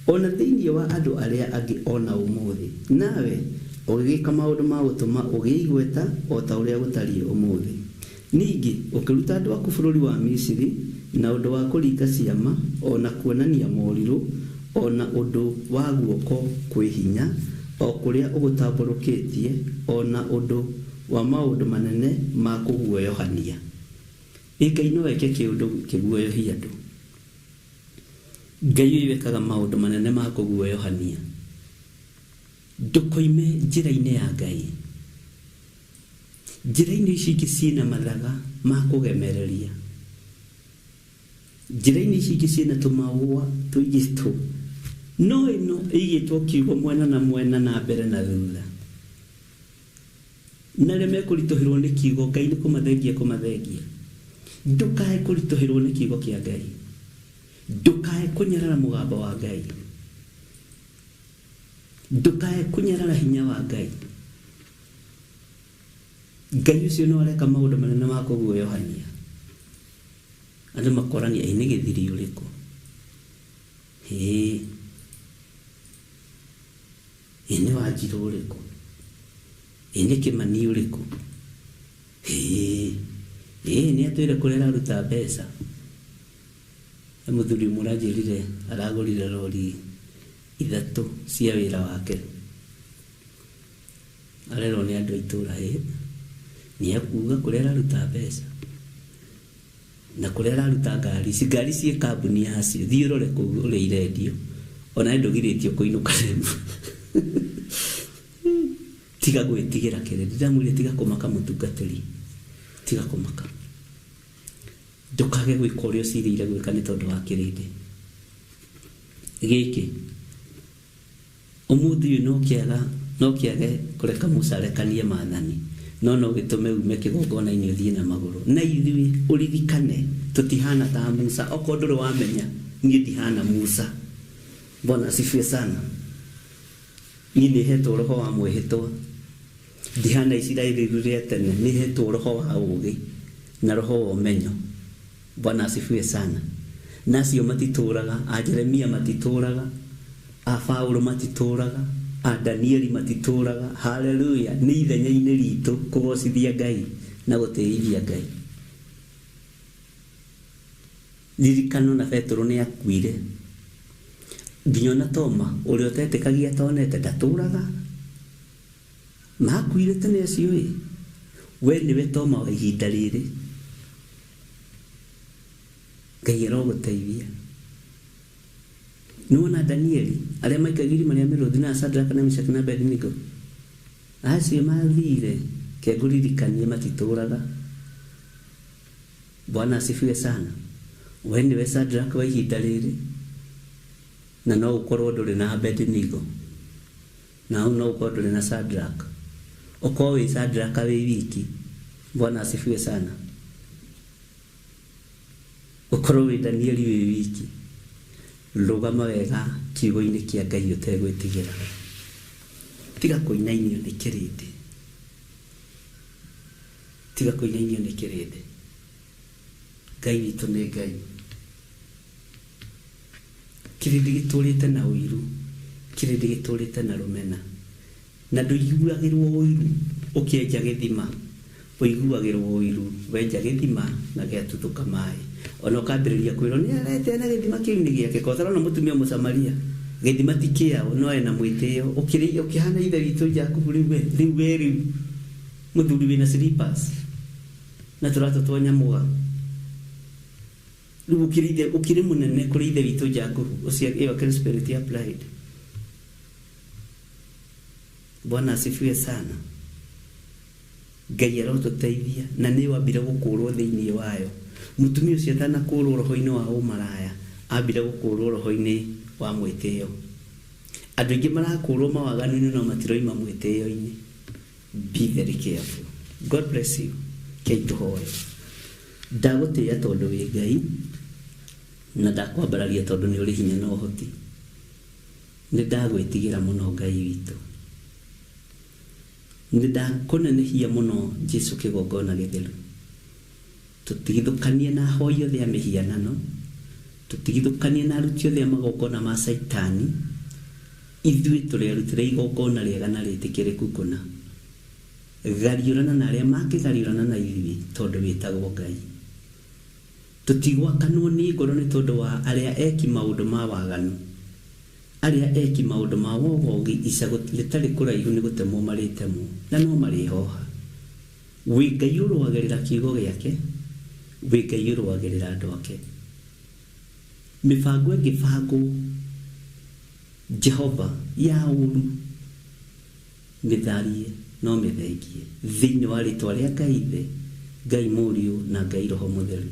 ona thĩinĩ wa andũ arĩa angĩ ona ũmũthĩ. Nawe ũgĩgĩka maũndũ ma gũtũma ũgĩe igweta o ta ũrĩa gũtariĩ ũmũthĩ. Ningĩ ũkĩruta andũ aku bũrũri wa Misiri na ũndũ wa kũringa ciama ona kuonania morirũ ona ũndũ wa guoko kwĩ hinya o kũrĩa ũgũtambũrũkĩtie ona ũndũ wa maũndũ manene ma kũguoyohania. Ĩ Ngai no eke kĩũndũ kĩguoyohia andũ. Ngai ũyũ ekaga maũndũ manene ma kũguoyohania. Ndũkoime njĩra-inĩ ya Ngai. Njĩra-inĩ ici ingĩ ciĩna mathaga ma kũgemereria, njĩra-inĩ ici ingĩ ciĩna tũmaũa tũigĩtwo, no ĩno ĩigĩtwo kiugo mwena na mwena na mbere na thutha. Na arĩa mekũritũhĩrwo nĩ kiugo, Ngai nĩ kũmathengia kũmathengia. Ndũkae kũritũhĩrwo nĩ kiugo kĩa Ngai, ndũkae kũnyarara mũgambo wa Ngai, ndũkae kũnyarara hinya wa Ngai. Ngai ũcio no areka maũndũ manene ma kũguoyohania. Andũ makorania, ĩ nĩ gĩthiri ũrĩkũ? Hĩ, Ĩ nĩ Wanjirũ ũrĩkũ? Ĩ nĩ Kĩmani ũrĩkũ? Hĩĩ, ĩĩ nĩ atwĩre kũrĩa araruta mbeca. He mũthuri ũmwe ũranjĩrire aragũrire rori ithatũ cia wĩra wake. Arerwo nĩ andũ a itũra ĩ nĩ ekuga kũrĩa araruta mbeca na kũrĩa araruta ngari ici. Ngari ciĩ kambuni yacio, thiĩ ũrore kũu ũrĩa irendio. Ona ndũgirĩtio kũinũka rĩu. Tiga gwĩtigĩra kĩrĩndĩ. Ndamwĩrire tiga kũmaka mũtungatĩri, tiga kũmaka. Ndũkage gwĩka ũrĩa ũcirĩire gwĩka nĩ tondũ wa kĩrĩndĩ gĩkĩ. Ũmũthĩ ũyũ no kĩage kũreka Musa arekanie maathani, no no gĩtũme ume kĩgongona-inĩ ũthiĩ na magũrũ. Na ithuĩ ũririkane tũtihana ta Musa. Okorwo ndũrĩ wamenya niĩ ndihana Musa. Bwana asifiwe sana. Niĩ nĩhetwo roho wa mwĩhĩtwa. Ndihana Isiraeli rĩrĩa tene, nĩhetwo roho wa ũũgĩ na roho wa ũmenyo. Bwana asifiwe sana. Na acio matitũraga, a Jeremia matitũraga, a Paulo matitũraga, a Danieli matitũraga. Haleluya. Nĩ ithenya-inĩ ritũ kũgocithia Ngai na gũtĩithia Ngai. Ririkano na Petero nĩ akuire. Nginya ona Toma ũrĩa ũtetĩkagia atonete ndatũraga. Makuire tene acio ĩ. We nĩwe Toma wa ihinda rĩrĩ. Ngai arogũteithia. Nĩwona Danieli arĩa maikagia irima rĩa mĩrũthi na Shadraka na Meshaki na Abednego, acio mathire kengũririkanie matitũraga. Bwana asifiwe sana. We nĩwe Shadraka wa ihinda rĩrĩ, na no ũkorwo ndũrĩ na Abednego, na no ũkorwo ndũrĩ na Shadraka. Ũkorwo wĩ Shadraka wĩ wiki. Bwana asifiwe sana. Ũkorwo wĩ Danieli wĩ wiki. Rũgama wega kiugo-inĩ kĩa Ngai ũtegwĩtigĩra. Tiga kũinainio nĩ kĩrĩndĩ. Tiga kũinainio nĩ kĩrĩndĩ. Ngai witũ nĩ Ngai. Kĩrĩndĩ gĩtũrĩte na ũiru, kĩrĩndĩ gĩtũrĩte na rũmena. Na ndũiguagĩrwo ũiru ũkĩenja gĩthima, ũiguagĩrwo ũiru wenja gĩthima na gĩatuthũka maĩ. Ona ũkambĩrĩria kwĩrwo nĩ arete na gĩthima kĩu nĩ gĩake. Ko ũtarona mũtumia Mũsamaria, gĩthima ti kĩao no ena mwĩtĩo. Ũkĩhana ithe witũ Jakubu rĩu we, rĩu we rĩu mũthuri wĩna slippers na tũratũ twa nyamũga. Rĩu ũkĩrĩ mũnene kũrĩ ithe witũ Jakubu, ũcio ĩyo akĩrĩ spirit ya pride. Bwana asifiwe sana. Ngai arotũteithia na nĩ wambire gũkũrwo thĩinĩ wayo. Mũtumia ũcio atanakũrwo roho-inĩ wa ũmaraya, ambire gũkũrwo roho-inĩ wa mwĩtĩo. Andũ aingĩ marakũrwo mawaganu-inĩ no matiroima mwĩtĩo-inĩ. Be very careful. God bless you. Kei tũhoe. Ndagũtĩĩa tondũ wĩ Ngai, na ndakwambararia tondũ nĩ ũrĩ hinya na ũhoti. Nĩ ndagwĩtigĩra mũno Ngai witũ. Nĩ ndakũnenehia mũno Jesu kĩgongona gĩtheru. Tũtigithũkanie na ahoi othe a mĩhianano, tũtigithũkanie na aruti othe a magongona ma Caitani. Ithuĩ tũrĩ arutĩre igongona rĩega na rĩtĩkĩrĩku kũna. Gariũrana na arĩa mangĩgariũrana na ithuĩ tondũ wĩtagwo Ngai. Tũtigwakanwo nĩ ngoro nĩ tondũ wa arĩa eki maũndũ ma waganu, arĩa eki maũndũ ma wogogi icago rĩtarĩ kũraihu nĩ gũtemwo marĩtemwo na no marĩhoha. Wĩ Ngai ũrũagĩrĩra kiugo gĩake, wĩ Ngai ũrũagĩrĩra andũ ake. Mĩbango ĩngĩbangwo Jehova ya ũru mĩtharie no mĩthengie thĩinĩ wa rĩtwa rĩa Ngai Ithe, Ngai Mũriũ na Ngai Roho Mũtheru.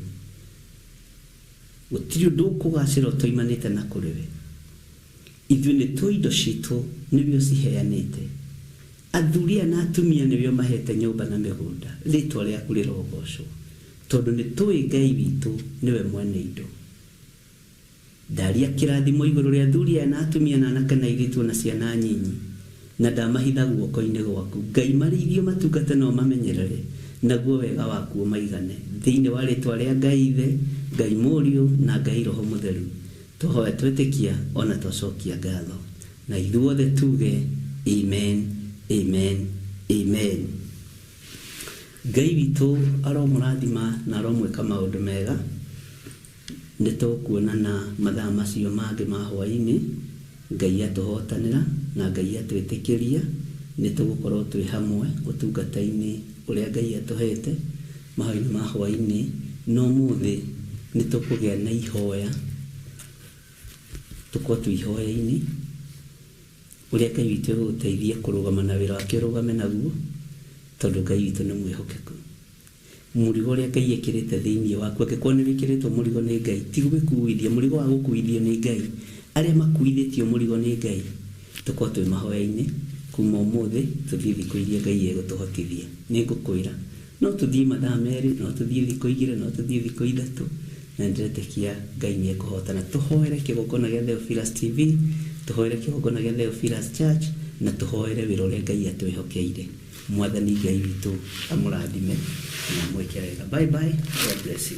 Gũtirĩ ũndũ ũkũgacĩra ũtoimanĩte na kũrĩ we. Ithuĩ nĩ tũĩ indo citũ nĩwe ũciheanĩte. Athuri aya na atumia nĩwe ũmahete nyũmba na mĩgũnda. Rĩtwa rĩaku rĩrogocwo tondũ nĩ tũĩ Ngai witũ nĩwe mwene indo. Ndaria kĩrathimo igũrũ rĩa athuri aya na atumia na anake na airĩtu na ciana nyinyi, na ndamahitha guoko-inĩ gwaku. Ngai marĩithio matungate na ũmamenyerere, naguo wega waku ũmaigane. Thĩinĩ wa rĩtwa rĩa Ngai Ithe, Ngai Mũriũ na Ngai Roho Mũtheru, tũhoe twetĩkia ona twacokia ngatho. Na ithuothe tuge Amen, amen, amen. Ngai witũ aromũrathima na aromwĩka maũndũ mega. Nĩ tũkuonana mathaa macio mangĩ ma hwaĩ-inĩ. Ngai atũhotanĩra na Ngai atwĩtĩkĩria, nĩ tũgũkorwo twĩ hamwe ũtungata-inĩ ũrĩa Ngai atũhete mahoya-inĩ ma hwaĩ-inĩ. No ũmũthĩ nĩ tũkũgĩa na ihoya, tũkorwo twĩ ihoya-inĩ ũrĩa Ngai witũ egũgũteithia kũrũgama na wĩra wake ũrũgame naguo, tondũ Ngai witũ nĩ mwĩhokeku. Mũrigo ũrĩa Ngai ekĩrĩte thĩinĩ waku, angĩkorwo nĩ wĩkĩrĩtwo mũrigo nĩ Ngai, ti gwĩkuithia, mũrigo wa gũkuithio nĩ Ngai, arĩa makuithĩtio mũrigo nĩ Ngai, tũkorwo twĩ mahoya-inĩ kuma ũmũthĩ tũthiĩ thikũ iria Ngai egũtũhotithia. Nĩ ngũkwĩra, no tũthiĩ mathaa merĩ, no tũthiĩ thikũ igĩrĩ, no tũthiĩ thikũ ithatũ, na nĩndĩretĩkia Ngai nĩ ekũhotana. Tũhoere kĩgongona gĩa Theophilus TV, tũhoere kĩgongona gĩa Theophilus Church, na tũhoere wĩra ũrĩa Ngai atwĩhokeire. Mwathani Ngai witũ amũrathime na amwĩke wega. Bye bye, God bless you.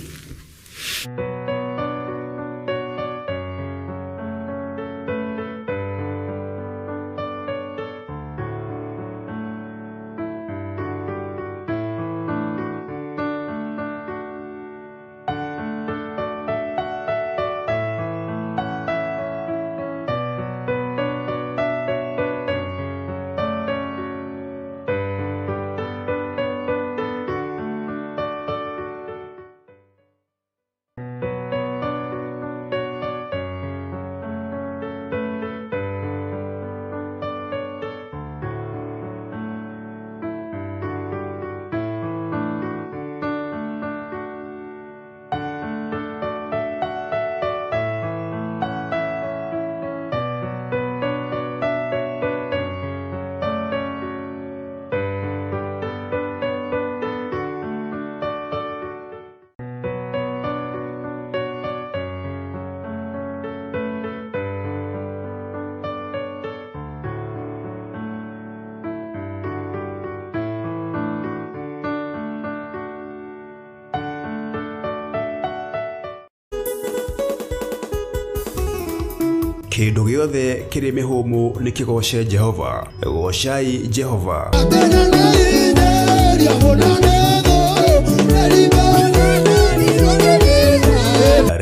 Kĩndũ gĩothe kĩrĩ mĩhũmũ nĩ kĩgooce Jehova. Goocai Jehova.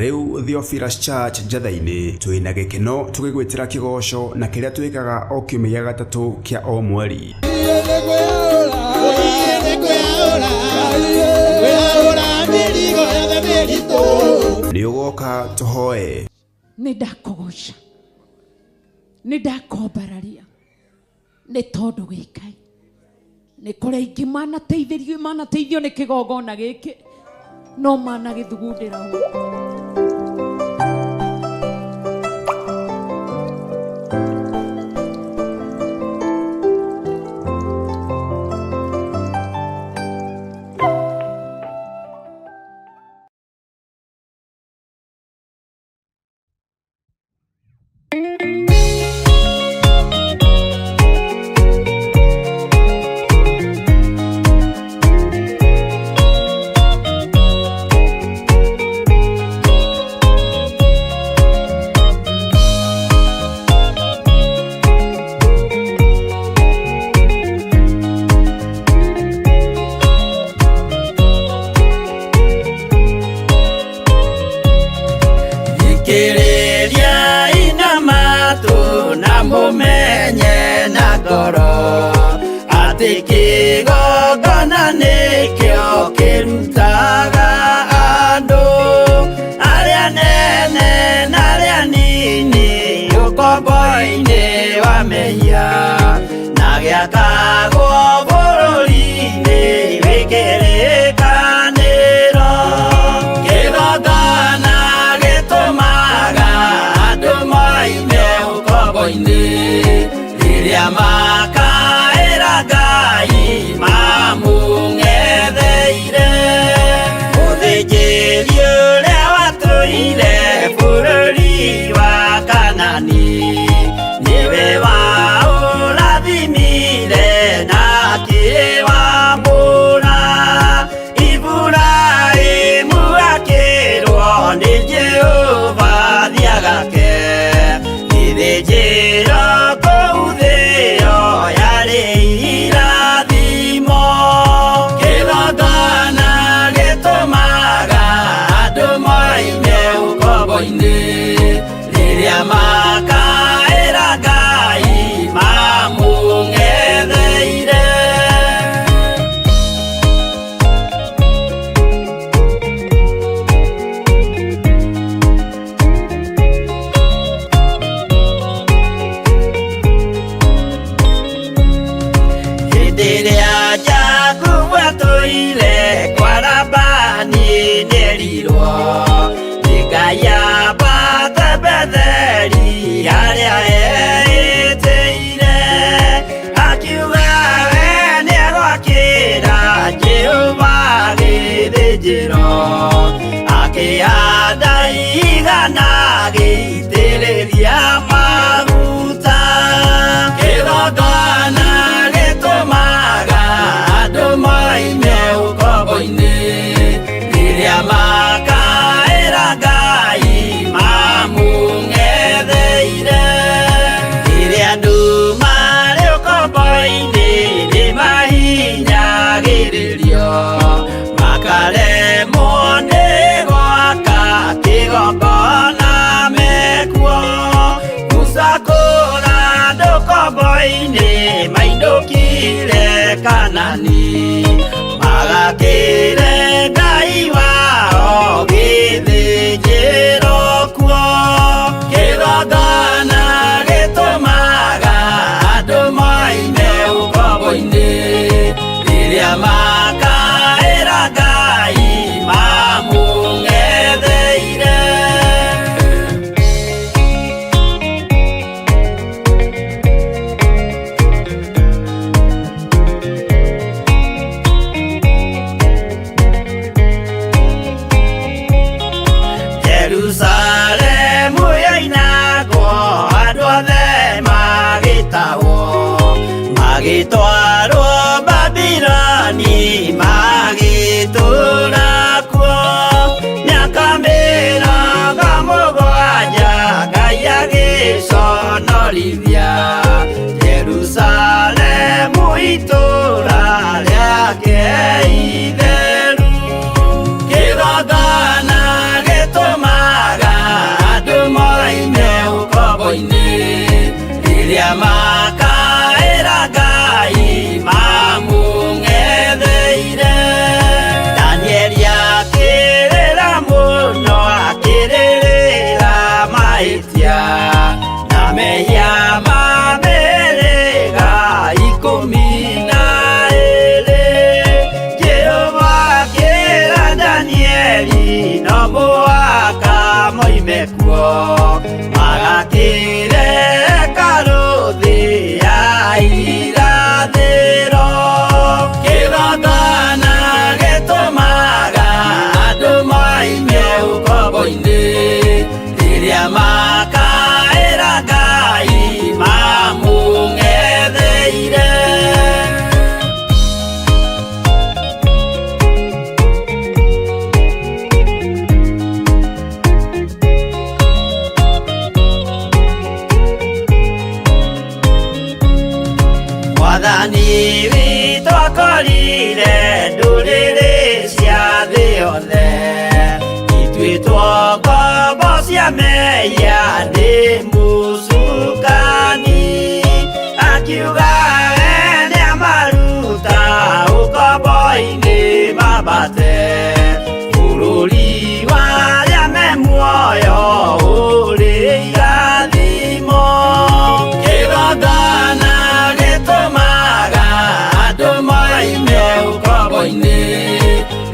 Rĩu Theophilus Church Njatha-inĩ twĩna gĩkeno tũgĩgwĩtĩra kĩgoco na kĩrĩa twĩkaga o kiumia gĩa gatatũ kĩa o mweri. Nĩ ũgoka tũhoe.
Nĩ ndakũgoca, nĩ ndakwambararia, nĩ tondũ wĩ Ngai. Nĩ kũrĩ aingĩ manateithĩrio, manateithio nĩ kĩgongona gĩkĩ, no managĩthugundĩra ũũ.
Thikĩrĩria ina matũ na mũmenye na ngoro atĩ kĩgongona nĩkĩo kĩrutaga andũ arĩa nene na arĩa nini ũkombo-inĩ wa mehia na gĩakagwo bũrũri-inĩ wĩ kĩrĩkanĩro. Kĩgongona gĩtũmaga andũ moime ũkombo-inĩ rĩrĩa makaĩra Ngai mamũng'etheire. Mũthĩnjĩri ũrĩa watũire bũrũri wa Kanani nĩwe waũrathimire na ũkombo-inĩ mainũkire Kanani magakĩre Ngai wao gĩthĩnjĩro kuo kĩgongona gĩtũmaga andũ moime ũkombo-inĩ rĩrĩa makaĩra Ngai mamũng'etheire. Jerusalemu yoinagwo andũ othe magĩtahwo magĩtwarwo Babiloni magĩtũũra kuo mĩaka 70 Ngai agĩconorithia Jerusalemu itũũra rĩake itheru kĩgongona gĩtũmaga andũ moime ũkombo-inĩ rĩrĩa makaĩra Ngai mamũng'etheire. Danieli akĩrĩra mũno akĩrĩrĩra mahĩtia na mehia ma mĩhĩrĩga 12. Jehova akĩra Danieli no mũhaka moime kuo magakĩre hekarũ thĩ ya irathĩro. Kĩgongona gĩtũmaga andũ moime ũkombo-inĩ rĩrĩa makaĩra Ngai mamũng'etheire. Mwathani witũ akorire ndũrĩrĩ cia thĩ yothe ituĩtwo ngombo cia mehia nĩ mũcukani akiuga we nĩamaruta ũkombo-inĩ mambate bũrũri wa arĩa me muoyo ũrĩ irathimo. Kĩgongona gĩtũmaga andũ moime ũkombo-inĩ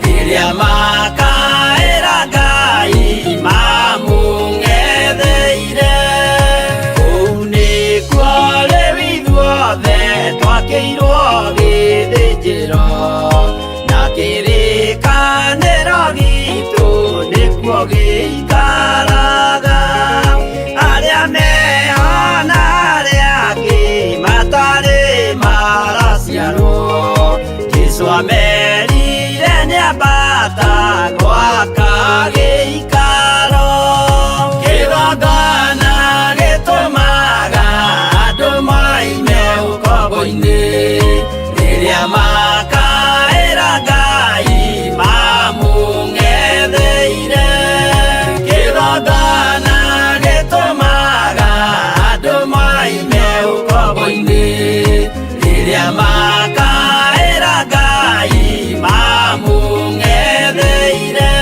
rĩrĩa makaĩra Ngai mamũng'etheire. Kũu nĩkuo rĩu ithuothe twakĩirwo gĩthĩnjĩro na kĩrĩkanĩro gitũ nĩkuo gĩikaraga. Arĩa meho na arĩa angĩ matarĩ maraciarwo Jesũ amerire nĩambata gwaka gĩikaro. Kĩgongona gĩtũmaga andũ moime ũkombo-inĩ rĩrĩa makaĩra Ngai mamũng'etheire. Kĩgongona gĩtũmaga andũ moime ũkombo-inĩ rĩrĩa makaĩra Ngai mamũng'etheire.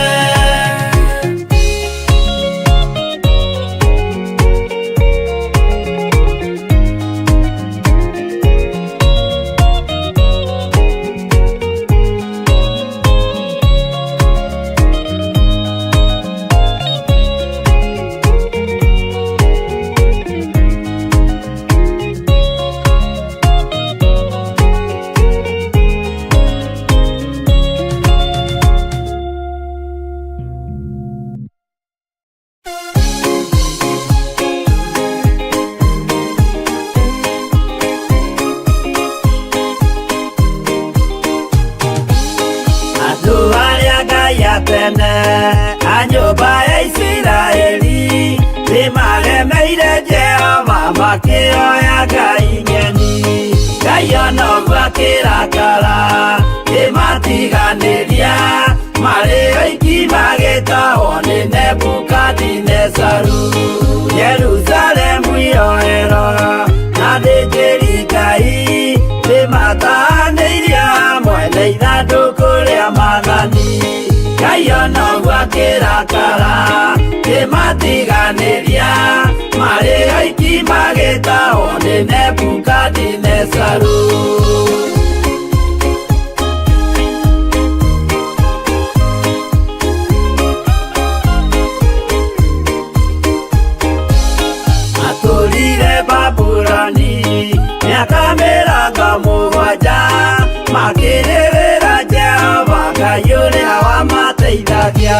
Andũ arĩa Ngai a tene a nyũmba ya Isiraeli nĩmaremeire Jehova makĩoya ngai ng'eni. Ngai ona ũguo akĩrakara kĩmatiganĩria marĩ oiki magĩtahwo nĩ Nebukadinezaru. Jerusalemu yoero na thĩnjĩri Kĩmatiganĩria marĩ oiki magĩtahwo nĩ Nebukadinezaru. Matũrire Babuloni mĩaka 70 makĩrĩrĩra Jehova Ngai ũrĩa wamateithagia.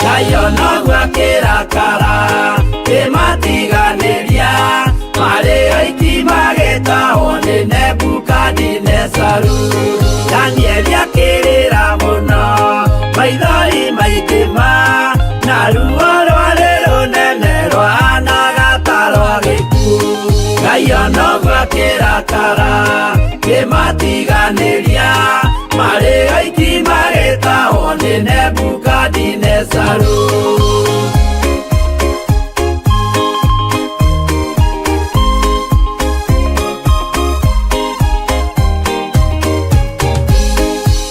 Ngai onoguo akĩrakara kĩmatiganĩria marĩ oiki magĩtahwo nĩ Nebukadinezaru. Danieli akĩrĩra mũno maithori maingĩ ma na ruo rwarĩ rũnene rwahanaga ta rwa gĩkuũ. Ngai onoguo akĩrakara kĩmatiganĩria marĩ oiki magĩtahwo nĩ Nebukadinezaru.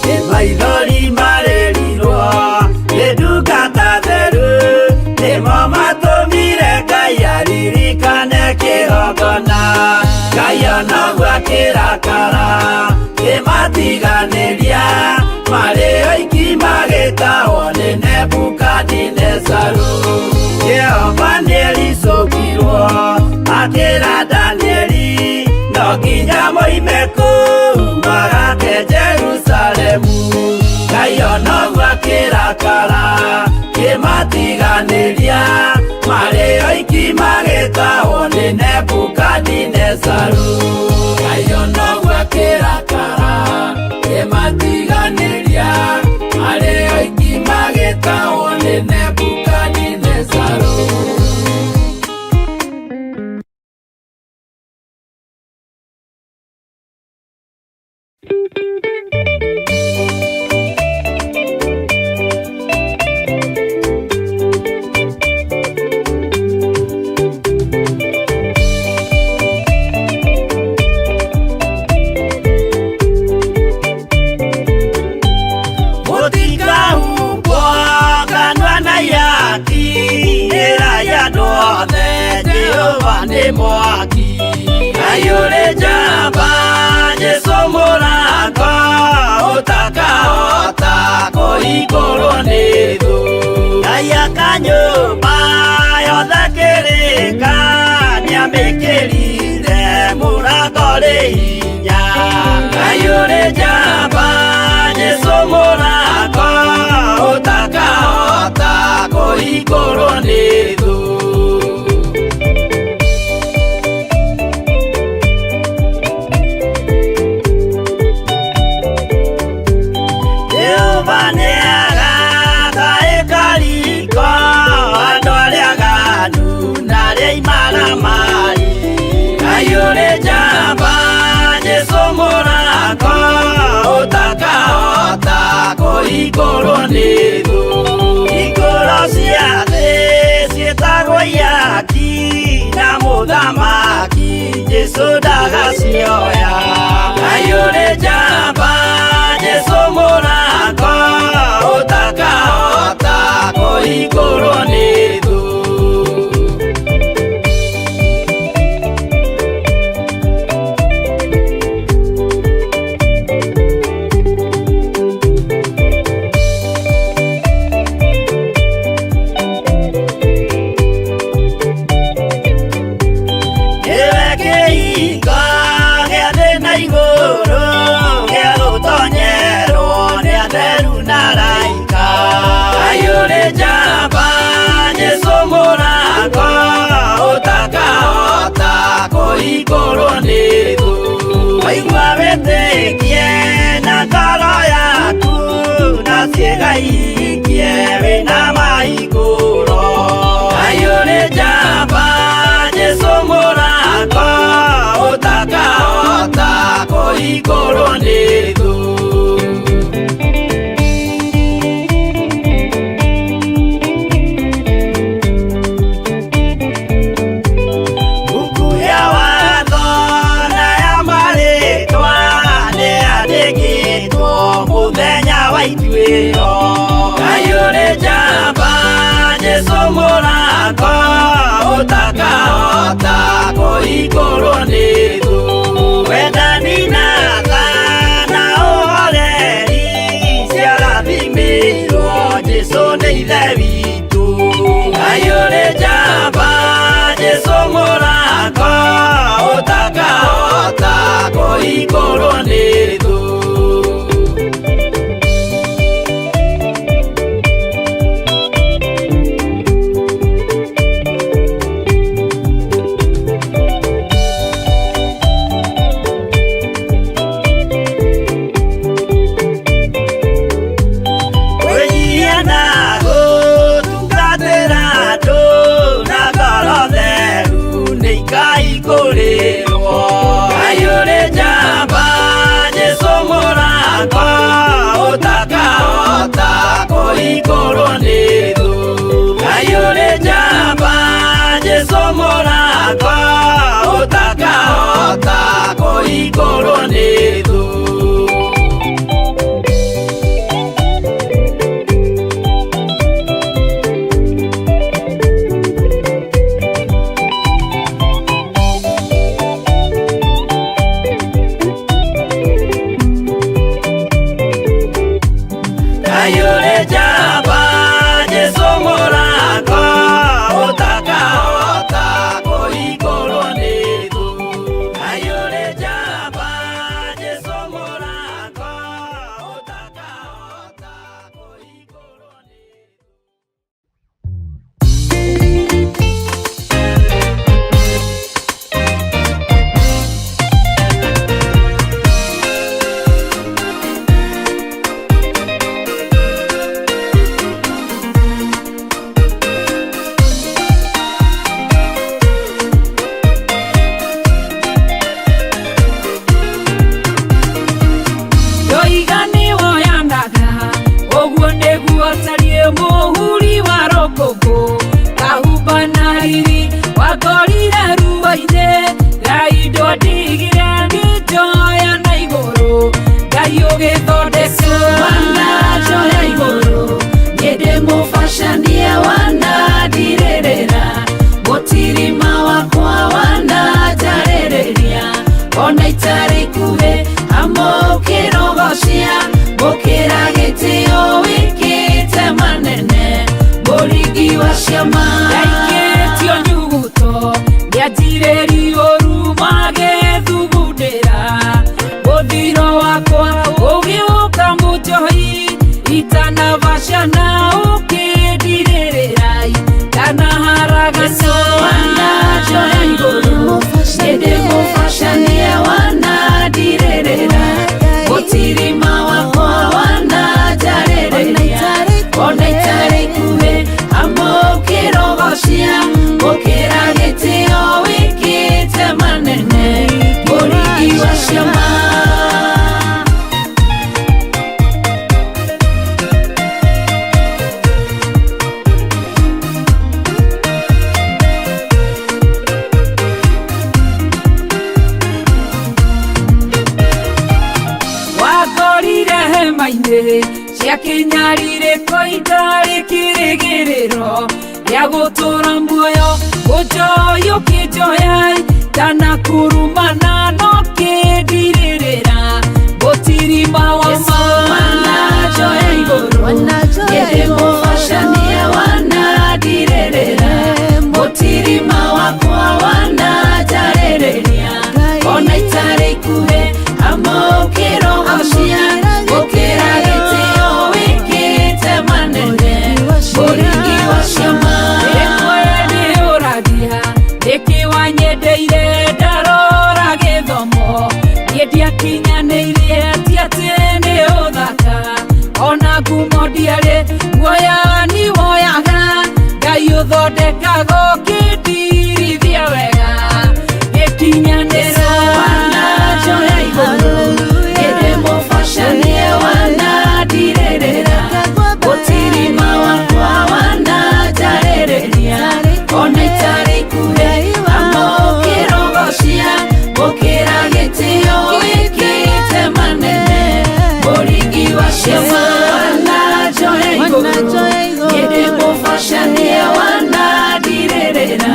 Nĩ maithori marĩrirwo nĩ ndungata theru nĩmo matũmire Ngai aririkane kĩgongona. Ngai onoguo akĩrakara kĩmatiganĩria marĩ oiki magĩtahwo nĩ Nebukadinezaru. Jehova nĩericũkirwo akĩra Danieli no nginya moime kũu magake Jerusalemu. Ngai onoguo akĩrakara kĩmatiganĩria marĩ oiki magĩtahwo nĩ Nebukadinezaru. Ngai onoguo akĩrakara kĩmatiganĩria marĩ oiki magĩtahwo nĩ Nebukadinezaru. Mũtikahumbwo kanua na ihaki, ĩrai andũ othe Jehova nĩ mwaki. Ngai ũrĩ njamba, Jesũ mũrango, ũtakahota kũhingũrwo nĩ thũ. Ngai aka nyũmba yothe kĩrĩka, nĩamĩkĩrire mũrango rĩ hinya. Ngai ũrĩ njamba, Jesũ mũrango, ũtakahota kũhingũrwo nĩ thũ. Jehova nĩagaka ĩkariko andũ arĩa aganu na arĩa imaramari. Ngai ũrĩ njamba, Jesũ mũrango, ũtakahota kũhingũrwo nĩ thũ. Hingũro cia thĩ ciĩtagwo ihaki, na mũthamaki Jesũ ndagacioya. Ngai ũrĩ njamba, Jesũ mũrango, ũtakahota kũhingũrwo nĩ thũ. Nĩwe kĩhingo gĩa thĩ na igũrũ, gĩa gũtonyerwo nĩ atheru na araika. Ngai ũrĩ njamba, Jesũ mũrango, ũtakahota kũhingũrwo nĩ thũ. Waigua wĩtĩkie na ngoro yaku, na ciĩga ihingie wĩna mahingũro. Ngai ũrĩ njamba, Jesũ mũrango, ũtakahota kũhingũrwo nĩ thũ. Buku ya watho na ya marĩtwa nĩyandĩkĩtwo mũthenya wa ituĩro. Ngai ũrĩ njamba, Jesũ mũrango, Ũtakahota kũhingũrwo nĩ thũ. Wendani na tha na ũhoreri ciarathimĩirwo Jesũ nĩ Ithe witũ. Ngai ũrĩ njamba, Jesũ mũrango, ũtakahota kũhingũrwo nĩ thũ. Kwĩnyihia na gũtungatĩra andũ na ngoro theru nĩ ikaihingũrĩrwo. Ngai ũrĩ njamba, Jesũ mũrango, ũtakahota kũhingũrwo nĩ thũ. Ngai ũrĩ njamba, Jesũ mũrango, ũtakahota kũhingũrwo nĩ thũ. Ngai ũrĩ njamba, Jesũ mũrango, ũtakahota kũhingũrwo nĩ thũ. Ngai ũrĩ njamba, Jesũ mũrango, ũtakahota kũhingũrwo nĩ thũ.
Ndoiga nĩwoyanaga ũguo nĩguo tariĩ mũhuri wa rũkũngũ kahumba na riri wakorire ruo-inĩ Ngai ndũndigire ngĩnjoya na igũrũ Ngai ũgĩthondeka wananjoya igũrũ niĩ ndĩmũbacanie wanandirĩrĩra mũtirima wakwa wananjarĩrĩria ona itarĩ ikuhĩ amũkĩrogocia gũkĩra gĩtĩo wĩkĩte manene mũringi wa ciama ndaikĩtio nyuguto nĩanjirĩrio ũru magĩthugundĩra mũthiro wakwa ũgĩũka mũnjohi itanabacana ũkĩndirĩrĩra kana haragana wananjoya igũrũ nĩndĩmũbacanie wanandirĩrĩra mũtirima wakwa wananjarĩrĩria ona itarĩ ikuhĩ amũkĩrogocia gũkĩra gĩtĩo wĩkĩte manene mũringi wa ciama. Wakorire hema-inĩ cia kĩnyarirĩko itarĩ kĩrĩgĩrĩro gĩa gũtũra muoyo ũnjoya ũkĩnjoya ndanakurumana no kĩndirĩrĩra mũtirima wa ma wananjoya igũrũ nĩndĩmũbacanie wanandirĩrĩra mũtirima wakwa wananjarĩrĩria ona itarĩ ikuhĩ amũkĩrogocia gũkĩra gĩtĩo wĩkĩte manene mũringi wa ciama. Rĩmwe ndĩũragia nĩkĩ wanyendeire ndarora gĩthomo niĩ ndiakinyanĩirie ti atĩ nĩ ũthaka ona ngumo ndiarĩ guoya ni woyaga Ngai ũthondekaga ũkĩndirithia wega gĩkinyanĩra wananjoya igũrũ nĩndĩmũbacanie wanandirĩrĩra mũtirima wakwa wananjarĩrĩria ona itarĩ ikuhĩ amũkĩrogocia gũkĩra gĩtĩo wĩkĩte manene mũringi wa ciama wananjoya igũrũ nĩndĩmũbacanie wanandirĩrĩra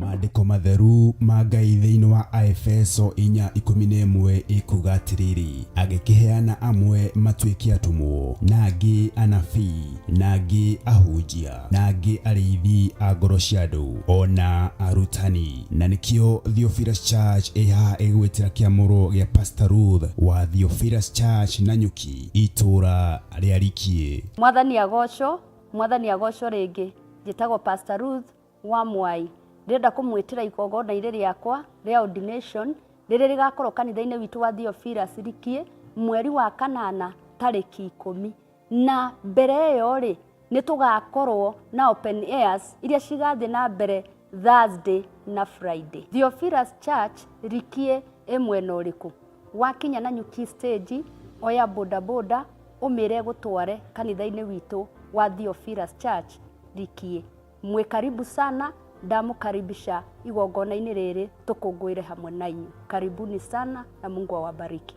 Maandĩko matheru ma Ngai thĩinĩ wa Aefeso 4:11 ĩkuga atĩrĩrĩ, agĩkĩheana amwe matuĩke atũmwo, na angĩ anabii, na angĩ ahunjia, na angĩ arĩithi a ngoro cia andũ, ona arutani. Na nĩkĩo Theophilus Church ĩ haha ĩgwĩtĩra kĩamũro gĩa Pastor Ruth wa Theophilus Church Nanyuki, itũũra rĩa Rikiĩ.
Mwathani agocwo, Mwathani agocwo rĩngĩ. Njĩtagwo Pastor Ruth wa Mwai. Ndĩrenda kũmwĩtĩra igongona-inĩ rĩakwa rĩa ordination rĩrĩa rĩgakorwo kanitha-inĩ witũ wa Theophilus Rikiĩ mweri wa kanana tarĩki 10. Na mbere ĩyo rĩ, nĩ tũgakorwo na open airs iria cigathiĩ na mbere Thursday na Friday. Theophilus Church Rikiĩ ĩ mwena ũrĩkũ? Wakinya Nanyuki stage, oya boda boda ũmĩre ĩgũtware kanitha-inĩ witũ wa Theophilus Church Rikiĩ. Mwĩ karibu sana, ndamũkaribisha igongona-inĩ rĩrĩ tũkũngũĩre hamwe na inyuĩ. Karibuni sana na Mungu awabariki.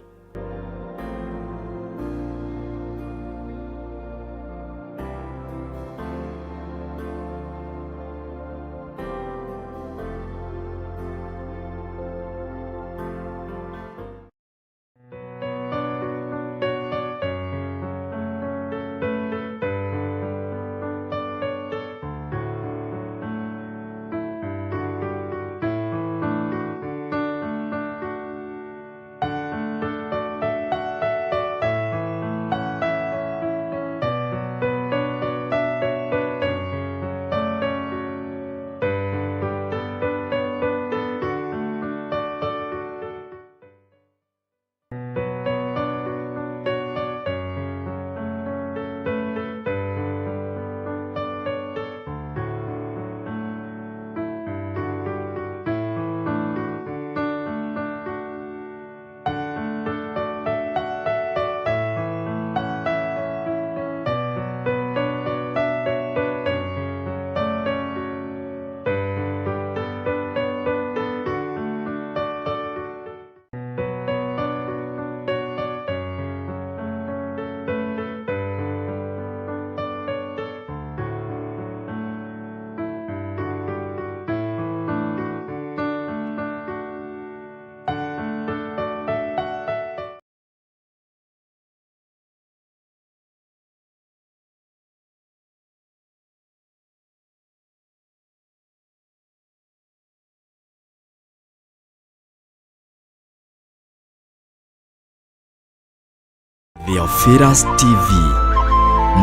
Theophilus TV,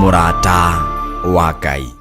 mũrata wa Ngai.